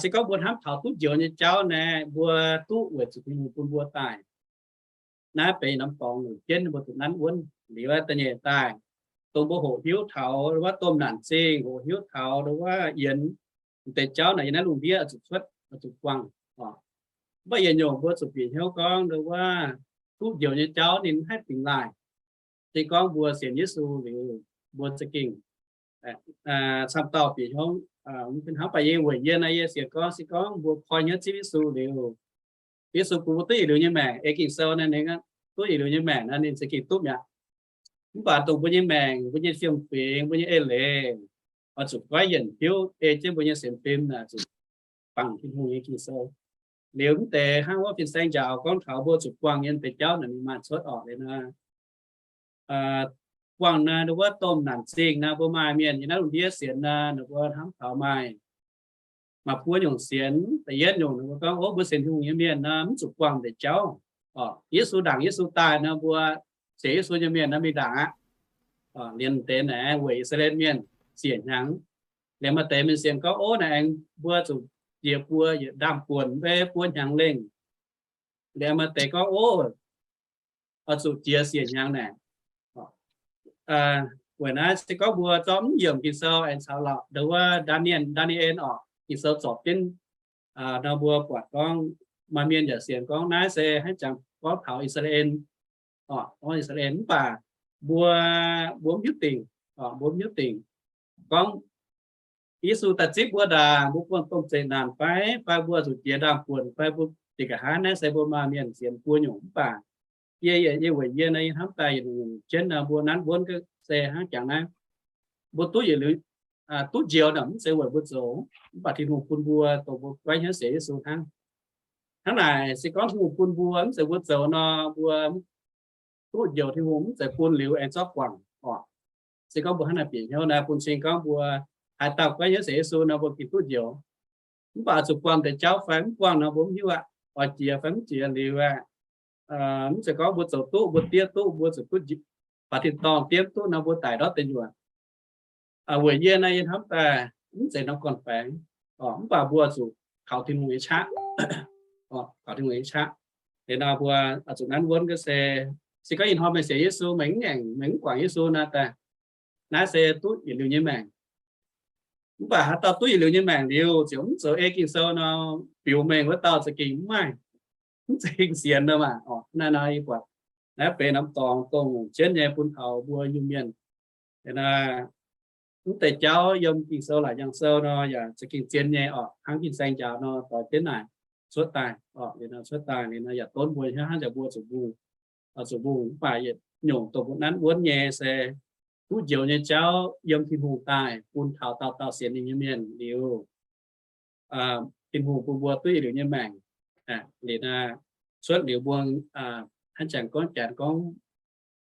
Se gorngv mbuo hnamv taux duqv njoux nyei jauv naaiv, mbuo duqv weic zuqc Tin-Hungh bun mbuo daaih. Naaiv benx norm dorngx longc jienv mbuo zuqc nanv wuonv. Liuz da'nyeic daaih, dongh mbuo hoqc hiuv taux wuov domh naanc zingh, hoqc hiuv taux wuov yienx deix jauv naaic yiem naaiv lungh ndiev oix zuqc cuotv, oix zuqc buangh. Mv baac yietc nyungc mbuo zuqc bieqc hnyouv gorngv wuov duqv njoux nyei jauv ninh mv haih dingx laaih. Se gorngv mbuo sienx Yesu liuz, mbuo za'gengh camv dauh bieqc hnyouv, hnangv baac yie weic yie naaiv yie sienx gorngv se gorngv mbuo koi hnyouv zipv Yesu liuz, Yesu bun mbuo duqv yietc liuz nyei maengc. Ei Ging-Sou naaiv ninh duqv yietc liuz nyei maengc naaiv ninh za'gengh duqv mi'aqv. Mv baac dongh mbuo nyei maengc, mbuo nyei fiem-fingx, mbuo nyei eix leiz, oix zuqc goiv yienc hiuv ei jienv mbuo nyei sienx fim naaic zuqc bangc Tin-Hungh nyei Ging-Sou. Liuz mv deix hnangv wuov fin-saeng njaaux gorngv taux mbuo zuqc buangh nyei deix jauv naaic ninh maaih cuotv orqc liuz nor, buangh naaiv wuov domh naanc zingh naaiv, mbuo maaih mienh yiem naaiv lungh ndiev sienx naaiv, ninh mbuo hnamv taux maaih maaih buo nyungc sienx. Da'yietv nyungc ninh mbuo gorngv, ov, mbuo sienx Tin-Hungh nyei mienh nor mv zuqc buangh deix jauv. Yesu ndaangc, Yesu daaih nor mbuo sienx Yesu nyei mienh nor mingh ndaangc aqv. Liemh deix naaic weic I^saa^laa^en Mienh siec hnyangx. Liemh maaih deix mienh sienx gorngv, ov, naaic aengx mbuo zuqc jiex buo yietc ndaamv-buonc fai buo hnyangx lengh. Liemh maaih deix gorngv, ov, oix zuqc jiex siec hnyangx naaic. Weic naaiv se gorngv mbuo zorqv mv yiemc Ging-Sou aengx caux lorqc ndau wuov Ndaa^ni^en, Ndaa^ni^en orqc, Ging-Sou zorpc jienv nor mbuo buatc gorngv maaih mienh yaac sienx gorngv naaiv se hnangv jangx gorngv taux I^saa^laa^en, orqc, gorngv I^saa^laa^en. Mv baac mbuo, mbuo mv hiuv dingc, orqc, mbuo mv hiuv dingc gorngv Yesu daaih zipv mbuo ndaangc, mbuo buangh domh zeqc naanc fai, fai mbuo zuqc jiex ndaamv-buonc fai mbuo diqc nqa'haav, naaiv se mbuo maaih mienh sienx buo nyungc. Mv baac yie, yie weic yie naaiv, yie hnamv daaih yietc nyungc jienv nor, mbuo nanv wuonv se hnangv jangx naaiv, mbuo duqv yietc liuz, duqv njoux naaic mv zeiz weic mbuo zoux, mv baac Tin-Hungh bun mbuo, dongh mbuo goiv hnyouv sienx Yesu hnangv. Hnangv naaic se gorngv Tin-Hungh bun mbuo mv zeiz mbuo zoux nor, mbuo duqv njoux Tin-Hungh mv zeiz bun liuz aengx zorqv guangc orqc. Se gorngv mbuo hnangv naaic bieqc hnyouv naaiv, bun cing gorngv mbuo haaix dauh goiv hnyouv sienx Yesu nor, mbuo gengh duqv njoux. Mv baac zuqc buangh deix jauv fai mv buangh nor mbuo mv hiuv aqv. Oix jiex fai mv jiex liuz aqv. Mv zeiz gorngv mbuo zoux duqv, mbuo diev duqv, mbuo zuqc duqv, baac tin-dorngh diev duqv nor mbuo daic ndortv deic nyuoqc. Weic yie naaiv yie hnamv daaih mv zeiz norm gorn-baengx, mv baac mbuo zuqc kaux Tin-Hungh nyei qaqv, kaux Tin-Hungh nyei qaqv. Liuz nor mbuo zuqc nanv wuonv se, se gorngv ih hnoi meih sienx Yesu, meih mv ngaengc, meih mv guangc Yesu naaiv daaih, naaiv se duqv yietc liuz nyei maengc. Mv baac haaix dauh duqv yietc liuz nyei maengc liuz ziouc mv zoux ei Ging-Sou nor, biux mengh wuov dauh za'gengh mv maaih, mv za'gengh sienx nor maah. Orqc, naaiv nor yie buatc naaiv benx norm dorngx dongh jienv nyei bun taux mbuo Iu-Mienh. Mv deix jauv yiem Ging-Sou laaix Yangh Sou nor yaac za'gengh zien nyei orqc. Hnangv fin-saeng njaaux nor doix jienv naaic cuotv daaih orqc, liuz nor cuotv daaih liuz nor yaac donv mbuo hnangv, hnangv jaax mbuo zuqc mbungh, zuqc mbungh. Mv baac yietc nyungc dongh mbuo nanv wuonv nyei se duqv njoux nyei jauv yiem Tin-Hungh daaih bun taux dauh dauh sienx ninh nyei mienh liuz, Tin-Hungh bun mbuo duqv yietc liuz nyei maengc. Liuz cuotv liuz mbuo hnangv jangx gorngv janx gorngv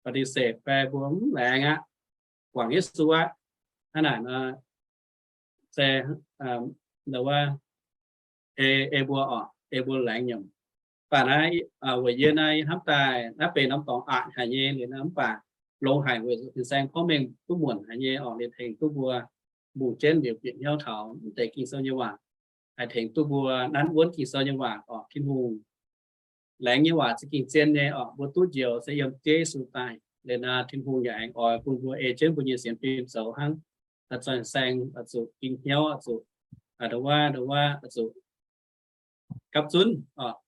ba'di setv fai mbuo mv laengz aqv, guangc Yesu aqv. Hnangv naaic nor se, wuov, ei mbuo orqc, ei mbuo laengz nyiemc. Mv baac naaiv weic yie naaiv yie hnamv daaih naaiv benx norm dorngx aqc haic nyei liuz nor, mv baac longx haic weic zuqc fin-saeng porv mengh duqv muonc haic nyei orqc, liuz tengx duqv mbuo mbungh jienv liuz bieqc hnyouv taux mv deix Ging-Sou nyei waac, haih tengx duqv mbuo nanv wuonv Ging-Sou nyei waac orqc. Tin-Hungh laengz nyei waac za'gengh zien nyei orqc. Mbuo duqv njoux se yiem Ziouv Yesu daaih. Liuz nor Tin-Hungh yaac aengx oix bun mbuo ei jienv mbuo nyei sienx fim zoux hnangv. Zoih fin-saeng oix zuqc ging hnyouv, oix zuqc, ndo wuov, ndo wuov, oix zuqc gapv zunv,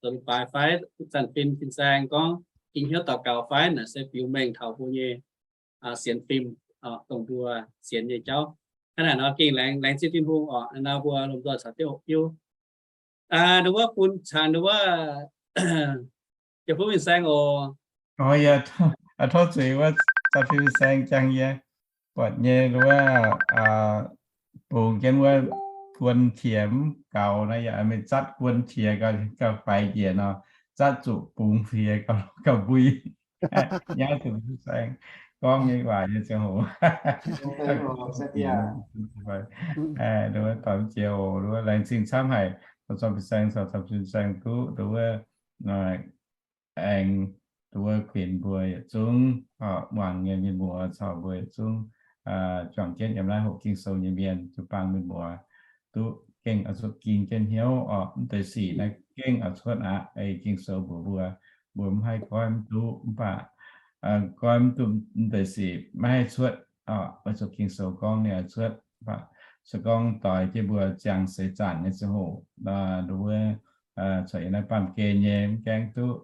zoux baaix fai zanc fin fin-saeng gorngv ging hnyouv daux gaux fai naaic se biux mengh taux mbuo nyei sienx fim, dongh mbuo sienx nyei jauv. Hnangv naaic nor gengh laengz, laengz zingh Tin-Hungh orqc, naaiv mbuo lomh nzoih caux Ziouv hoqc hiuv. Ndo wuov bun caux ndo wuov Jiex Fuqv Fin-Saeng oc. Tov zuiz wuov, caux Fin-Saeng jangx yie buatc nyei ndo wuov, bungx jienv wuov guon qiex mv gaux naaiv, yaac mingh zatv guon qiex gauh faix njiec nor, zatv zuqc bungx qiex gauh mbui. Nyaiv zuqc Fin-Saeng gorngv nyei waac nyei ziangh hoc. Ndo wuov dorh jiex oc, ndo wuov laengz zingh camv haic, dorh zorng Fin-Saeng caux, caux Fin-Saeng duqv ndo wuov aengx ndo wuov kuinx mbuo yietc zungv muangx nyei mienh muoz caux mbuo yietc zungv juangc jienv yiem naaiv hoqc Ging-Sou nyei mienh, jiu-baang mienh muoz, duqv gengh oix zuqc ging jienv hnyouv orqc. Mv deix sic naaiv gengh oix cuotv aqv. Ei Ging-Sou mbuox mbuo, mbuo mv haih goiv mv duqv, mv baac goiv mv duqv mv deix sic maiv haih cuotv orqc. Weic zuqc Ging-Sou gorngv ninh oix cuotv. Mv baac se gorngv doix jienv mbuo ziangh seix zaangc nyei ziangh hoc, ndo wuov cuotv yiem naaiv baamh gen nyei mv gaengh duqv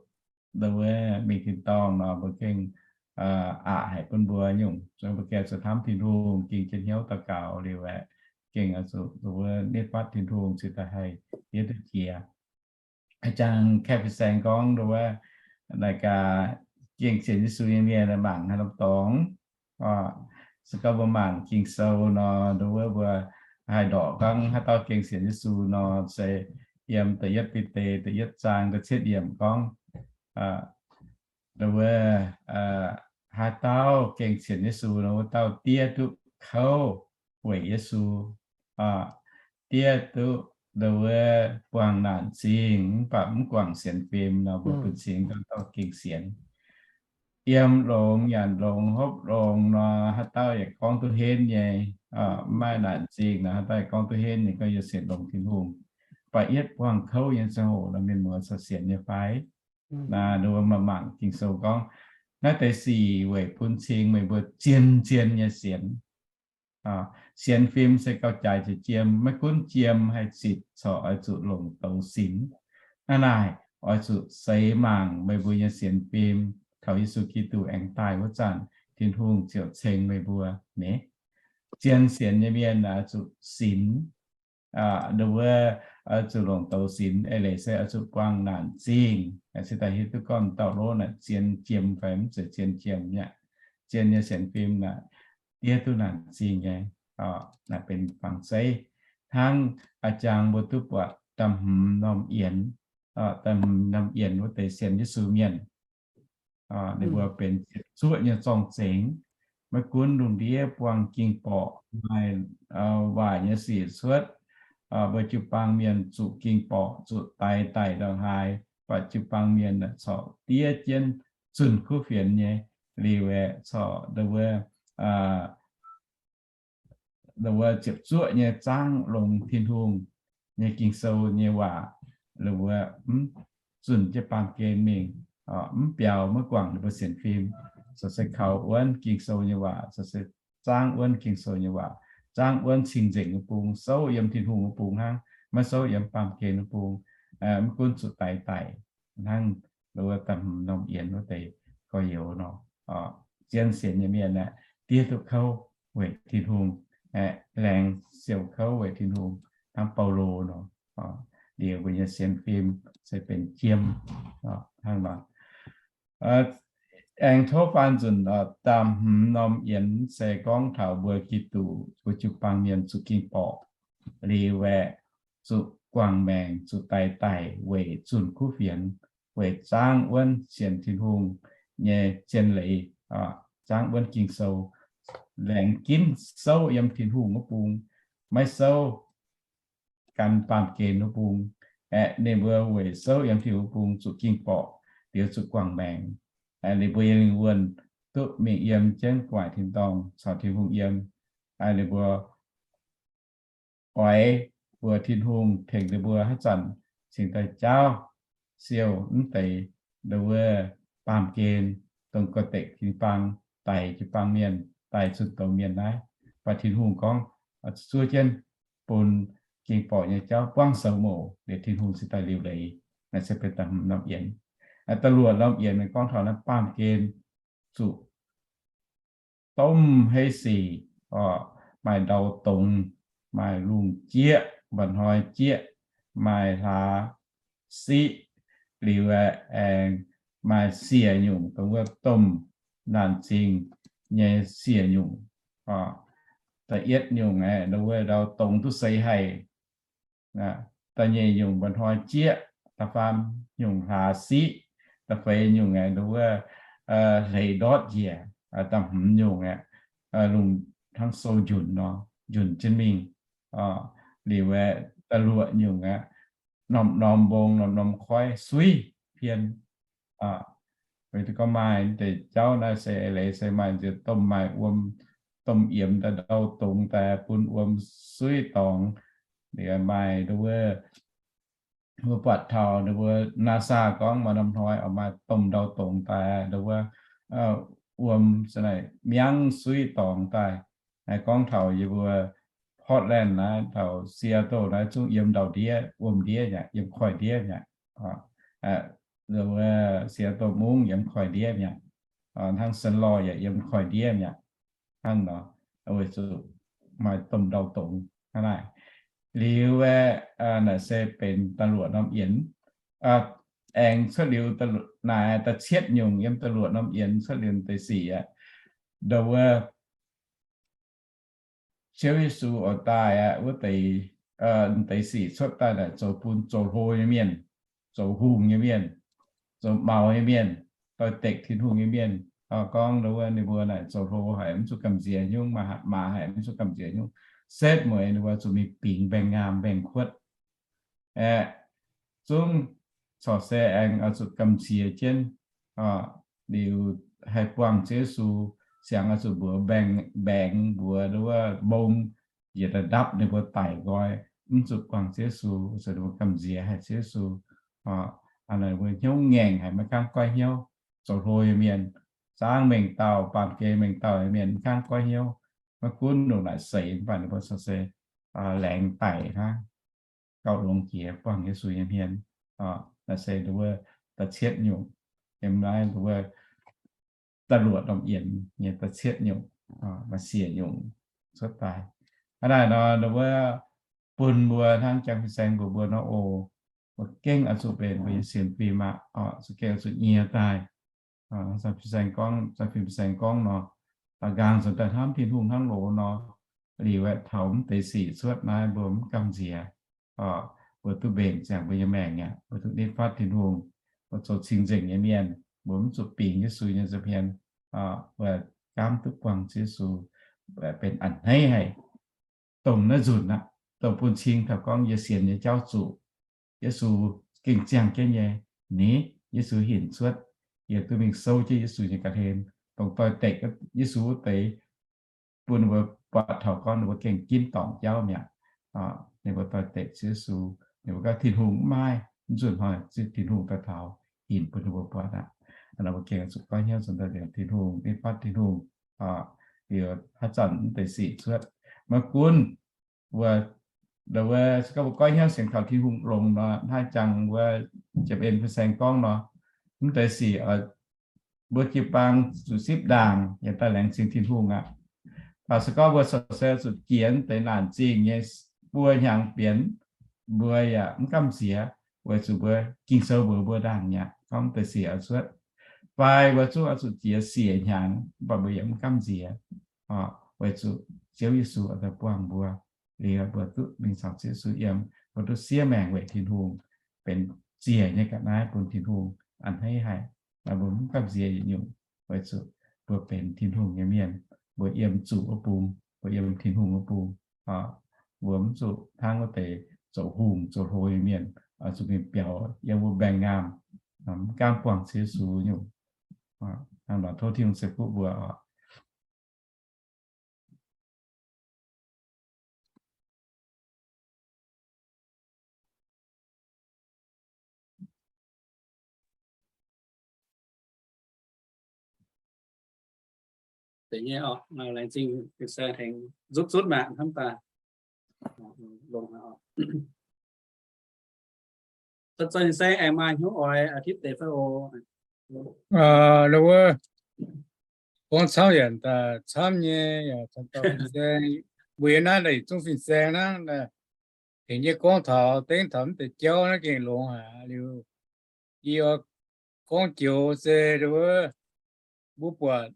ndo wuov mingh tin-dorngh nor, mbuo gengh aqc haic bun mbuo nyungc. Zuqc mbuo gengh zuqc hnamv Tin-Hungh, ging jienv hnyouv daux gaux liuz aeqv, gengh oix zuqc ndo wuov nitv fatv Tin-Hungh cingx daaih haih diev duqv jiex. A'jang Fin-Saeng gorngv ndo wuov naaic gaax, gengh sienx Yesu nyei mienh mangc haaix norm dorngx. Se gorngv mbuo mangc Ging-Sou nor, ndo wuov mbuo haih ndorqc gorngv haaix dauh gengh sienx Yesu nor, se yiem da'yietv Bide da'yietv zaang da'cietv yiemc gorngv, ndo wuov, haaix dauh gengh sienx Yesu nor, wuov dauh diev duqv kouv weic Yesu. Diev duqv ndau wuov buangh naanc zingh, mv baac mv guangc sienx fim nor, mbuo bun cing dauh dauh gengh sienx. Yiem longx nyanc longx hopv longx nor, haaix dauh yaac gorngv duqv henv nyei. Mv maaih naanc zingh nor, haaix dauh yaac gorngv duqv henv nyei, gorngv yie sienx longx Tin-Hungh. Mv baac yietv buangh kouv nyei ziangh hoc nor, mienh muoz corc sienx nyei fai? Naaiv mbuo mangc Ging-Sou gorngv, naaiv deix sic weic bun cing meih mbuo zien-zien nyei sienx. Sienx fim se gauh jaaix jiex jiem, maiv gunv jiem haih zitc corc oix zuqc longc douz sinx. Hnangv naaic, oix zuqc seix mangc meih mbuo nyei sienx fim taux Yesu Giduc aengx daaih wuov zanc, Tin-Hungh ziouc ceng meih mbuo. Naaiv zien sienx nyei mienh naaic oix zuqc sinx, ndau wuov, oix zuqc longc douz sinx. Eix leiz se oix zuqc buangh naanc zingh. Se daaih hiuv duqv gorngv dauh lov naaic zien jiem fai mv zeiz zien jiem nyei. Zien nyei sienx fim naaic diev duqv naanc zingh nyei. Naaic benx fangx zeiv. Hnangv a'jang mbuo duqv buatc da'hmz norm yienx, da'hmz norm yienx wuov deix sienx Yesu mienh, ninh mbuo benx ziepc zuoqv nyei zorng-zengx. Maiv gunv lungh ndiev buangh ging-borqc, maaih waaic nyei sic cuotv, mbuo jiu-baang mienh zuqc ging-borqc, zuqc daix daic ndongc haaix, mv baac jiu-baang mienh corc diev jienv zunh kuv fienx nyei. Liuz aeqv, corc ndau wuov, ndau wuov ziepc zuoqv nyei zaangv longx Tin-Hungh nyei Ging-Sou nyei waac, ndau wuov mv zunc jienv baamh gen mingh, mv biaux maiv guangc ninh mbuo sienx fim. Corc se kaux wuonv Ging-Sou nyei waac, corc se zaangv wuonv Ging-Sou nyei waac, zaangv wuonv cing-nzengc wuov bung, souv yiem Tin-Hungh wuov bung hnangv, maiv souv yiem baamh gen wuov bung. Mv gunv zuqc daix daic hnangv ndau wuov da'hmz norm yienx wuov deix gorx-youz nor, zien sienx nyei mienh aeqv, diev duqv kouv weic Tin-Hungh, aeqv, laengz siou kouv weic Tin-Hungh hnangv Baulo nor. Liuz mbuo nyei sienx fim se benx jiem hnangv nor. Aengx tov faan nzunc, da'hmz norm yienx se gorngv taux mbuo Giduc, mbuo jiu-baang mienh zuqc ging-borqc, liuz aeqv, zuqc guangc maengc, zuqc daix daic weic zunh kuv fienx, weic zaangv wuonv sienx Tin-Hungh nyei zien leiz, zaangv wuonv Ging-Sou, laengz ginv souv yiem Tin-Hungh wuov bung, maiv souv gan baamh gen wuov bung. Aeqv, ninh mbuo weic souv yiem Tin-Hungh wuov bung zuqc ging-borqc, liuz zuqc guangc maengc. Ninh mbuo nyei lingh wuonh duqv mingh yiem jienv gu'nguaaic tin-dorngh caux Tin-Hungh yiem. Ninh mbuo oix mbuox Tin-Hungh tengx ninh mbuo haaix zanc cingx daaih jaauv siou mv deix ndau wuov baamh gen, dongh gorx-dekc jiu-baang, daic jiu-baang mienh, daic zunh doz mienh naaiv. Mv baac Tin-Hungh gorngv zuov jienv bun ging-borqc nyei jauv buangv soux mouc, liuz Tin-Hungh cingx daaih liuc leiz. Naaiv se benx da'hmz norm yienx. Da'luoqc norm yienx gorngv taux naaiv baamh gen zuqc domh heiv sic, maaih ndau dongz, maaih lungh jieqv, mba'hnoi jieqv, maaih hlaax siqv, liuz aengx maaih siec nyungc, dongh wuov domh naanc zingh nyei siec nyungc. Da'yietv nyungc aeqv, ndau wuov ndau dongz duqv seix haic. Da'nyeic nyungc mba'hnoi jieqv, da'faam nyungc hlaax siqv, da'feix nyungc aeqv, ndau wuov hleix ndortv njiec, da'hmz nyungc aeqv, lungh hnangv sou njunc nor, njunc jienv mingh. Liuz aeqv, da'luoqc nyungc aeqv, norm-norm mbong, norm-norm koiv suiv pien. Weic zuqc gorngv maaih deix jauv naaiv se eix leiz se maaih nziex domh maaih wuom, domh yiemx daaih ndau dongz daaih bun wuom suiv dorngx. Liuz maaih ndau wuov, mbuo buatc taux ninh mbuo NASA gorngv maaih norm hnoi oix maaih domh ndau dongz daaih ndau wuov, wuom miangv suiv dorngx daaih. Gorngv taux yie mbuo Portland naaiv, taux Seattle naaiv zungv yiem ndau-ndiev, wuom-ndiev mi'aqv, yiem koiv-ndiev mi'aqv. Ndau wuov Seattle mungv yiem koiv-ndiev mi'aqv. Hnangv Saint Louis yaac yiem koiv-ndiev mi'aqv. Hnangv nor, weic zuqc maaih domh ndau dongz hnangv naaic. Liuz aeqv, naaic se benx da'luoqc norm yienx. Aengx cuotv liuz naaic da'cietv nyungc yiem da'luoqc norm yienx cuotv liuz deix sic aeqv, ndau wuov Ziouv Yesu oix daaih aeqv, wuov deix, deix sic cuotv daaih naaic zoux bun zoux hlo nyei mienh, zoux hungh nyei mienh, zoux maux nyei mienh, doix-dekc Tin-Hungh nyei mienh, gorngv wuov ninh mbuo naaic zoux hlo haic, mv zuqc gamh nziex nyungc, maaz haic mv zuqc gamh nziex nyungc, setv mueiz ninh mbuo zuqc mingh bingx mbaengx-ngaamh mbaengx-kuotv. Aeqv, zungv corc se aengx oix zuqc gamh nziex jienv, liuz haih buangh Ziouv Yesu, siangx oix zuqc mbuox mbaengx, mbuox wuov mbong, njiec daaih ndapv ninh mbuo daic nqoi, mv zuqc buangh Ziouv Yesu, zuqc ninh mbuo gamh nziex haic Ziouv Yesu. Ninh mbuo hnyouv ngaengc haic, maiv gaamv goiv hnyouv, zoux hlo nyei mienh, zaangv mengh dauh, baamh gen mengh dauh nyei mienh mv gaamv goiv hnyouv, maiv gunv longc naaic seix, mv baac ninh mbuo corc se laengz daic hnangv, gauh longx jiex buangh Yesu nyei hmien. Naaiv se nduov da'cietv nyungc, yiem naaiv nduov da'luoqc domh yienx nyei da'cietv nyungc, maaih siec nyungc cuotv daaih. Hnangv naaic nor, nduov bun mbuo hnangv jangx fin-saeng mbuox mbuo nor, oc, mbuo gengh oix zuqc mbenc mbuo nyei sienx fim aqv, oc, zuqc gengh oix zuqc nyie daaih. Fin-saeng gorngv, fin-saeng gorngv nor, nqaang nzuonx daaih hnamv Tin-Hungh hnangv loz nor, liuz aeqv, taux mv deix sic cuotv naaiv mbuo mv gamh nziex, mbuo duqv mbenc ziangx mbuo nyei maengc aqv, mbuo duqv nitv fatv Tin-Hungh, mbuo zoux cing-nzengc nyei mienh, mbuo mv zuqc bingx Yesu nyei nza'hmien, mbuo gaamv duqv buangh Ziouv Yesu, benx a'hneiv haic. Dongh naaiv nzunc aqv, dongh bun cing taux gorngv yie sienx nyei jauv zuqc Yesu gengh ziangh jienv nyei. Ni, Yesu hinc cuotv, yie duqv mingh souv jienv Yesu nyei ga'hlen, dongh doix-dekc Yesu wuov deix, bun ninh mbuo buatc taux gorngv ninh mbuo gengh ginv dorngc jauv mi'aqv. Ninh mbuo doix-dekc Ziouv Yesu, ninh mbuo gorngv Tin-Hungh mv maaih, mv nzunc hnoi Tin-Hungh daaih taux hinc bun ninh mbuo buatc aqv. Ninh mbuo gengh zuqc goiv hnyouv nzuonx daaih liemh Tin-Hungh, nitv fatv Tin-Hungh, liuz haaix zanc mv deix sic cuotv. Maiv gunv wuov, wuov se gorngv mbuo goiv hnyouv sienx kaux Tin-Hungh longx nor, hnangv jangx wuov jiex en fin-saeng gorngv nor, mv deix sic mbuo jiu-baang zuqc sipv ndaangc yaac daaih laengz zingh Tin-Hungh aqv. Taux se gorngv mbuo corc se zuqc jiex deix naanc zingh nyei buo hnyangx bienx, mbuo yaac mv gamh nziex, weic zuqc mbuo Ging-Sou mbuox mbuo ndaangc mi'aqv gorngv deix sic oix cuotv. Fai mbuo zungv oix zuqc jiex siec hnyangx, mv baac mbuo yaac mv gamh nziex, weic zuqc Ziouv Yesu oix daaih buangh mbuo. Liuz mbuo duqv mingh caux Ziouv Yesu yiem, mbuo duqv siev maengc weic Tin-Hungh, benx ziec nyei ga'naaiv bun Tin-Hungh, a'hneiv haic. Mbuo mv gamh nziex yietc nyungc, weic zuqc mbuo benx Tin-Hungh nyei mienh, mbuo yiem zuqc wuov bung, mbuo yiem Tin-Hungh wuov bung. Mbuo mv zuqc hnangv wuov deix zoux hungh zoux hlo nyei mienh, zuqc mingh biaux yiem wuov mbaengx-ngaamh, mv gaamv buangh Ziouv Yesu nyungc. Hnangv nor tov Tin-Hungh ceix fuqv mbuo oc. Deix nyei oc, laengz zingh fin-saeng tengx zutv zutv maah, hnamv daaih longx oc. Fin-saeng aengx maaih hnyouv oix aqv, tipv deix fai oc. Wuov gorngv camv yaac camv nyei, yaac camv dauh fin-saeng, mbuo yiem naaiv yietc zungv fin-saeng hnangv, tengx yie gorngv taux dengv taux mv deix jauv naaiv gengh longx haic liuz, yie gorngv joux se wuov, mbuo buatc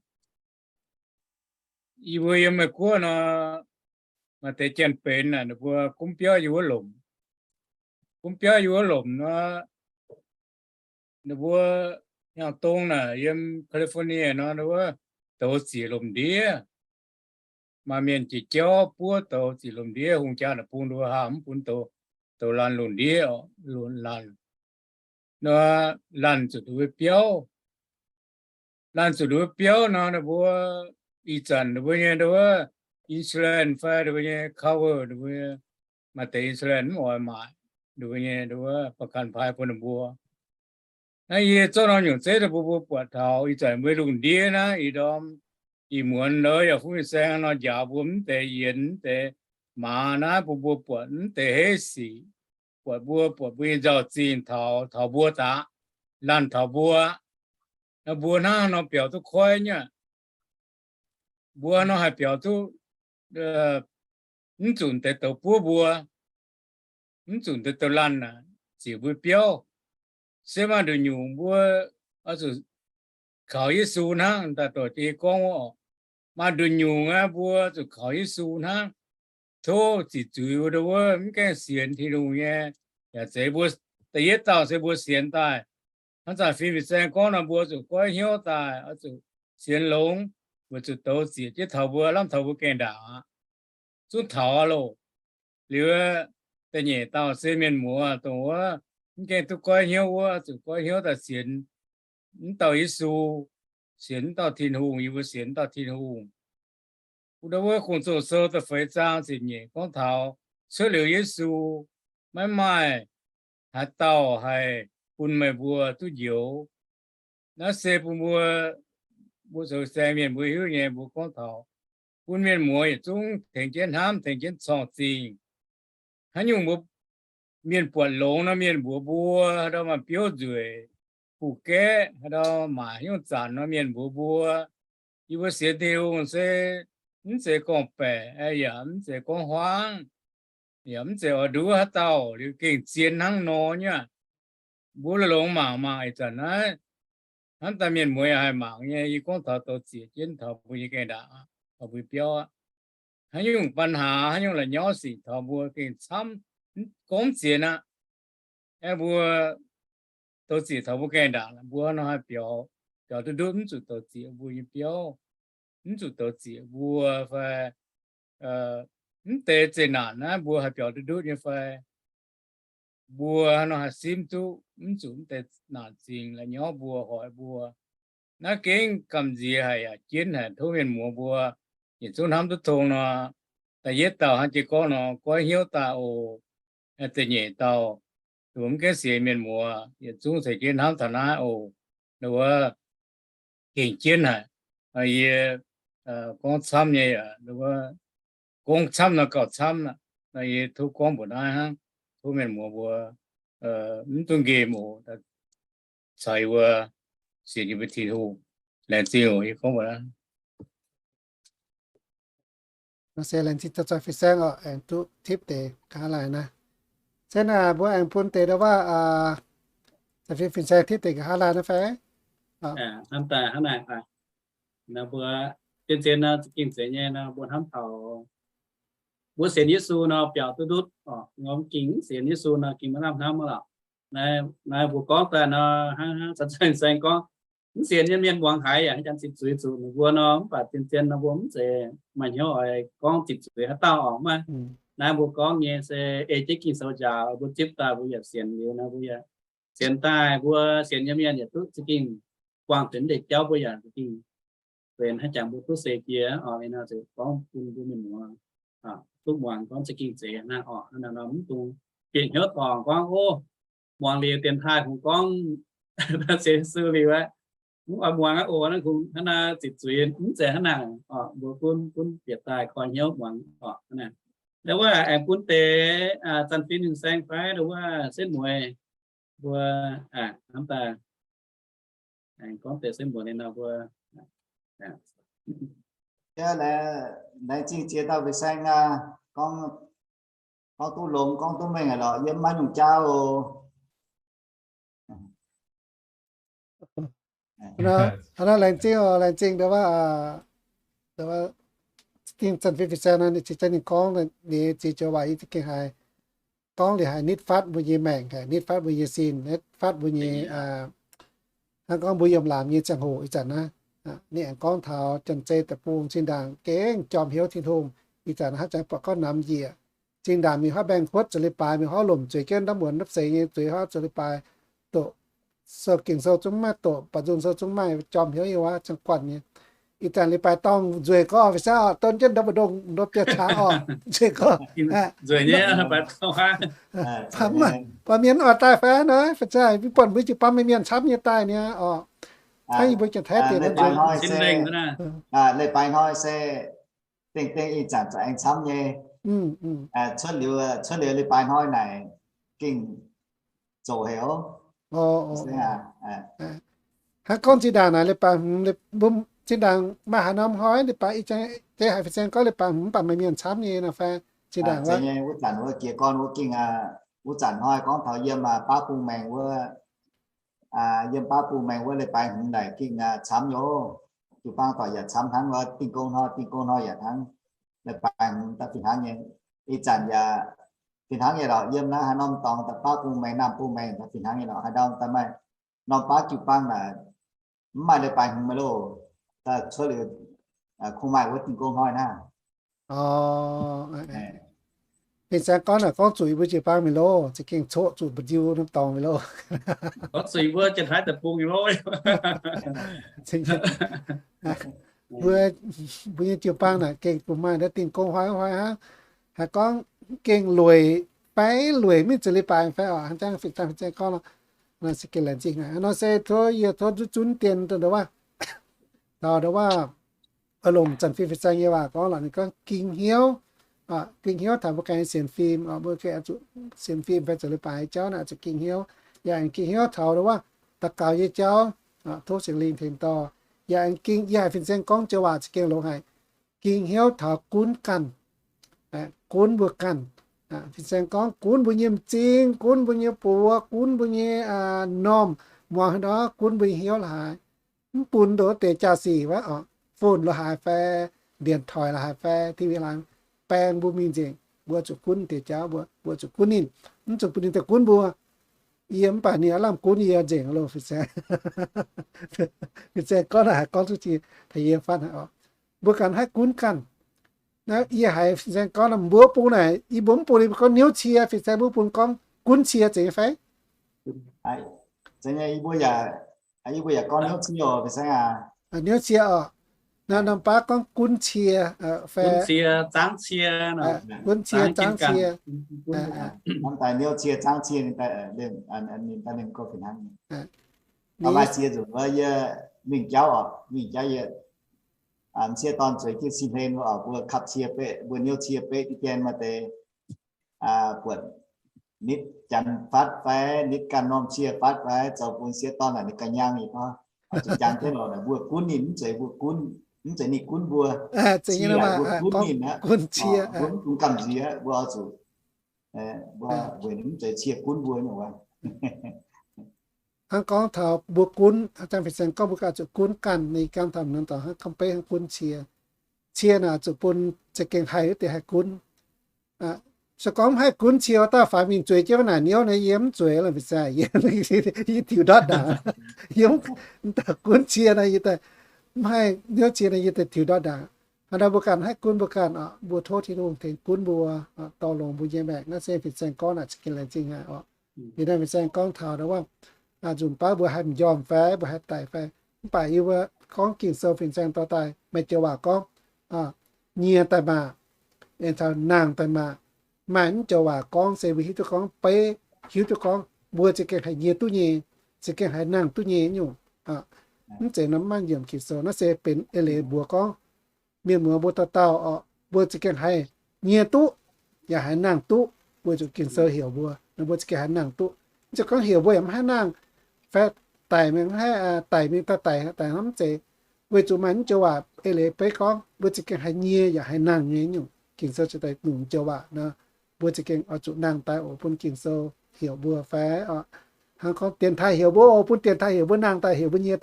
yie mbuo yiem Meiv Guoqv nor, maaih deix janx-benx naaic ninh mbuo gunv biauv yiem wuov lomc. Gunv biauv yiem wuov lomc nor, ninh mbuo hnyangx-dong naaic yiem California nor, ninh mbuo douz ziec lomc ndiev. Maaih mienh jiex jauv buov douz ziec lomc ndiev, hungh jaa naaic bung ninh mbuo haah mv bun douz, douz laanh lomc ndiev, lomc laanh. Nor laanh zuqc ninh mbuo biauv. Laanh zuqc ninh mbuo biauv nor, ninh mbuo ih zanc ninh mbuo nyei nduov insurance fai ninh mbuo nyei cover ninh mbuo, maaih deix insurance mv oix maaic, ninh mbuo nyei nduov ประกันภัย bun ninh mbuo. Naaiv yie zorqv norm nyungc zeiv daaih bun mbuo buatc taux ih zanc mbuo lungh ndiev naaiv ih ndorm ih muonz nor yaac fungx fin-saeng nor njaaux mbuo mv deix yienx mv deix maaz naaiv bun mbuo buatc mv deix heiv sic, buatc mbuo, buatc mbuo nyei nzauh zingh taux, taux mbuo daaih, laanh taux mbuo. Nor mbuo hnangv nor biaux duqv koiv nyei. Mbuo nor haih biaux duqv, mv zunc deix douz buov mbuo, mv zunc deix douz laanh ziec mbuo biauv. Se maaih nduqc nyungc mbuo oix zuqc kaux Yesu hnangv, daaih doqc jiex gorngv wuov oc. Maaih nduqc nyungc aqv, mbuo zuqc kaux Yesu hnangv. Tov ziqc zuiz wuov, mv gaengh sienx Tin-Hungh nyei. Yaac zeiz mbuo da'yietv dauh se mbuo sienx daaih. Hnangv zanc fingx fin-saeng gorngv nor, mbuo zuqc goiv hnyouv daaih, oix zuqc sienx longx, weic zuqc douz zieqc jienv taux mbuo, lamh taux mbuo gaengh ndaangc aqv. Zungv taux aqv loh. Liuz da'nyeic dauh se mienh muoz dongh wuov mv gaengh duqv goiv hnyouv wuov, zuqc goiv hnyouv daaih sienx mv dauh Yesu, sienx mv dauh Tin-Hungh, yie mbuo sienx mv dauh Tin-Hungh. Wuov, wuov Gong-Zoh Sou da'feix zaang ziepc nyeic gorngv taux cuotv liuz Yesu, maiv maaih haaix dauh haih bun meih mbuo duqv njoux. Naaiv se bun mbuo, mbuo zoux saeng mienh mbuo hiuv nyei, mbuo gorngv taux bun mienh muoz yietc zungv tengx jienv hnamv, tengx jienv corng zingh. Haaix nyungc mbuo mienh buatc longx nor, mienh mbuox mbuo, haaix ndau maaih biouv nzueic, kuh gaeqv, haaix ndau maaih haaix nyungc zanc nor, mienh mbuox mbuo. Yie mbuo sienx Tin-Hungh se mv zeiz gorngv-baeqc, yaac mv zeiz gorngv huaangv, yaac mv zeiz oix nduov haaix dauh, liuz gengh zien hnangv nor nyei aqv. Mbuo longx mangc mangc ih zanc naaiv, hnamv daaih mienh muoz yaac haih mangc nyei. Yie gorngv taux douz zieqc jienv taux mbuo nyei gaengh ndaangc, taux mbuo biauv aqv. Haaix nyungc ปัญหา, haaix nyungc la'nyauv sic taux mbuo gengh camv, gorngv mv zien aqv. Aeqv, mbuo douz zieqc taux mbuo gaengh ndaangc, mbuo nor haih biaux, biaux duqv ndutv, mv zuqc douz zieqc mbuo nyei biauv, mv zuqc douz zieqc mbuo fai mv deix zeqc naanc naaiv mbuo haih biaux duqv ndutv nyei fai? Mbuo nor haih simv duqv, mv zuqc mv deix naanc zingx la'nyauv mbuo, hoic mbuo. Naaiv gengh gamh nziex haic yaac jienv haic. Tov mienh muoz mbuo yietc zungv hnamv duqv tong nor, da'yietv dauh hnangv jiex gorngv nor, goiv hnyouv daaih oc. Da'nyeic dauh, mv gaengh sienx mienh muoz yietc zungv ceix jienv hnamv taux naaiv oc. Wuov, gengh jienv haic. Yie gorngv camv nyei, gorngv camv nor gauh camv aqv. Yie tov gorngv mbuox naaiv hnangv, tov mienh muoz mbuo mv duqv nqemh oc. Caux yie mbuo sienx yie mbuo Tin-Hungh. Laengz zingh oc. Yie gorngv mbuox naaiv. Nor se laengz zingh Zanc Fin-Saeng oc, aengx duqv tipv deix nqa'haav laai naaiv. Se naaic mbuo aengx bun deix ndau wuov, Zanc Fin-Saeng tipv deix nqa'haav laai naaiv fai? Hnamv daaih hnangv naaic, mbuo zien-zien nor, za'gengh zeiz nyei nor, mbuo hnamv taux mbuo sienx Yesu nor biaux duqv ndutv oc. Mv gengh mv sienx Yesu nor gengh maiv lamh hnamv lorqc. Naaiv mbuo gorngv daaih nor, hnangv Zanc Fin-Saeng gorngv, mv sienx nyei mienh muangx haiz yaac haaix zanc zipv zuiz zuqc ninh mbuo nor, mv baac zien-zien nor mbuo mv zeiz maaih hnyouv oix gorngv zipv zuiz haaix dauh oc. Mv baac naaiv mbuo gorngv nyei se ei jienv Ging-Sou njaaux, mbuo zipv daaih mbuo yaac sienx liuz nor, mbuo yaac sienx daaih, mbuo sienx nyei mienh yaac duqv za'gengh buangh benx ndeic jauv, mbuo yaac za'gengh benx haaix jangx mbuo duqv seix jiex oc. Liuz nor ziouc gorngv bun mbuo mienh muoz duqv muangx gorngv za'gengh zeiz naaiv oc. Hnangv naaic nor mv dungx bieqc hnyouv dorngc gorngv, ov, muangx liuz dienx taaih kungx gorngv sienx Yesu liuz aqv, mv oix muangx aqv oc. Naaiv kungx hnangv naaiv zipv zuiz mv zeiz hnangv naaic oc. Mbuo gunv gunv bieqc daaih koi hnyouv muangx oc. Hnangv naaic, ndau wuov aengx bun deix Zanc Fin Fin-Saeng fai ndau wuov setv mueiz mbuo hnamv daaih aengx gorngv deix setv mueiz liuz nor mbuo Laengz zingh jiex dauh Fin-Saeng aac, gorngv duqv longx, gorngv duqv mengh haic lorqc, yiem maiv nyungc jauv oc. Hnangv naaiv laengz zingh oc, laengz zingh ndau wuov, dingh Zanc Fin Fin-Saeng nor, ninh ziex jaax ninh gorngv, ninh ziex joux waac yie za'gengh haiz gorngv liuz haiz nitv fatv mbuo nyei maengc, haiz nitv fatv mbuo nyei sin, nitv fatv mbuo nyei, hnangv gorngv mbuo yiem laamc nyei ziangh hoc ih zanc naaiv, ninh aengx gorngv taux Janx-Zei Deic-Bung zinh ndaangc gengh jorm hnyouv Tin-Hungh. Ih zanc hnangv jangx buatc gorngv namx njiec, zinh ndaangc mingh huaav mbaengx-kuotv zoux leiz-baaix, mingh huaav lomc zueiz jienv ndamv muonz ndapv seix nyei zueiz, huaav zoux leiz-baaix, doqc sou Ging-Sou zungv maaih doqc, baac nzun sou zungv maaih jorm hnyouv nyei waac ziangh guanh nyei. Ih zanc leiz-baaix dorngh nzueic gorx, Fin-Saeng oc, don jienv ndau mbu'ndongx ndo biauv-qaqv oc, nzueic gorx. Baac mienh oix daaih fai naaiv, Fin-Saeng, mv buatc mbuo jiu-baang mienh camv nyei daaih niaa oc. Hnangv yie mbuo Janx-Taiv deix, leiz-baaix hnoi se dengh dengh ih zanc za'gengh camv nyei. Cuotv liuz, cuotv liuz leiz-baaix hnoi naaic gengh zoqc haic oc. Hnangv gorngv zinh ndaangc naaic leiz-baaix hmz, mbuo zinh ndaangc maaih haaix norm hnoi leiz-baaix, ih zanc haiz Fin-Saeng gorngv leiz-baaix hmz mv baac maaih mienh camv nyei nor fai? Zinh ndaangc wuov zanc wuov jiez gorn wuov gengh, wuov zanc hnoi gorngv taux yiem baav bung maengx wuov, yiem baav bung maengx wuov leiz-baaix hmz naaic gengh camv nyei oc. Jiu-baang doic yaac camv hnangv wuov, dingh gong hnoi, dingh gong hnoi yaac hnangv. Leiz-baaix hmz daaih fih hnangv nyei. Ih zanc yaac fih hnangv nyei lorqc. Yiem naaiv haaix norm dorngx daaih baav bung maengx, naamh bung maengx daaih fih hnangv nyei lorqc. Haaix ndau daaih maaih norm baav jiu-baang naaic mv maaih leiz-baaix hmz meih loh. cuotv liuz kungx maaih wuov dingh gong hnoi naaiv. Fin-saeng gorngv naaic gorngv zuqc yie mbuo jiu-baang mingh loh, za'gengh coqv zuqc mba'ndiu norm dorngx mingh loh. Mbuo, mbuo nyei jiu-baang naaic gengh kungx maaih wuov dingh gong hnoi hnoi hnangv. Haiz gorngv gengh lueic fai lueic mingh zuqc leiz-baaix fai oc, hnangv jangv fin-saeng gorngv nor, se gengh laengz zingh haic. Nor se tov yie tov zunv zunv dien nduov waac, taux nduov waac, longc Janx-Fim fin-saeng nyei waac gorngv lorqc, ninh gorngv ging hnyouv, ging hnyouv taux mbuo ganh sienx fim, mbuo ganh zuqc sienx fim fai zuqc leiz-baaix jauv naaic zuqc ging hnyouv. Yaac aengx ging hnyouv taux nduov waac daux gaux nyei jauv, tov Singx Lingh tengx dorh. Yaac aengx ging, yaac fin-saeng gorngv joux waac za'gengh longx haic, ging hnyouv taux gunv ganh, gunv mbuo ganh. Fin-saeng gorngv gunv mbuo nyei m'zing, gunv mbuo nyei buoz, gunv mbuo nyei normh, muangx haaix nor gunv mbuo nyei hnyouv la'haaix. Mv bun nduov deix jaa-sic wuov oc, phone la'haaix fai, điện thoại la'haaix fai, T V la'haaix, baeng mbuo mingh nzengc, mbuo zuqc gunv deix jauv, mbuo, mbuo zuqc gunv ninh, mv zuqc bun ninh daaih gunv mbuo. Yie mv baac ninh aav lamh gunv yie nzengc loh, fin-saeng. Fin-saeng gorngv naaic haiz gorngv duqv jiex taux yie fatv haic oc. Mbuo ganh haih gunv ganh. Naaiv yie haiz fin-saeng gorngv nor, mbuo bung naaic, yie mbuo mv bun ninh gorngv hnyouv cie, fin-saeng mbuo bun gorngv gunv cie zeiz nyei fai? Yie mbuo yaac gorngv hnyouv cie oc, fin-saeng aac. Hnyouv cie oc. Naaiv norm baav gorngv gunv cie fai gunv cie, zaangv cie, gunv cie, zaangv cie. Hnamv daaih hnyouv cie, zaangv cie, ninh daaih ninh gorngv fih hnangv. Maaih cie nzunc wuov yie mingh jauv oc, mingh jauv yie m'sieqv dorn zueiz jienv sin hlen wuov oc, mbuo kapv cie beqv, mbuo hnyouv cie beqv diqv dien maaih deix buatc nitv janx fatv fai nitv ganh norm cie fatv fai zoux bun sieqv dorn naaic ninh ga'nyang nyei gorngv, zuqc jangx jienv lorqc, mbuo gunv ninh mv zeiz mbuo gunv, mv zeiz ninh gunv mbuo, cie mbuo gunv ninh aqv. Mbuo mv dungx gamh nziex, mbuo oix zuqc, mbuo weic ninh mv zeiz cie gunv mbuo nyei wuov. Hnangv gorngv taux mbuo gunv, hnangv fin-saeng gorngv mbuo ganh zuqc gunv ganh, ninh gorngv taux norm dorngx hnangv gorngv beiv hnangv gunv cie. Cie naaic zuqc bun za'gengh haih wuov deix haih gunv. Se gorngv mv haih gunv cie, dauh faix mingh zueiz jienv wuov naaic hnyouv naaic, yie mv zueiz lorqc, fin-saeng, yie tiux ndortv ndaangc. Yie mv daaih gunv cie naaic, yie daaih mv haih hnyouv cie naaic, yie daaih tiux ndortv ndaangc. Hnangv naaic mbuo ganh haih gunv mbuo ganh oc, mbuo tov Tin-Hungh tengx gunv mbuo, dorh longx mbuo nyei maengc. Naaiv se fin-saeng gorngv naaic za'gengh laengz zingh haic oc. Liuz naaiv fin-saeng gorngv taux nduov waac, nzunc baav mbuo haih m'njormh fai mbuo haih daic fai, mv baac yie mbuo gorngv Ging-Sou fin-saeng dorh daaih maaih joux waac gorngv, nyie daaih maah, aengx taux nangh daaih maah. Maaih mv joux waac gorngv se mbuo hiuv duqv gorngv beiv, hiuv duqv gorngv mbuo za'gengh haih nyie duqv nyei, za'gengh haih nangh duqv nyei nyungc. Mv zeiz norm maiv yiemc Ging-Sou, naaiv se benx eix leiz mbuox gorngv mienh muoz mbuo dauh dauh oc, mbuo za'gengh haih nyie duqv, yaac haih nangh duqv, weic zuqc Ging-Sou heuc mbuo, mbuo za'gengh haih nangh duqv. Mv zeiz gorngv heuc mbuo yaac mv haih nangh, fai daic mingh mv haih, daic mingh daaih daic, daic hnangv mv zeiz. Weic zuqc maaih mv joux waac eix leiz beiv gorngv mbuo za'gengh haih nyie yaac haih nangh nyei nyungc. Ging-Sou cingx daaih nyungc joux waac nor, mbuo za'gengh oix zuqc nangh daaih oc, bun Ging-Sou heuc mbuo fai oc. Hnangv gorngv dienx taaih heuc mbuo oc, bun dienx taaih heuc mbuo nangh daaih heuc mbuo nyie.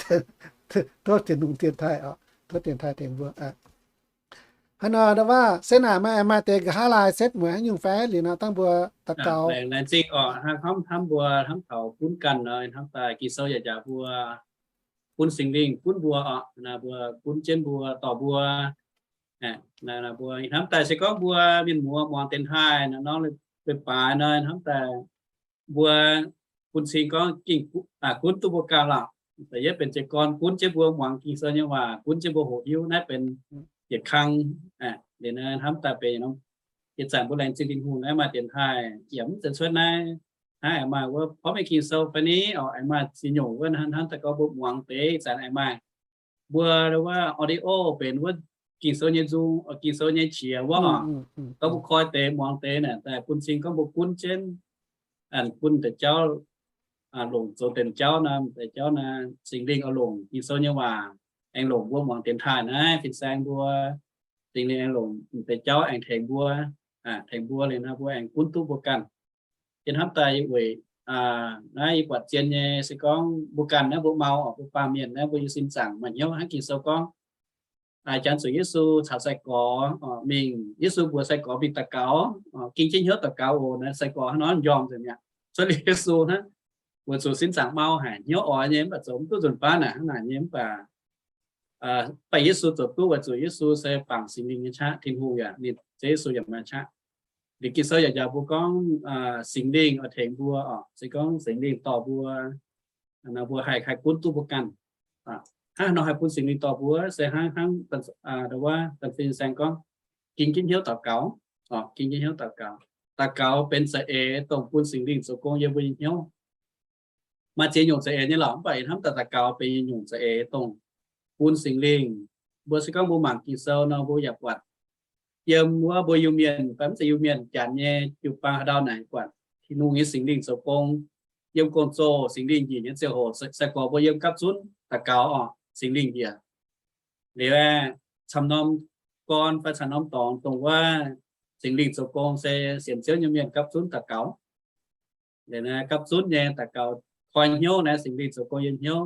Tov Tin-Hungh dienx taaih oc, tov dienx taaih tengx mbuo. Hnangv nor ndau waac se naaic maaih, maaih deix nqa'haav laai setv mueic haaix nyungc fai? Liuz nor dangh mbuo daux gaux. Laengz zingh oc, hnangv hnamv mbuo hnamv taux gunv ganh nor, hnamv daaih Ging-Sou yaac njaaux mbuo gunv Singx Lingh gunv mbuo oc, mbuo gunv jienv mbuo dorh mbuo. Mbuo hnamv daaih se gorngv mbuo mienh muoz muangx dienx taaih nor, leiz-baaix nor, hnamv daaih mbuo bun cing gorngv gunv duqv mbuo ganh lorqc. Da'yietv benx jiez gorn gunv jienv mbuo muangx Ging-Sou nyei waac, gunv jienv mbuo hoqc hiuv, naaiv benx yietc kang. Liuz naaiv hnamv daaih benx ih zanc mbuo laengz zingh Tin-Hungh naaiv maaih dienx taaih yaac mv zeiz cuotv naaiv, naaiv maaih wuov porv mengh Ging-Sou fai ni oc, aengx maaih ziex nyungc wuov hnangv daaih gorngv mbuo muangx deix ih zanc aengx maaih mbuo wuov audio benx wuov Ging-Sou nyei nzung, Ging-Sou nyei qiex wuov oc. Gorngv mbuo koi deix muangx deix naaic daaih bun cing gorngv mbuo gunv jienv, bun deix jauv, longc zoux deix jauv naaiv, deix jauv naaiv Singx Lingh oix longc Ging-Sou nyei waac aengx longc mbuo muangx dienx taaih naaiv fin-saeng mbuo, Singx Lingh aengx longc deix jauv aengx tengx mbuo, tengx mbuo liuz naaiv mbuo aengx gunv duqv mbuo ganh. Yie hnamv daaih weic naaiv yie buatc zien nyei se gorngv mbuo ganh naaiv mbuo mau oc, mbuo baamh mienh naaiv mbuo nyei sin zaangc maaih hnyouv hnangv Ging-Sou gorngv, janx zuqc Yesu caux sai-gorx mingh, Yesu mbuox sai-gorx mingh daux gaux, ging jienv hnyouv daux gaux oc. Naaiv sai-gorx hnangv nor njormh nzengc mi'aqv. Cuotv liuz Yesu hnangv, weic zuqc sin zaangc mau haic, hnyouv oix nyei, mv baac zoux mv duqv nzunc baav naaic hnangv naaic nyei, mv baac Mv baac Yesu zoux duqv weic zuqc Yesu se bangc Singx Lingh nyei qaqv, Tin-Hungh yaac, ninh Ziouv Yesu yaac maaih qaqv. Liuz Ging-Sou yaac njaaux mbuo gorngv Singx Lingh oix tengx mbuo oc. Se gorngv Singx Lingh dorh mbuo, mbuo haih, haih gunv duqv mbuo ganh. Hnangv haaix nor haih bun Singx Lingh dorh mbuo? Se hnangv, hnangv wuov Da'fin Saeng gorngv, ging jienv hnyouv daux gaux oc. Ging jienv hnyouv daux gaux. Daux gaux benx za'eix dongh bun Singx Lingh zoux gong yiem mbuo nyei hnyouv. Maaih ziex nyungc za'eix nyei lorqc, mv baac ih hnamv daaih daux gaux benx nyungc za'eix dongh bun Singx Lingh. Mbuo se gorngv mbuo mangc Ging-Sou nor, mbuo yaac buatc yiem wuov mbuo Iu-Mienh fai mv zeiz Iu-Mienh, Janx nyei jiu-baang haaix ndau naaic buatc Tin-Hungh nyei Singx Lingh zoux gong yiem gong-zoh, Singx Lingh njiec nyei ziangh hoc, sai-gorx mbuo yiem gapv zunv daux gaux oc, Singx Lingh njiec. Liuz aeqv, camv norm gorn fai camv norm dorngx dongh wuov Singx Lingh zoux gong se sienx Ziouv nyei mienh gapv zunv daux gaux. Liuz naaiv gapv zunv nyei daux gaux koi hnyouv naaiv, Singx Lingh zoux gong yiem hnyouv.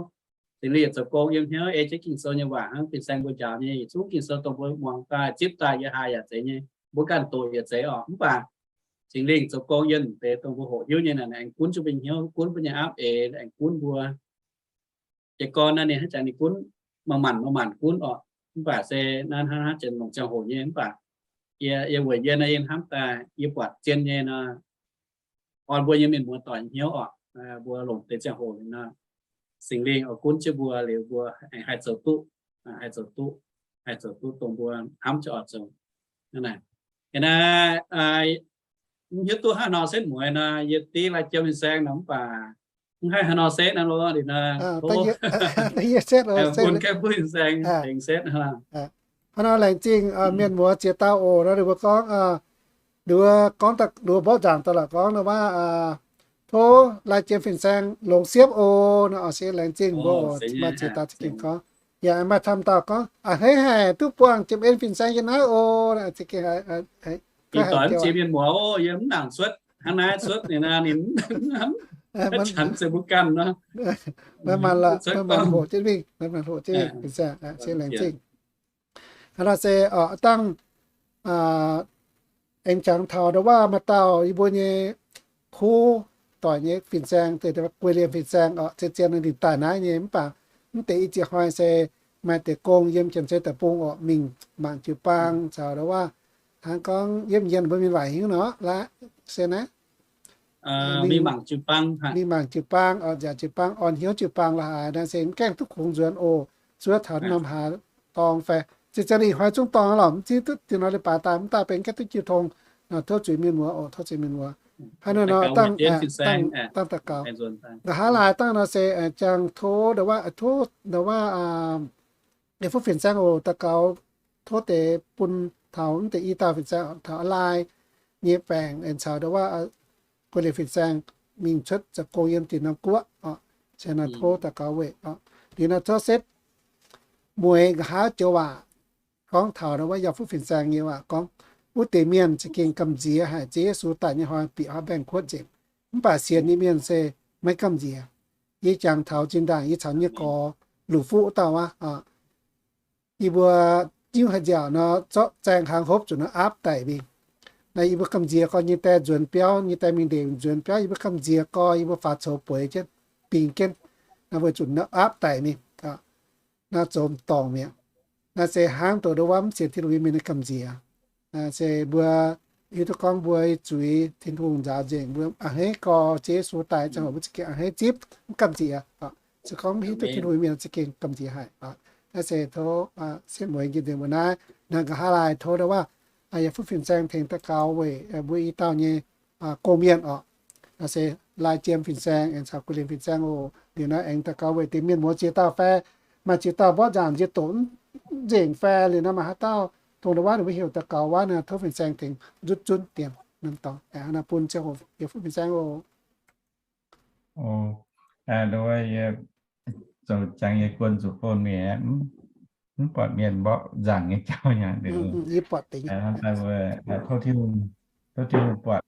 Singx Lingh yietc zoux gong yiem hnyouv ei jienv Ging-Sou nyei waac hnangv fin-saeng mbuo njaaux nyei, yietc zungv Ging-Sou dongh mbuo muangx daaih, zipv daaih, yie haiz yaac zeiz nyei, mbuo ganh doqc yaac zeiz oc. Mv baac Singx Lingh zoux gong yiem deix dongh mbuo hoqc hiuv nyei naaic, aengx gunv jienv mbuo nyei hnyouv, gunv mbuo nyei aapv eix, aengx gunv mbuo. Jiez gorn naaiv ninh hnangv jangx ninh gunv, manc-manc manc-manc gunv oc. Mv baac se naaiv hnangv, hnangv jiex longc ziangh hoc nyei. Mv baac yie, yie weic yie naaiv yie hnamv daaih yie buatc zien nyei nor, orn mbuo nyei mienh muoz doic hnyouv oc, mbuo longc deix ziangh hoc nor, Singx Lingh oix gunv jienv mbuo liuz mbuo aengx haih zoux duqv, haih zoux duqv, haih zoux duqv dongh mbuo hnamv jienv oix zoux. Hnangv naaic, hnangv naaiv, mv hiuv duqv hnangv haaix nor setv mueiz nor, yie div lai-jiem fin-saeng nor, mv baac mv haih haaix nor setv naaiv lorqc. Liuz nor, bun gaengh bun fin-saeng tengx setv. Hnangv nor laengz zingh mienh muoz ziex dauh oc. Nor ninh mbuo gorngv, ninh mbuo gorngv, ninh mbuo mborqv nzaangc daaih lorqc gorngv nor, tov lai-jiem fin-saeng longx siepv oc. Nor se laengz zingh mbuo oc, maaih ziex dauh za'gengh gorngv. Yaac maaih camv dauh gorngv, a'hneiv haic, duqv buangh jiem en fin-saeng yiem naaiv oc. Za'gengh ziex mienh muoz oc, yie mv nangc cuotv hnangv naaiv cuotv ninh, ninh mv canx se mbuo ganh nor. Maiv maaih lorqc, maiv maaih hoqc jienv mingh, maiv maaih hoqc jienv mingh fin-saeng, se laengz zingh. Hnangv nor se dangh aengx jangx taux ndau wuov maaih dauh yie mbuo nyei kuv doic nyei fin-saeng, guei liemh fin-saeng oc, zien-zien ninh daaih naaiv nyei. Mv baac mv deix i ziex hnoi se maaih deix gong yiem Janx-Sei deic-bung oc, mingh mangc jiu-baang caux ndau wuov, hnangv gorngv yiem yienh mbuo mienh waaic hingv nor, laaix se naaiv mingh mangc jiu-baang oc, nziaauc jiu-baang, orn hnyouv jiu-baang la'haaix, naaiv se mv gaengh duqv kungx nzuonx oc. Zuov taux norm hlaax dorngx fai zien-zien ih hnoi zungv dorngx lorqc, mv hiuv duqv dien nor leiz-baaix daaih, mv daaih benx gaengh duqv jiu tong. Tov zuiz mienh muoz oc, tov zuiz mienh muoz. Hnangv naaiv nor dangh daux gaux. Nqa'haav laai dangh nor se jangx tov ndau wuov, tov ndau wuov yietc fuqv fin-saeng oc, daux gaux tov deix bun taux mv deix i dauh fin-saeng, taux a'laai nyei baengc aengx caux ndau wuov guei liemh fin-saeng mingh cuotv zoux gong yiem dinh norm guoqv oc. Se nor tov daux gaux weic oc. Liuz nor tov setv mueiz nqa'haav joux waac gorngv taux ndau wuov yaac fuqv fin-saeng nyei waac gorngv, wuov deix mienh za'gengh gamh nziex haic, Ziouv Yesu daaih nyei hnoi bieqc haaix mbaengx-kuotv nzengc. Mv baac sienx nyei mienh se maiv gamh nziex. Yie jangx taux zinh ndaangc yie caux nyei gorx Luqc Fuqv dauh aqv, yie mbuo jiuv haaix nziaauc nor zorqv zaeng hnaangx hopv zuqc nor aapv daic mingh. Naaiv yie mbuo gamh nziex gorx nyei die nzuonx biauv, nyei die mingh ndeic nzuonx biauv, yie mbuo gamh nziex gorx yie mbuo faaux coux bueix jienv, bingx jienv, naaiv weic zuqc nor aapv daic mingh. Naaiv zoux m'dorngc mi'aqv. Naaiv se hnangv doqc ndau wuov mv sienx Tin-Hungh nyei mienh nyei gamh nziex. Se mbuo hiuv duqv gorngv mbuo zuiz Tin-Hungh nzaaux nzengc, mbuo a'hneiv gorx Ziouv Yesu daaih ziangh hoc mbuo za'gengh a'hneiv zipv, mv gamh nziex. Se gorngv mv hiuv duqv Tin-Hungh nyei mienh za'gengh gamh nziex haic. Naaiv se tov setv mueiz njiec nzengc mbuo naaiv. Naaiv nqa'haav laai tov ndau wuov yaac fuqv fin-saeng tengx daux gaux weic mbuo i dauh nyei gong-mienh oc. Naaiv se lai-jiem fin-saeng aengx caux guei liemh fin-saeng oc. Liuz naaiv aengx daux gaux weic deix mienh muoz ziex dauh fai maaih ziex dauh mborqv nzaangc njiec doqc nzengc fai liuz naaiv maaih haaix dauh dongh ndau wuov ninh mbuo heuc daux gaux wuov naaiv, tov fin-saeng tengx nzutv zunv dien norm dorngx. Naaiv bun ziangh hoc yaac fuqv fin-saeng oc. Ndau wuov yie zoux jangx yie guon zuqc phone mingh, mv buatc mienh mborqv nzaangc nyei jauv nyei. Tov Tin-Hungh, tov Tin-Hungh buatc,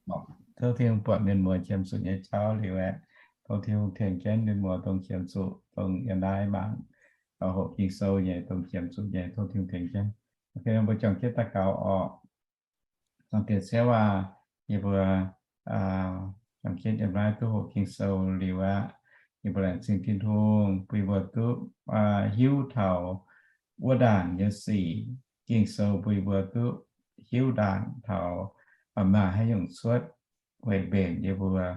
tov Tin-Hungh buatc mienh muoz qiemx zuqc nyei jauv liuz aeqv, tov Tin-Hungh tengx jienv mienh muoz dongh qiemx zuqc, dongh yiem naaiv mangc hoqc Ging-Sou nyei, dongh qiemx zuqc nyei, tov Tin-Hungh tengx jienv. Mbuo juangc jienv daux gaux oc. Dongh diex Ziouv aac, yie mbuo juangc jienv yiem naaiv duqv hoqc Ging-Sou liuz aqv, yie mbuo laengz zingh Tin-Hungh bun yie mbuo duqv hiuv taux wuov ndaangc nyei sic, Ging-Sou bun yie mbuo duqv hiuv ndaangc taux maaih haaix nyungc cuotv weic mbenc yie mbuo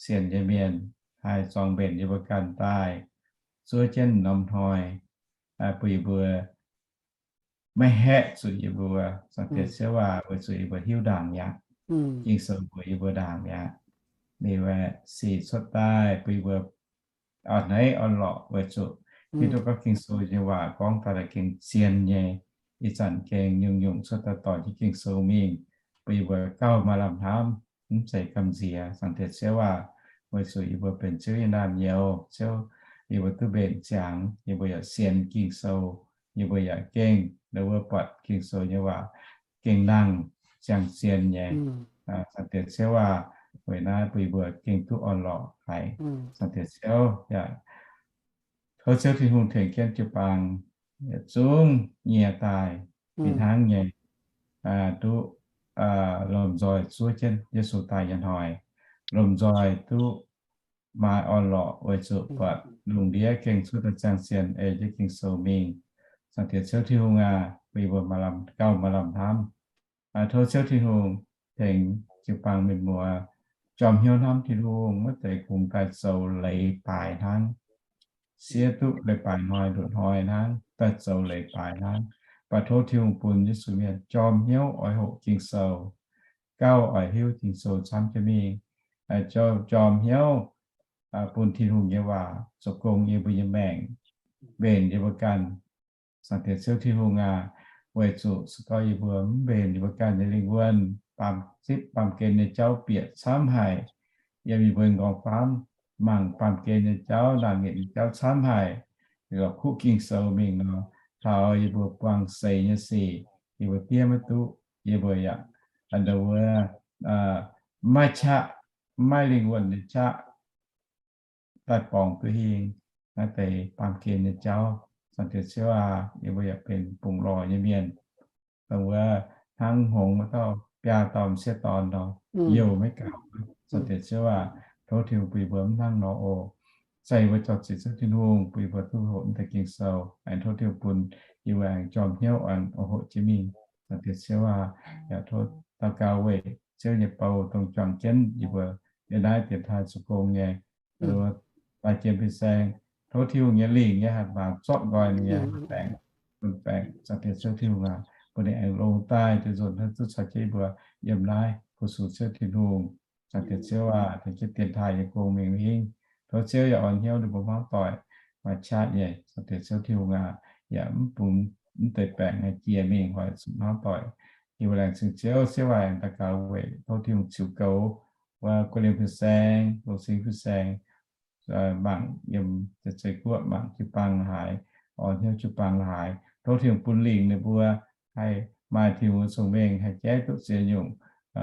sienx nyei mienh, haih zorng mbenc yie mbuo ganh daaih, zuov jienv norm hnoi, bun yie mbuo maiv haeqv zuqc yie mbuo Zaangc Diex Ziouv waac, weic zuqc yie mbuo hiuv ndaangc mi'aqv. Ging-Sou mbuox yie mbuo ndaangc mi'aqv. Ninh sic cuotv daaih bun yie mbuo a'hneiv orn-lorqc weic zuqc hiuv duqv gorngv Ging-Sou nyei waac gorngv daaih gengh zien nyei. Ih zanc gengh nyungc-nyungc cuotv daaih dorh jienv Ging-Sou mingh, bun yie mbuo gauh maaih lamh hnamv, mv zeiz gamh nziex. Zaangc Diex Ziouv aac, weic zuqc yie mbuo benx Ziouv nyei naamh nyouz, Ziouv, yie mbuo duqv mbenc ziangx, yie mbuo yaac sienx Ging-Sou, yie mbuo yaac gengh ndau wuov buatc Ging-Sou nyei waac gengh nangh ziangh zien nyei. Zaangc Diex Ziouv aac, weic naaiv bun yie mbuo gengh duqv orn-lorqc haic. Zaangc Diex Ziouv yaac tov Ziouv Tin-Hungh tengx jienv jiu-baang yietc zungv nyie daaih fih hnangv nyei duqv lomh nzoih zuov jienv Yesu daaih nyei hnoi, lomh nzoih duqv maaih orn-lorqc weic zuqc buatc lungh ndiev gengh cuotv daaih ziangh zien ei jienv Ging-Sou mingh. Zaangc Diex Ziouv Tin-Hungh aac, bun yie mbuo maaih lamh, gauh maaih lamh hnamv. Tov Ziouv Tin-Hungh tengx jiu-baang mienh muoz jorm hnyouv hnamv Tin-Hungh, maiv zeiz kungx daaih zoux leiz baaix hnangv, siev duqv leiz baaix hnoi nduqc hnoi hnangv, daaih zoux leiz baaix hnangv. Mv baac tov Tin-Hungh bun Yesu mienh jorm hnyouv oix hoqc Ging-Sou, gauh oix hiuv Ging-Sou camv jienv mingh, jorm hnyouv bun Tin-Hungh nyei waac zoux gong yie mbuo nyei maengc, mbenc yie mbuo ganh. Zaangc Diex Ziouv Tin-Hungh aac, weic zuqc se gorngv yie mbuo mv mbenc yie mbuo ganh nyei lingh wuonh, baamh zipv baamh gen nyei jauv bieqc camv haic, yiem yie mbuo m'nqorngv faamv mangc baamh gen nyei jauv, naamh nyietc nyei jauv camv haic, lorz kuv Ging-Sou mingh nor, taux yie mbuo buangh seix nyei sic, yie mbuo diev maiv duqv, yie mbuo yaac ndau wuov maiv qaqv, maiv lingh wuonh nyei qaqv daaih borngz duqv hingh naaiv deix baamh gen nyei jauv. Zaangc Diex Ziouv aac, yie mbuo yaac benx bungx lorh nyei mienh, dongh wuov hnangv hngongx wuov dauh biaa dauh m'sieqv dorn nor, youh maiv gaux. Zaangc Diex Ziouv aac, tov Tin-Hungh bun yie mbuo mv hnangv nor oc. Zeiz yie mbuo caux ziqc Ziouv Tin-Hungh bun yie mbuo duqv hoqc mv deix Ging-Sou, aengx tov Tin-Hungh bun yie mbuo aengx jorm hnyouv aengx hoqc jienv mingh. Zaangc Diex Ziouv aac, yaac tov daux gaux weic Ziouv nyei bou dongh juangc jienv yie mbuo yiem naaiv dienx taaih zoux gong nyei daaih jiem fin-saeng. Tov Tin-Hungh nyei lingc nyei hatc maaz zorqv nqoi ninh nyei baengc, bun baengc. Zaangc Diex Ziouv Tin-Hungh aac, bun ninh aengx longx daaih, deix nzunc hnangv duqv caux jienv yie mbuo yiem naaiv fu-sux Ziouv Tin-Hungh. Zaangc Diex Ziouv aac, tengx jienv dienx taaih nyei gong mingh hingv. Tov Ziouv yaac orn hnyouv ninh mbuo hmuangv doic, maaih qaqv nyei. Zaangc Diex Ziouv Tin-Hungh aac, yaac mv bungx mv deix baengc haih jiex mingh hoic zuqc hmuangv doic. Yie mbuo laengz zingh Ziouv, Ziouv aac, aengx daux gaux weic tov Tin-Hungh ziux goux wuov guoqv liemh fin-saeng, longx singx fin-saeng, mangc yiem zeiz guoqv, mangc jiu-baang la'haaix, orn hnyouv jiu-baang la'haaix. Tov Tin-Hungh bun lingc ninh mbuo haih maaih Tin-Hungh nyei cong-mengh, haih jaiv duqv ziex nyungc,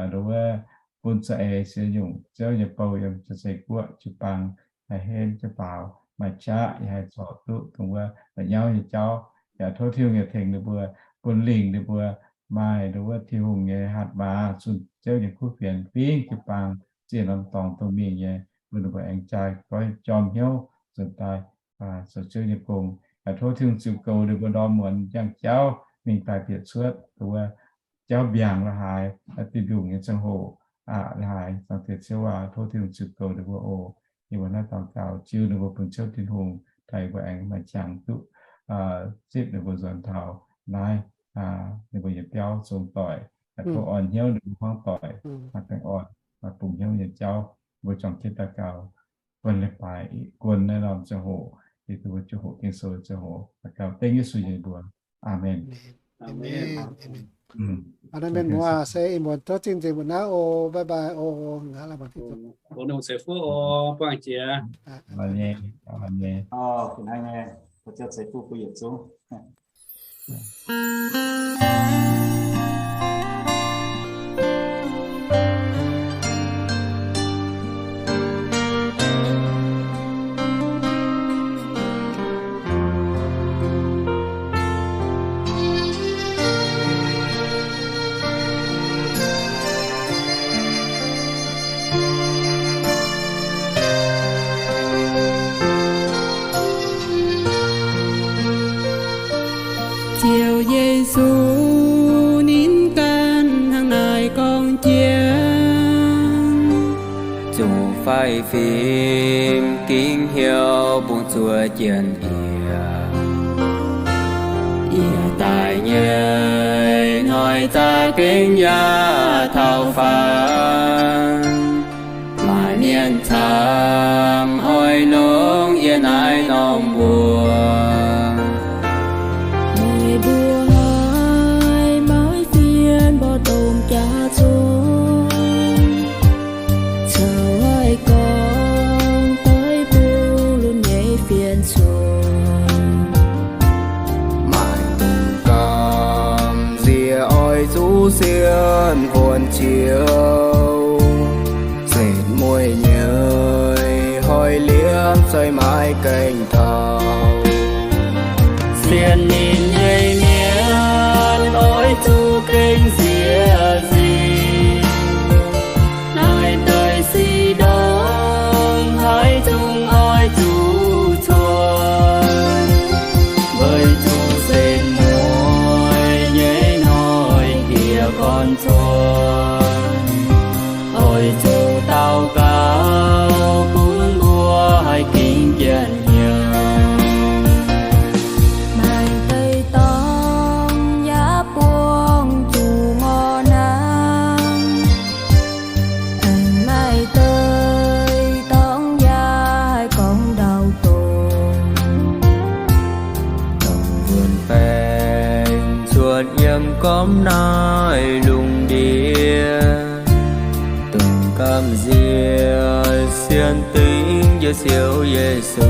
ndau wuov bun za'eix ziex nyungc Ziouv nyei bou yiem zeiz guoqv jiu-baang, haih henv jienv faaux, maaih qaqv yaac haih zorc duqv dongh wuov la'nyauv nyei jauv. Yaac tov Tin-Hungh yaac tengx ninh mbuo, bun lingc ninh mbuo maaih ndau wuov Tin-Hungh nyei hatc maaz zunh Ziouv nyei kuv fienx fingv jiu-baang ziex norm dorngx dongh mingh nyei, bun ninh mbuo aengx jaa goiv jorm hnyouv nzuonx daaih zoux Ziouv nyei gong. Yaac tov Tin-Hungh ziux goux ninh mbuo ndorm muonz njang jauv mingh daaih bieqc cuotv, ndau wuov jauv mbiaangc la'haaix, dinh ndungh nyei ziangh hoc aqv la'haaix. Zaangc Diex Ziouv aac, tov Tin-Hungh ziux goux ninh mbuo oc. Yie mbuo naaiv daux gaux jiu ninh mbuo bun Ziouv Tin-Hungh, tengx yie mbuo aengx maaih qangx duqv zipv ninh mbuo nzuonx taux naaiv ninh mbuo nyei biauv zong doic. Tov orn hnyouv ninh mbuo hmuangv doic, maaih baengh orn, maaih bungx hnyouv nyei jauv. Mbuo juangc jienv daux gaux, guon leiz-baaix, guon naaiv norm ziangh hoc, yie mbuo ziangh hoc Ging-Sou ziangh hoc, daux gaux dengv Yesu nyei mbuox. Aamen. Aamen. Aamen. Aa, naaiv mienh muoz se ih muonz tov zingh nzengc mbuo naaiv oc. Bye bye oc. Aa, laaix mangc jienv zoux. Bun ninh ceix fuqv oc, buangh jiex. Aa, aa, nyei, aa, nyei. Oc, fih hnangv nyei. Tov Ziouv ceix fuqv bun yietc zungv. zuqc faix fim gingx hnyouv bungx zuov jien-yiem. Yie daaih nyei hnoi za'gengh yaac taux faanv, maaih mienh camv oix longc yie naaiv norm mbuo. Meih mbuo haiz maaih fienx mborqv domh jaax zong, caux haih gorngv daiv bung lunx nyei fienx cuotv. Maaih dongh gamh nziex oix zuqc sienx wuonx ciouv, setv mueiz nyei hnoi-liemh se maaih gaengh taux. Sienx ninh nyei mienh oix zuqc gengh nziex nzingc. Naaiv deix sic ndongc haaix zungv oix zuqc cuotv, weic zuqc setv mueiz nyei hnoi-diec gorn cuotv. Oix zuqc daux gaux bun mbuo haih gingx jien-yiem. Maaih deix dorngx yaac buangh zuqc ngorc hnaangx, aengx maaih deix dorngx yaac haih gorngv ndau-dorngx. Dongh wuonh baengc cuotv yiem gormx naaiv lungh ndiev, dongh gamh nziex sienx dingc njiec Ziouv Yesu.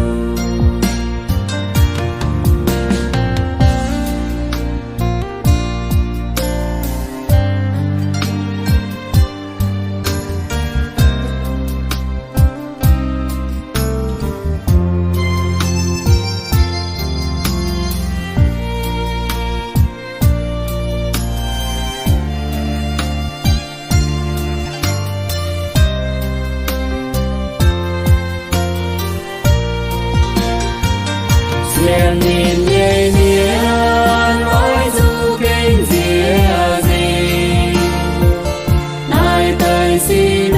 Sienx ninh nyei mienh oix zuqc gengh nziex nzingc. Naaiv deix sic